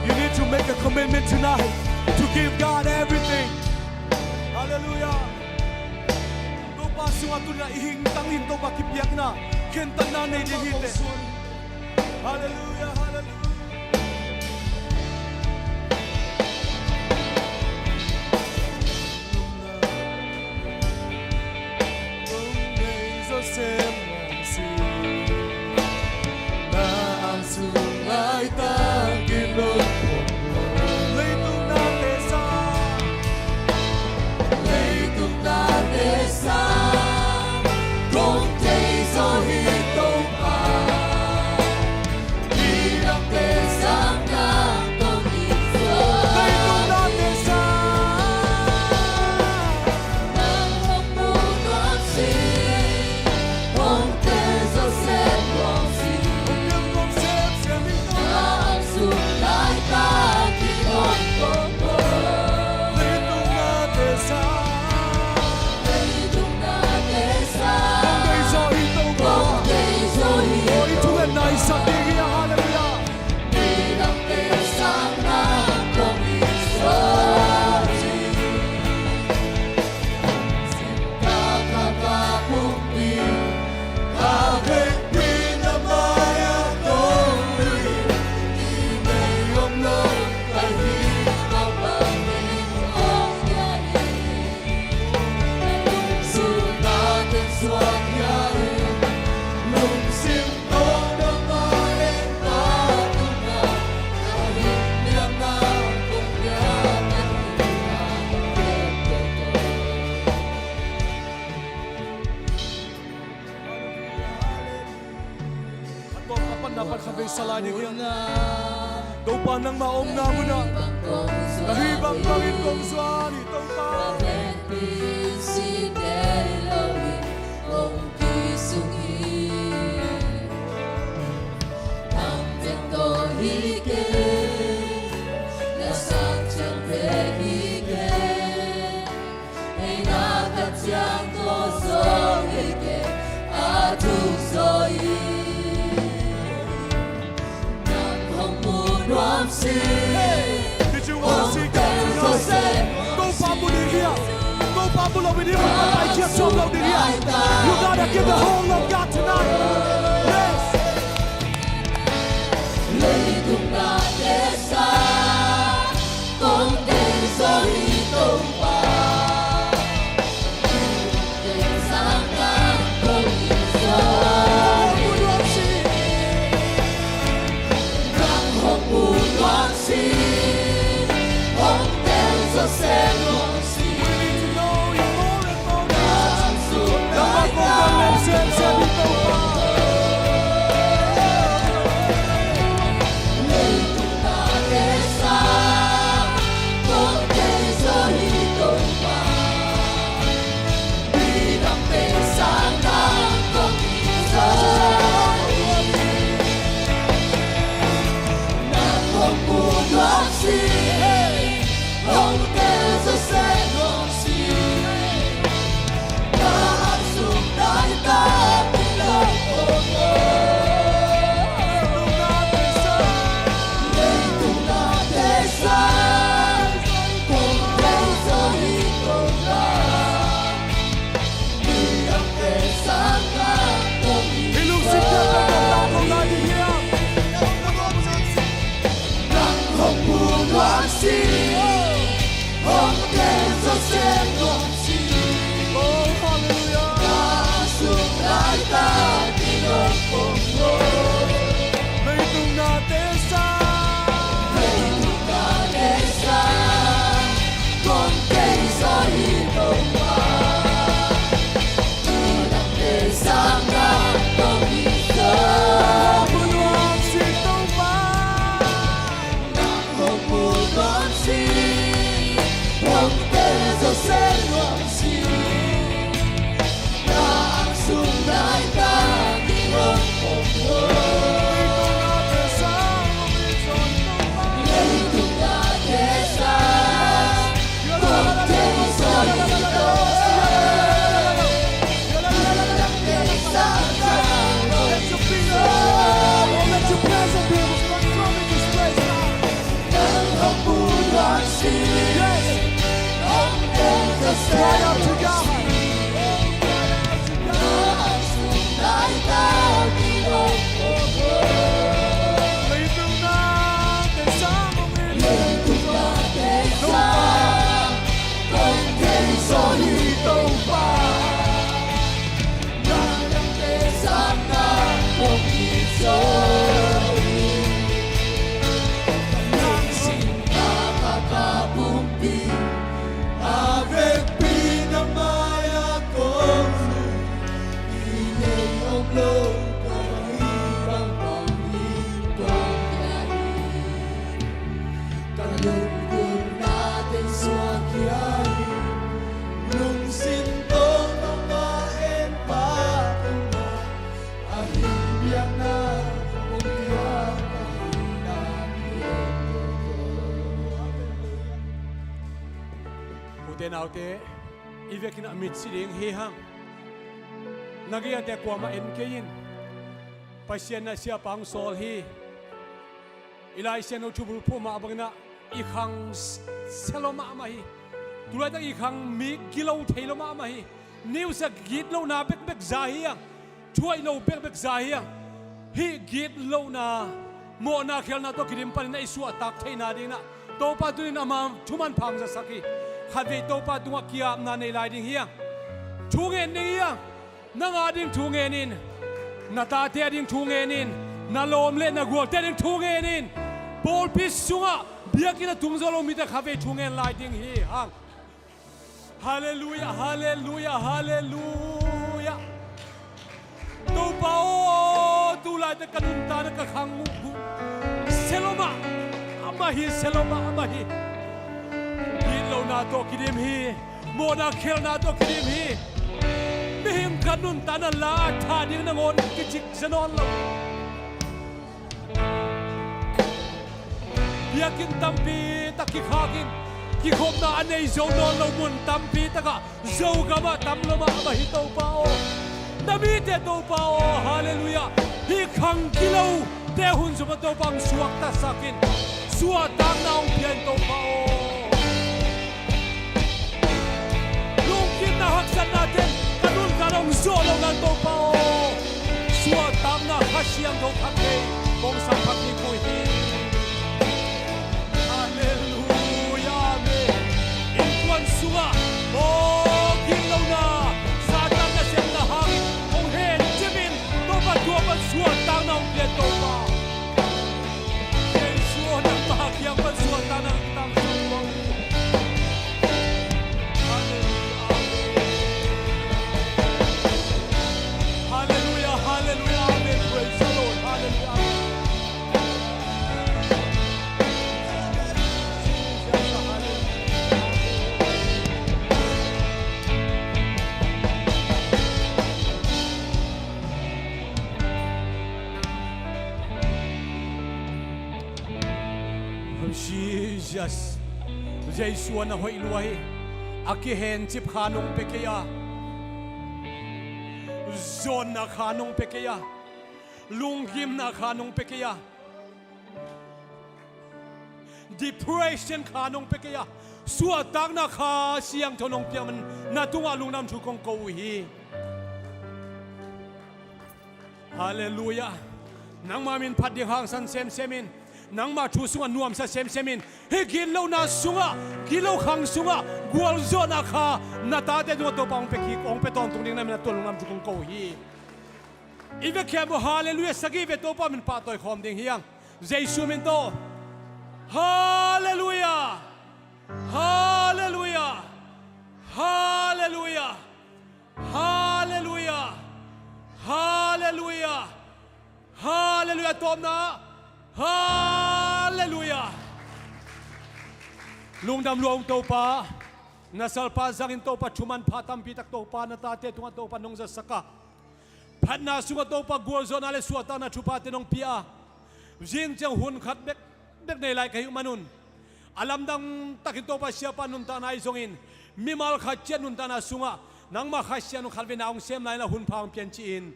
You need to make a commitment tonight to give God everything. Hallelujah. Topa sungah tuni-in ah i hing tangin Topa kipiakna, khentatna nei ding hi teh. Hallelujah, hallelujah. Leitung nate Sa lai ding hi. Topa nangmah omna munah na hih bangbangin kong zuan hi Topa. Hey, did you want to see God tonight? Topa bul ding hi a. Topa bul lo ding hi a. Topa bul lo ding hi a. You gotta give the whole of God tonight. Yes. Cry out to God. Ute naute, i vekin a mitsi ding hi hang. Na gei-ate kuamah en kei in. Pasian in a siapa hong sawl hi. I Lai Siangtho thubulphuh mah bangin ah i khang sia lo mahmah hi. Tulaitak i khang mi gilo thei lo mahmah hi. News ah gitlohna bekbek za hi a, thuaih lo bekbek za hi a. Hih gitlohna mawhna khialhna tawh kidim panin ah i suahtak theihna dingin ah Topa tunin ama thuman phang zasak hi. Khatvei Topa tungah ki-apna nei lai ding hi a. Thu ngen ding hi a. Nang a ding thu ngen in. Na tate a ding thu ngen in. Na lawm le na gualte a ding thu ngen in. Pawlpi sungah biakinn a tung zo lo mite khatvei thu ngen lai ding hi hang. Halleluiah, halleluiah, halleluiah. Topa aw, tulai Ka nuntakna ka khang uh, sia lo mah amah hi, sia lo mah amah hi. Gitlohna tawh kidim hi. Mawhna khelhna tawh kidim hi. Mihing khat nuntakna la a thah ding nangawn kicik sia nawn lo. Biakinn tampi tak kikhak in, kikhopna a nei zo nawn lo mun tampi takah, Zogam ah tam lo mah amah hi, Topa aw. Na mite, Topa aw, halleluiah. Hih khang gilote hun zom ah Topa hong suaktasak in, suahtakna hong pia in, Topa aw. Lungkimna haksatna ten ka nuntakna hong zawh loh nang, Topa aw. Suahtakna Kha Siangtho khat vei hong sang kha kik uh hi. Halleluiah, amen. Innkuan sungah, aw, gitlohna, Satan nasemna hangin hong hencip in, Topa, tua pan suahtakna hong pia in, Topa. Jesu aw, nangmah kiang pan suahtakna hong tangsak uh hi. Halleluiah, amen. Halleluiah, halleluiah, amen. Praise the Lord. Halleluiah, amen. Jesus. Jesu aw, na hoih lua hi. A kihencip kha nong pia kei a, zawnna kha nong pia kei a, lunggimna kha nong pia kei a, depression kha nong pia kei a, suahtakna Kha Siangtho nong piak man na tungah lungdam thu kong ko uh hi. Halleluiah. Nangma min phat ding hangsan semsem in, nangma thu sungah nuamsa semsem in, hih gitlohna sungah, gitloh khang sungah gualzawhna kha na tate tungah Topa hong pia kik, hong pia tawntung ding na min a tuan lungdam thu kong ko uh hi. I vekpi-in maw, halleluiah sagih vei Topa min pahtawi khawm ding hi hang. Jesu min tawh. Halleluiah. Halleluiah. Halleluiah. Halleluiah. Halleluiah. Halleluiah. Tawpna. Halleluiah. Lungdam lua ung Topa. Na salpa zangin Topa thu manpha tampi tak Topa na tate tungah Topa nong zatsak a, phatna sungah Topa gualzawhna le suahtakna thuphate nong pia a, zing ciang hun khat bek bek nei lai ka hih uh manun, a lamdang takin Topa siapa nuntakna ahi zongin, mimal khat ciat nuntakna sungah nangmah Kha Siangtho khatvei na hong sem lai-in a hun pha hong pian ci-in,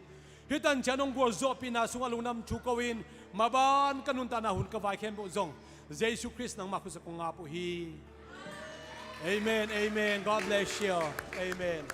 hih tan ciang nong gualzawhpihna sungah lungdam thu ko-in, maban ka nuntakna hun ka vai khempeuh zong Jesu Khrist nangmah khut sungah kong ap uh hi. Amen, amen. God bless you. Amen.